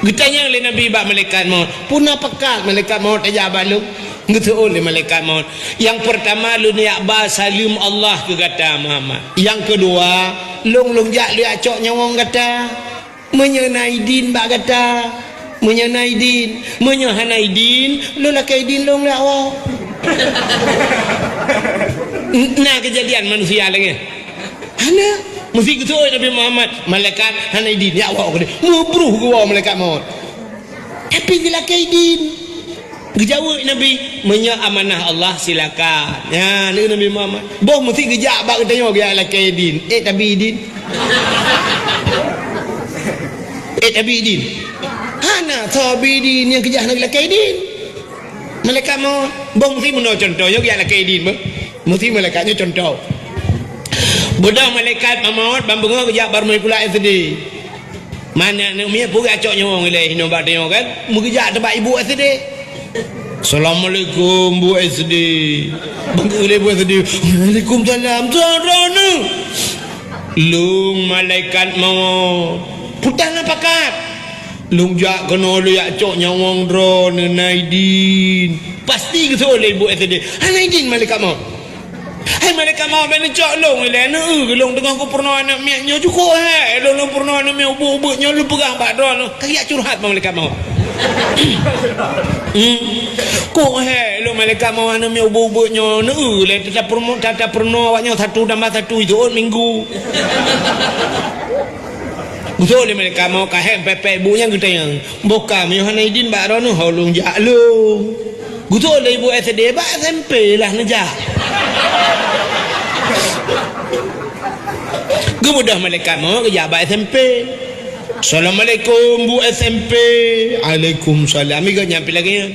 Geutanyong lé Nabi bak malaikat maut, "Peue na pakat malaikat maut tajak bak lôn?" Geuseuôt lé malaikat maut, "Nyang peurtama lôn jak ba saleuem Allah keu gata, Muhammad. Nyang keudua, lôn, lôn jak lôn jak cok nyawöng gata. Meunyoe na idin bak gata, meunyoe na idin, meunyoe hana idin, lôn lakée idin lôn lé Allah." Na keujadian manusia lagée Hana. Meusi geuseuôt Nabi Muhammad, malaikat hana idin, jak woe keudeh. Meubruh geuwoe malaikat maut. Tapi geulakée idin. Geujaweueb Nabi, "Meunyoe amanah Allah, silakan." Nyan, kheun Nabi Muhammad. Boh meusi geujak bak geutanyoe geujak lakée idin. Eh, tabi idin. Eh, tabi idin. Hana, tabi idin nyang keujak hana geulakée idin. Malaikat maut, boh meusi meunoe cuntoh, nyoe geujak lakée idin beuh. Meusi malaikat nyoe cuntoh. Beudôh malaikat maut ban beungoh geujak bak rumoh sikula S D. Mana aneuk miet peugah cok nyawöng ilée hinoe bak tanyoe kan? Meugeujak teubak ibu S D. "Assalamualaikum, Bu S D." Ban geulée Bu S D. "Waalaikumsalam, soe droeneuh?" "Lôn malaikat maut." "Peue na pakat?" "Lôn jak keunoe lôn jak cok nyawöng droeneuh, na idin." Pasti geuseuôt lé ibu S D, "Hana idin malaikat maut." "Hai malaikat maut, bèk neucok lôn ilée, neueu lôn teungoh kupeurunoe aneuk miet nyoe, cukôp hék lôn, lôn peurunoe aneuk miet ubeut-ubeut nyoe, lôn peugah bak droeneuh." Ka geujak curhat bak malaikat maut. Hmm. "Cukôp hék lôn malaikat maut, aneuk miet ubeut-ubeut nyoe, neueu lé, tata peurunoe, tata peurunoe awak nyoe satu tambah satu, jeuet minggu." Geuseuôt lé malaikat maut, ka hék pépék ibu nyan geutanyong, "Boh ka meunyoe hana idin bak droeneuh, ho lôn jak lôn?" Geuseuôt lé ibu S D, "Bak S M P lah neujak." Geubeudôh malaikat maut geujak bak S M P. "Assalamualaikum, Bu S M P." "Waalaikumsalam." Iga nyampe lagée nyan.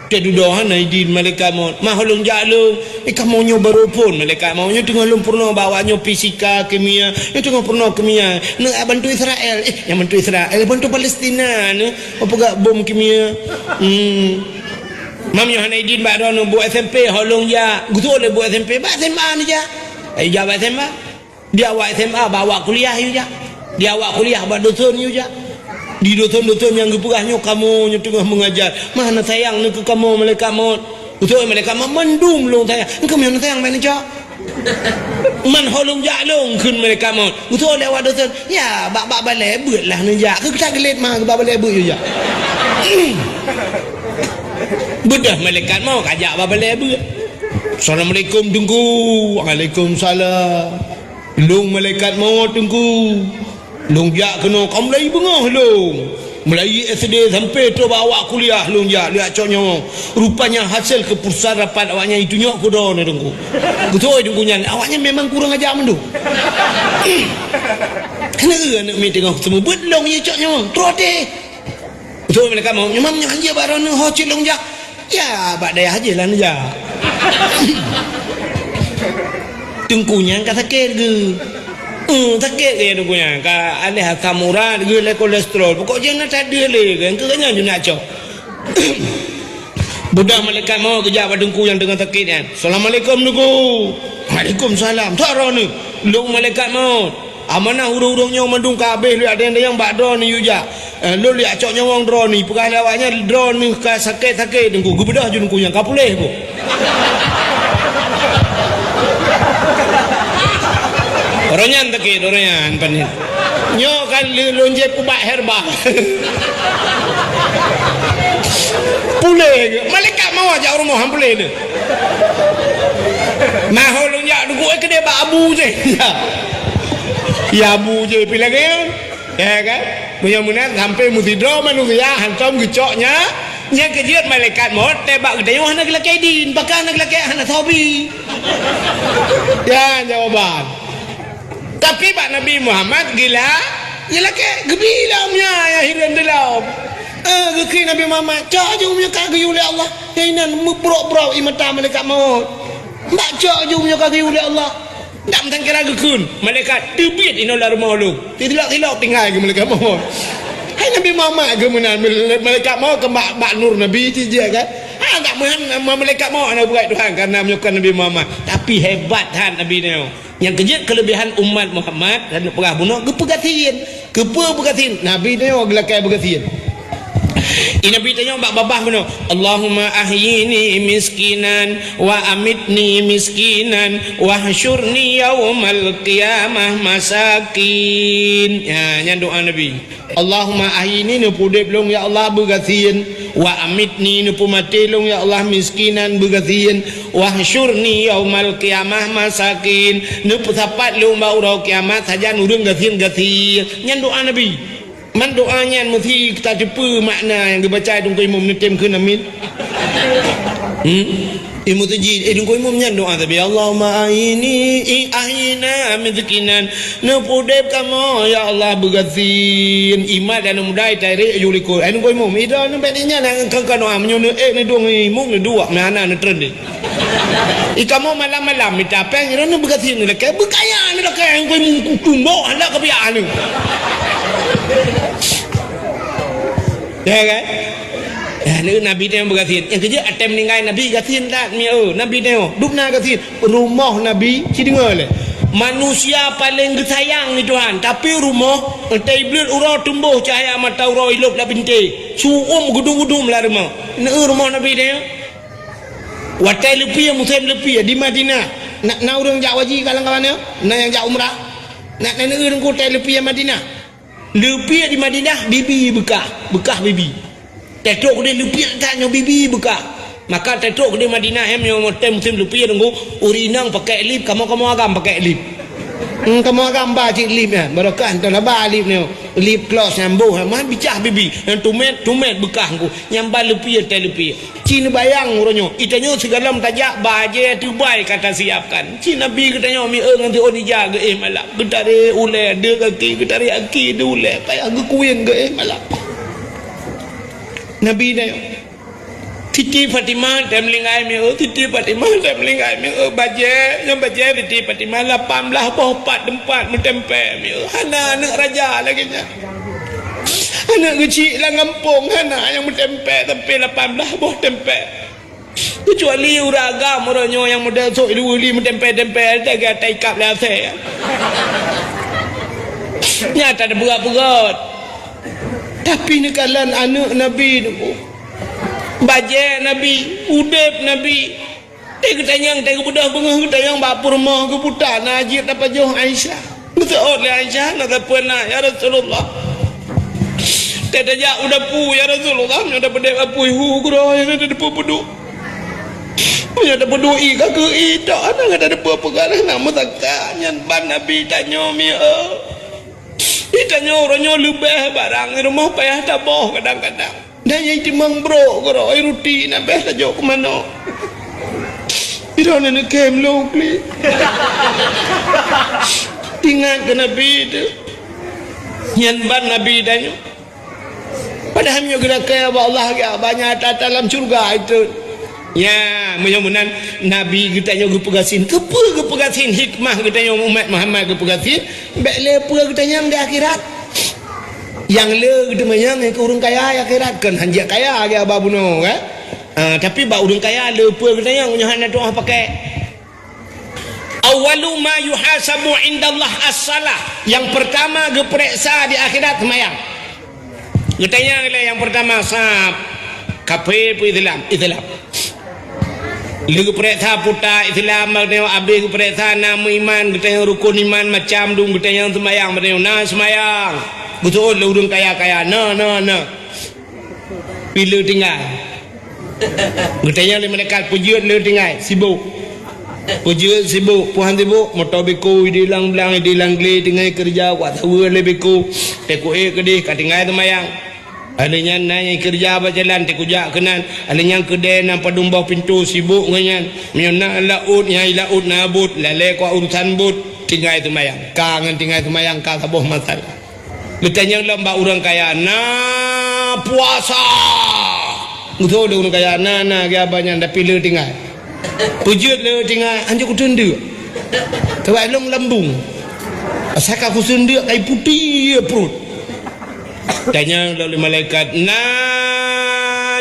Teududoe hana idin malaikat maut. "Mah lôn jak lôn." "Eh, kamoe nyoe barô phôn malaikat maut. Nyoe teungoh lôn peurunoe bak awak nyoe fisika, kimia. Nyoe teungoh peurunoe kimia. Nyoe bantu Israel." "Eh, nyang bantu Israel, bantu Palestina nyoe. Peugah bom kimia." Hmm. "Mah nyoe hana idin bak droeneuh, Bu S M P, ho lôn jak." Geuseuôt lé Bu S M P, "Bak S M A neujak." Ai jak bak S M A. Di awak S M A bak awak kuliah yue jak. Di awak kuliah bak dosen yue jak. Di dosen-dosen nyang geupeugah nyoe kamoe nyoe teungoh meungajar. Mah na sayang nyoe keu kamoe malaikat maut. Geuseuôt malaikat maut, "Mandum lôn sayang." "Engkau meunan sayang bak neucok." "Man ho lôn jak lôn," kheun malaikat maut. Geuseuôt lé awak dosen, "Ya, bak, bak balée beuet lah neujak. Keu geutak geulet mah bak balée beuet yue jak." Beudôh malaikat maut ka jak bak balée beuet. "Assalamualaikum, Teungku." "Waalaikumsalam." "Lôn malaikat maut, Teungku. Lôn jak keunoe ka mulai beungoh lôn. Mulai S D sampoe trok bak awak kuliah lôn jak, lôn jak cok nyawöng. Rupanya hasil keputusan rapat awaknyan itunyok keu droeneuh, Teungku." Geutôi Teungku nyan, awaknyan memang kurang aja mandum. Keuneuk aneuk miet teungoh seumeubeuet lôn jicok nyawöng, troh até. Geutôi malaikat maut, "Nyoe mam nyoe hanjeuet bak droeneuh, ho cit lôn jak." "Ya, bak dayah jih lah neujak." Teungku nyan ka sakét geuh. Eh, sakét keu nyang teungku nyan. Ka alèh asam urat, geulèe kolesterol. Pokok jih na that deuh lé, kan? Keu nyan ju nak cok. Beudôh malaikat maut geujak bak teungku nyang teungoh sakét nyan. "Assalamualaikum, Teungku." "Waalaikumsalam." "Soe droeneuh?" "Lôn malaikat maut. Amanah ureueng-ureueng nyoe mandum ka habéh, lôn jak dayang-dayang bak droeneuh yue jak." Eh, lôn jak cok nyawöng droeneuh, peugah lé awaknyan droeneuh ka sakét-sakét, Teungku. Geubeudôh ju Teungku nyan ka puléh, Bu. Uroe nyan sakét, uroe nyan panen. Nyoe kan lé-, lôn jieb ubat herba. Puléh geuh. Malaikat maut jak u rumoh, han puléh lé. Mahôi lôn jak Teungku, eh, keudéh bak Abu jih. Ya Abu jih, pi lagèe nyan. Ya kan? Meunyoe meunan sampai meusidroe manusia hantom geucok nya, nyang keujeuet malaikat maut teuh bak geutanyoe hana geulakèe idin, pakon hana geulakèe, hana soe bi. Ya, jawaban. Tapi bak Nabi Muhammad gila, geulakèe, geubi lom nya, ya hireuen dilom. Eh, geukheun Nabi Muhammad, cok ju meunyoe ka geuyue lé Allah. Nyang inan meubrok-brok ie mata malaikat maut. Bak cok ju meunyoe ka geuyue lé Allah. Dak meusangkira geukheun, malaikat teubiet inoe lam rumoh lôn. Tilok-tilok tinggai keu malaikat maut. Hai Nabi Muhammad keu meunan, malaikat maut keu bak, bak nur Nabi cit jih kan. Ha, dak meuhan ma-, malaikat maut hana beuet Tuhan karena meunyoe kon Nabi Muhammad. Tapi hebat that Nabi nyoe. Nyang keujeuet keuleubehan umat Muhammad, dan peugah bunoe geupeugasien. Keupeue beugasien? Nabi nyoe geulakèe beugasien. I Nabi tanyoe bak babah bunoe, "Allahumma ahyini miskinan wa amitni miskinan wahsyurni yaumal qiyamah masakin." Ya, nyan doa Nabi. "Allahumma ahyini," neupeudép lôn ya Allah beugasien, "wa amitni," neupeumaté lôn ya Allah miskinan beugasien, "wahsyurni yaumal qiyamah masakin," neupeusapat lôn bak uroe kiamat sajan ureueng gasien-gasien. Nyan doa Nabi. Man doa nyan meusi tateupeue makna nyang geubaca Teungku Imum, neutem kheun amin. Hmm? Imum teujih, eh, Teungku Imum nyan doa tapi, "Allahumma ahyini, i-, ahyina miskinan." Neupeudép kamoe, ya Allah, beugasien. Imat dan muda tarék ju likot. Ai Teungku Imum, ida nyan bèk nyan nyang keu-keu doa. Meunyoe neu-, eh, neudong imum, neuduek, meuhana neutreun deh. I kamoe malam-malam mita péng, droeneuh beugasien neulakèe, beukaya neulakèe, engkau tumbok handak keubiak anu. Ya kan? Ya, ni Nabi nyoe beugasien. Nyang keujeuet até meuninggai Nabi gasien that, mi, oh, Nabi nyoe. Dubna gasien. Rumoh Nabi, ci deungoe lé. Manusia paleng geusayang ni Tuhan, tapi rumoh, entah iblih uroe tumboh cahya mata uroe ilop lam bintéh. Su'um gudum-gudum lam rumoh. Neu rumoh Nabi nyoe. Watèe leupie, musém leupie di Madinah, na, na ureueng jak haji ka lam kawan nyoe? Na nyang jak umrah? Na, na ureueng kutèe leupie Madinah? Leupie di Madinah, bibi beukah, beukah bibi. Teutrok keudeh leupie that nyoe bibi beukah. Maka teutrok keudeh Madinah, em, nyoe watèe musém leupie nunggu, ureueng inong pakai lip, kamoe-kamoe agam pakai lip. Hmm, kamoe agam ba cit lip nyan, barokah entah na ba lip nyoe. Lip gloss nyan boh, mah bicah bibi. Nyan tumet, tumet beukah nunggu. Nyan ba leupie, teuh leupie. Ci neubayang uroe nyoe, i tanyoe sigohlom tajak bajèe teubai ka tasiapkan. Ci Nabi geutanyoe mieu ngon siôn ija geuéh malam. Geutarek ulèe deuh gaki, geutarek gaki deuh ulèe, payah geukuen geuéh malam. Nabi tanyoe. Siti Fatimah tem linggai mieu, Siti Fatimah tem linggai mieu bajèe, nyang bajèe Siti Fatimah lapan blah boh pat teumpat meutempèe mieu. Hana aneuk raja lagèe nyan. Aneuk keuchik lam gampông hana nyang meutempèe sampai lapan blah boh tempèe. Keucuali ureueng agam uroe nyoe nyang model sok ilu-ili meutempèe-tempèe lagèe ata ikab lé asèe. Nyan ata teupeugöt-peugöt. Tapi neukalon aneuk Nabi nyoe. Bajèe Nabi, udép Nabi. Teuh geutanyong, teuh geubeudôh beungoh geutanyong bak peurumoh geuh buta na jeuet tapajoh Aisyah. Geuseuôt lé Aisyah, na sapeue na, "Ya Rasulullah." Teuh tajak u dapu, "Ya Rasulullah, meunyoe tapeudép apui hu keudroe, hana tateupeue peuduek. Meunyoe tapeuduek ié ka keu ié tok, hana ka tateupeue peugah lé na meusaka." Nyan ban Nabi tanyoe mieu. Itanyoe uroe nyoe leubeh barang i rumoh payah taboh kadang-kadang. Dan nyang timang brok keudroe ruti na beh tajok keu manok. Iroe na neukém lôn klik. Ingat keu Nabi teuh. Nyan ban Nabi tanyoe. Padahai meunyoe geulakèe bak Allah, banyak ata-ata lam syeuruga itu. Ya, meunyoe meunan Nabi geutanyoe geupeugasien. Keupeue geupeugasien? Hikmah geutanyoe umat Muhammad geupeugasien, bék le peue geutanyong di akhirat. Nyang le geuteumanyong keu ureuëng kaya di akhirat, kon hanjeuet kaya lagée haba bunoe, kan? Ah, tapi bak ureuëng kaya le peue geutanyong, meunyoe hana tuah pakai. Awwalu ma yuhasabu indallah as-salah. Yang pertama geupeuriksa di akhirat seumayang. Geutanyong lé nyang pertama, sab, kafé peue Islam? Islam. Lé geupeuriksa puta Islam, geutanyong abéh geupeuriksa na meuiman, geutanyong rukun iman macam dum, geutanyong seumayang, geutanyong na seumayang. Geuseuôt lé ureuëng kaya-kaya, na, na, na. Pih le tinggai. Geutanyong lé malaikat, peujeuet le tinggai, sibok. Peujeuet sibok, peue han sibok, moto beko idéh lam blang, idéh lam glé tinggai keureuja, wak saweue lé beko, teukuék keudéh ka tinggai seumayang. Alèh nyan na nyang keureuja bak jalan, teukujak keunan. Alèh nyan keudè na padum boh pintoe, sibok ngon nyan. Meunyoe na laôt, nyang i laôt na bot, lalè keu urusan bot, tinggai seumayang. Ka ngon tinggai seumayang ka saboh masalah. Geutanyong lom bak ureuëng kaya, na puasa? Geutanyong lé ureuëng kaya, na, na, geuba nyan, tapi le tinggai. Peujeuet le tinggai, hanjeuet kuteundeuk. Teuwak lôn lambung. Asai ka kuseundeuk kai putéh pruet. Tanyong lom lé malaikat, na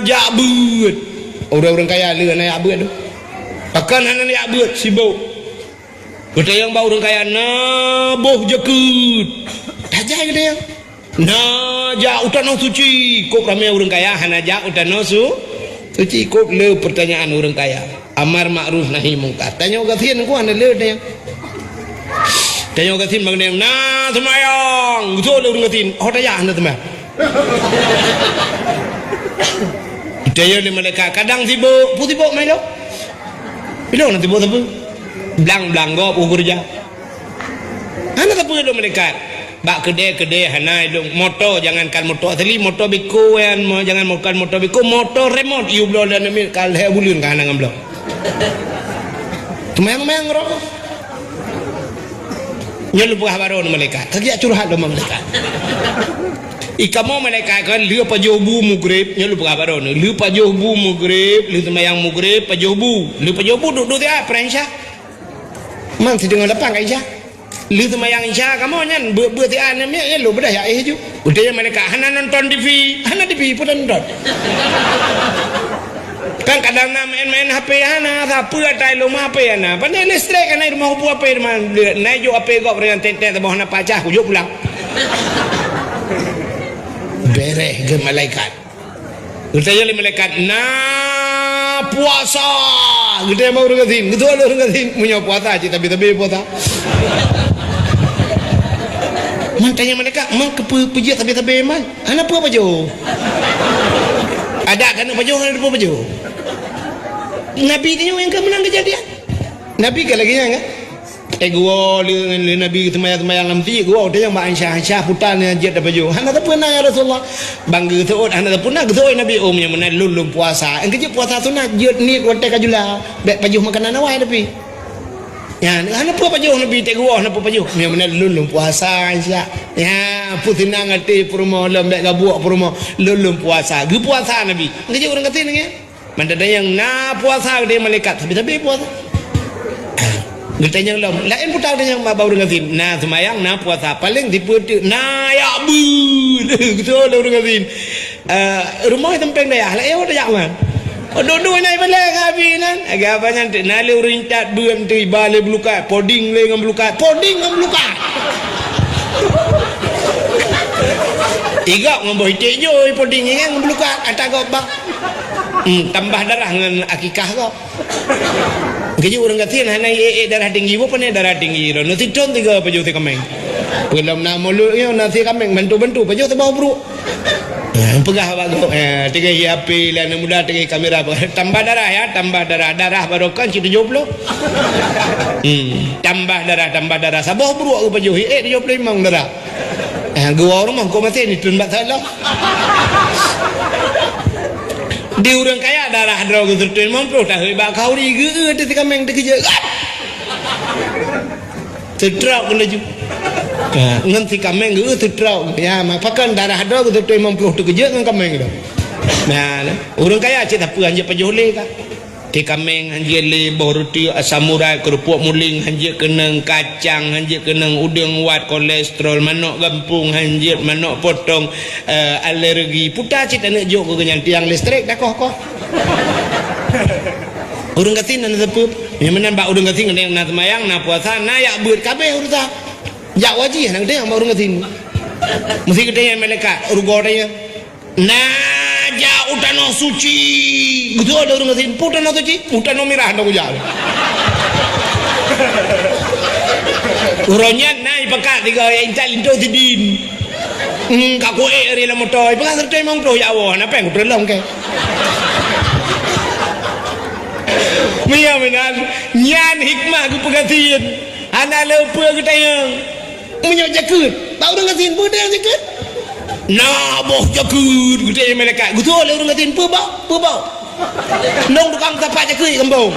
jak beuet? Ureuëng-ureuëng kaya le na jak beuet tu. Pakon hana jak beuet, sibok. Geutanyong bak ureuëng kaya, na boh jakeuet? Tajak geutanyong. Na jak u tanoh suci? Kôb ramé ureuëng kaya hana jak u tanoh su-, suci. Kôb le peurtanyaan ureuëng kaya. Amar makruf nahi mungkar. Tanyoe gasien ku hana le tanyong. Tanyoe gasien bak geutanyong, na seumayang? Geuseuôt lé ureuëng gasien, oh tajak hana seumayang. Geutanyong lé malaikat, kadang sibok, peue sibok meulo? Ilôn na sibok sapeue? Blang-blang gob u keureuja. Hana sapeue lôn malaikat. Bak keudè-keudè hana ilôn. Moto, jangankan moto asli, moto beko nyan, mo-, jangankan moto beko, moto remot yue bloe lam miet ka lhèe buleuen ka hana ngon bloe. Teumayang-mayang roh. Nyoe lôn peugah baroe nyoe malaikat. Ka geujak curhat lom malaikat. I kamoe malaikat kan lheueh pajoh bu mugreb, nyoe lôn peugah baroe nyoe. Lheueh pajoh bu mugreb, lheueh seumayang mugreb, pajoh bu. Lheueh pajoh bu duek-duek siat, preh Isya. Man sideungoe lapan ka Isya. Lheueh seumayang Isya kamoe nyan, beuet-beuet siat nyan miet, nyan lôn beudah jak éh ju. Geutanyong malaikat, hana nonton T V, hana T V, peue nonton. Kan kadang na main-main H P hana, sapeue ata i lôn ma H P hana. Pane listrik hana i rumoh, peue H P teuma, na jok H P gob, ringan tet-tet saboh hana pacah, kujok pulang. Bereh geu malaikat. Geutanyong lé malaikat, na puasa? Geutanyong bak ureuëng gasien, geutanyong lé ureuëng gasien, meunyoe puasa cit sabe-sabe puasa. Man tanyong malaikat, man keupeue peujeuet sabe-sabe man? Hana peue pajoh. Adak keuneuk pajoh, hana peue pajoh. Nabi tanyoe nyang ka meunan keujadian. Nabi ka lagèe nyan kan? Eh, geuwoe lé, lé Nabi seumayang-seumayang lam meuseujid, geuwoe tanyong bak Aisyah, "Aisyah, peue tan nyang jeuet tapajoh?" "Hana sapeue na, ya Rasulullah." Ban geuseuôt hana sapeue na, geuseuôt Nabi, "Oh, meunyoe meunan lôn lôn puasa." Nyang keujeuet puasa sunat, jeuet niet watèe ka jula. Bèk pajoh makanan awai tapi. Nyan, hana peue pajoh Nabi, teuh geuwoe hana peue pajoh. "Meunyoe meunan lôn lôn puasa, Aisyah." Nyan, peue seunang até peurumoh lom, bèk gabuek peurumoh, lôn lôn puasa. Geupuasa Nabi. Nyang keujeuet ureuëng gasien nyan. Mantong nyang na puasa geutanyong malaikat, sabe-sabe puasa. Geutanyong lom, laén puta geutanyong bak ureuëng gasien, na seumayang, na puasa, paleng sipeue teuk, na jak beuet. Geutanyong lé ureuëng gasien. Eh, rumoh i sampéng dayah, laén tajak man. Oh, duek-duek na i balèe ngon Abi nan. Lagèe abah nyan teuk, na lé ureuëng intat beuet teuk, iba lé beulukat, poding lé ngon beulukat, poding ngon beulukat. Igop ngon boh iték jôi, poding ingat ngon beulukat, ata gop bah. Hmm, tambah darah ngon akikah gob. Keujeuet ureuëng gasien hana ék-ék darah tinggi, boh pane darah tinggi droeneuh, sithon tiga pajoh si kaméng. Peulom na mulod nyoe na si kaméng, bantu-bantu pajoh saboh bruek. Eh, peugah bak gob, eh, tiga hi H P, lé aneuk muda tiga hi kamera, tambah darah ya, tambah darah, darah barokon cit tujoh ploh. Hmm, tambah darah, tambah darah, saboh bruek geupajoh, ék tujoh ploh limong darah. Eh, geuwoe rumoh kok maté ni tun bak salah. Di ureuëng kaya darah droe geuseutôt limong ploh tahun bak khauri geu-eu teuh si kaméng teukeujeuet. Seutrok laju. Ha, ngon si kaméng geu-eu seutrok. Ya, ma pakon darah droe geuseutôt limong ploh teukeujeuet ngon kaméng droe. Nah, ureuëng kaya cit sapeue anjeuet pajoh lé ka. Ti kaméng hanjeuet lé, boh ruti asam urat, keurupuk muling hanjeuet keunong, kacang hanjeuet keunong, udeueng wat, kolesterol, manok gampông hanjeuet, manok potong, eh, alergi. Puta cit aneuk jok keu nyan tiang listrik dah koh-koh. Ureueng gasien na teupeu. Nyang meunan bak ureueng gasien na seumayang, na puasa, na yak beuet, kabeh urusan. Jak wajih na geutanyoe bak ureueng gasien. Meusi geutanyoe malaikat, rugoe tanyoe. Na jak u tanoh suci. Geutanyoe lé ureueng gasien, "Peue tanoh suci?" "U tanoh mirah na kujak." Uroe nyan na ipakat tiga ya intat linto sidin. Hmm, ka kuék ri lam moto, ipeugah seureutoh limong ploh ya Allah, na péng kuteulong kèe. Meunyoe meunan, nyan hikmah geupeugasien. Hana lé peue geutanyoe. Meunyoe jakeuet, bak ureueng gasien peue teuh nyang jakeuet? Na boh jakeuet, geutanyoe malaikat. Geutanyoe lé ureueng gasien, "Peue bak? Peue bak?" "Lôn tukang peusapat jakeuet gampông."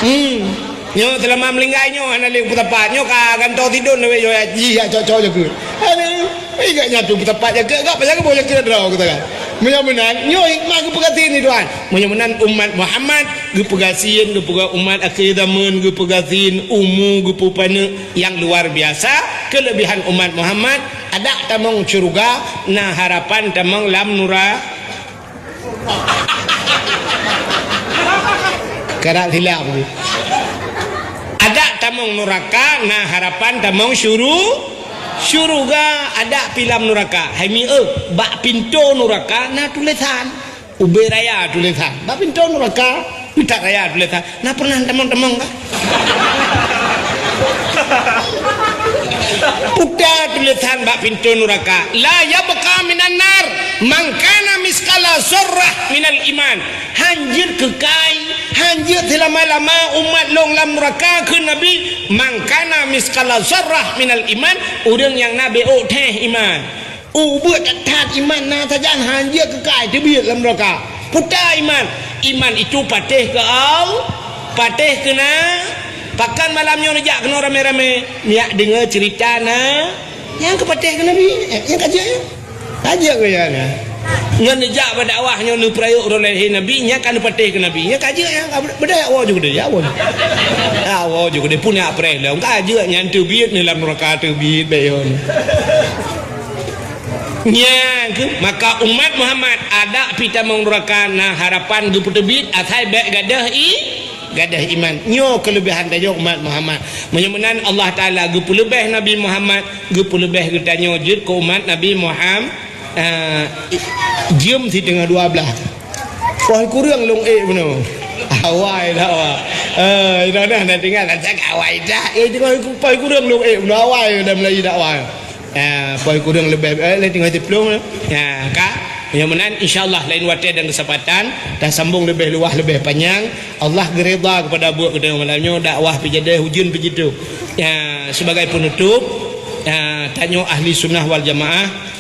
Hmm. Nyoe seulama meuninggai nyoe hana lé peusapat. Nyoe ka gantoe sidon lawét nyoe jih jak cok-cok jakeuet. Aduh, ingat nyan tu peusapat jakeuet, gak payah geuboh jakeuet droe geutanyoe. Meunyoe meunan, nyoe hikmah geupeugasien ni Tuhan. Meunyoe meunan umat Muhammad geupeugasien, geupeugah umat akhé zaman, geupeugasien umu, geupeupaneuk nyang luar biasa. Keuleubehan umat Muhammad, adak tamong syeuruga, na harapan tamong lam nura-, Karab silap tu. Adak tamong nuraka, na harapan tamong syuru-, syuruga, adak pi lam nuraka. Hai mi eu, bak pintoe nuraka na tulésan. Ubé raya tulésan. Bak pintoe nuraka, Putat Raya tulésan. Na pernah tamong-tamong ka? Puta tulésan bak pintoe nuraka, "La yabqa minan nar man kana misqala zarrah minal iman." Hanjeuet keukai, hanjeuet seulama-lama umat lôn lam nuraka, kheun Nabi, "Man kana misqala zarrah minal iman," ureueng nyang na bék ôk thèh iman. Ubeuet that-that iman na sajan hanjeuet keukai teubiet lam nuraka. Puta iman. Iman itu patéh keu Al-, patéh keu na-, pakon malam nyoe neujak keunoe ramé-ramé, neujak deungoe ceurita na, nyang keu patéh keu Nabi, eh, nyang ka jeuet nyan. Ka jeuet keu nyan, eh. Ngon neujak bak dakwah nyoe neupeurayeuk uroe lahé Nabi, nyang ka neupatéh keu Nabi, nyang ka jeuet nyan, ka beudôh, beudôh, ya Allah, jeuet keudéh, ya Allah. Ya Allah, jeuet keudéh, pun ya preh lom, ka jeuet nyan teubiet neuh lam nuraka teubiet, bék yon. Nyan kheueh, maka umat Muhammad adak pi tamong nuraka na harapan geupeuteubiet asai bék gadôh i-, gadôh iman. Nyoe keuleubehan tanyoe umat Muhammad. Meunyoe meunan Allah Taala geupeuleubeh Nabi Muhammad, geupeuleubeh geutanyoe jeuet keu umat Nabi Muham-, eh, jeuem siteungoh dua blaih. Poh kureueng lôn ék bunoe. Awai dakwah. Eh, inoe na tinggai, na cakap awai dah. Eh, teuka poh kureueng lôn ék bunoe, awai dah mulai dakwah. Ah, poh kureueng leubeh, eh, lé tinggai siplôh. Ah, ka. Nyang meunan, insya Allah, lain watèe dan keusempatan, tasambong leubeh luwah, leubeh panyang. Allah geuridha keupada buet geutanyoe malam nyoe, dakwah pi jadeh, ujeuen pi jitu. Ya, sebagai penutup, ya, tanyoe ahli sunnah wal jamaah.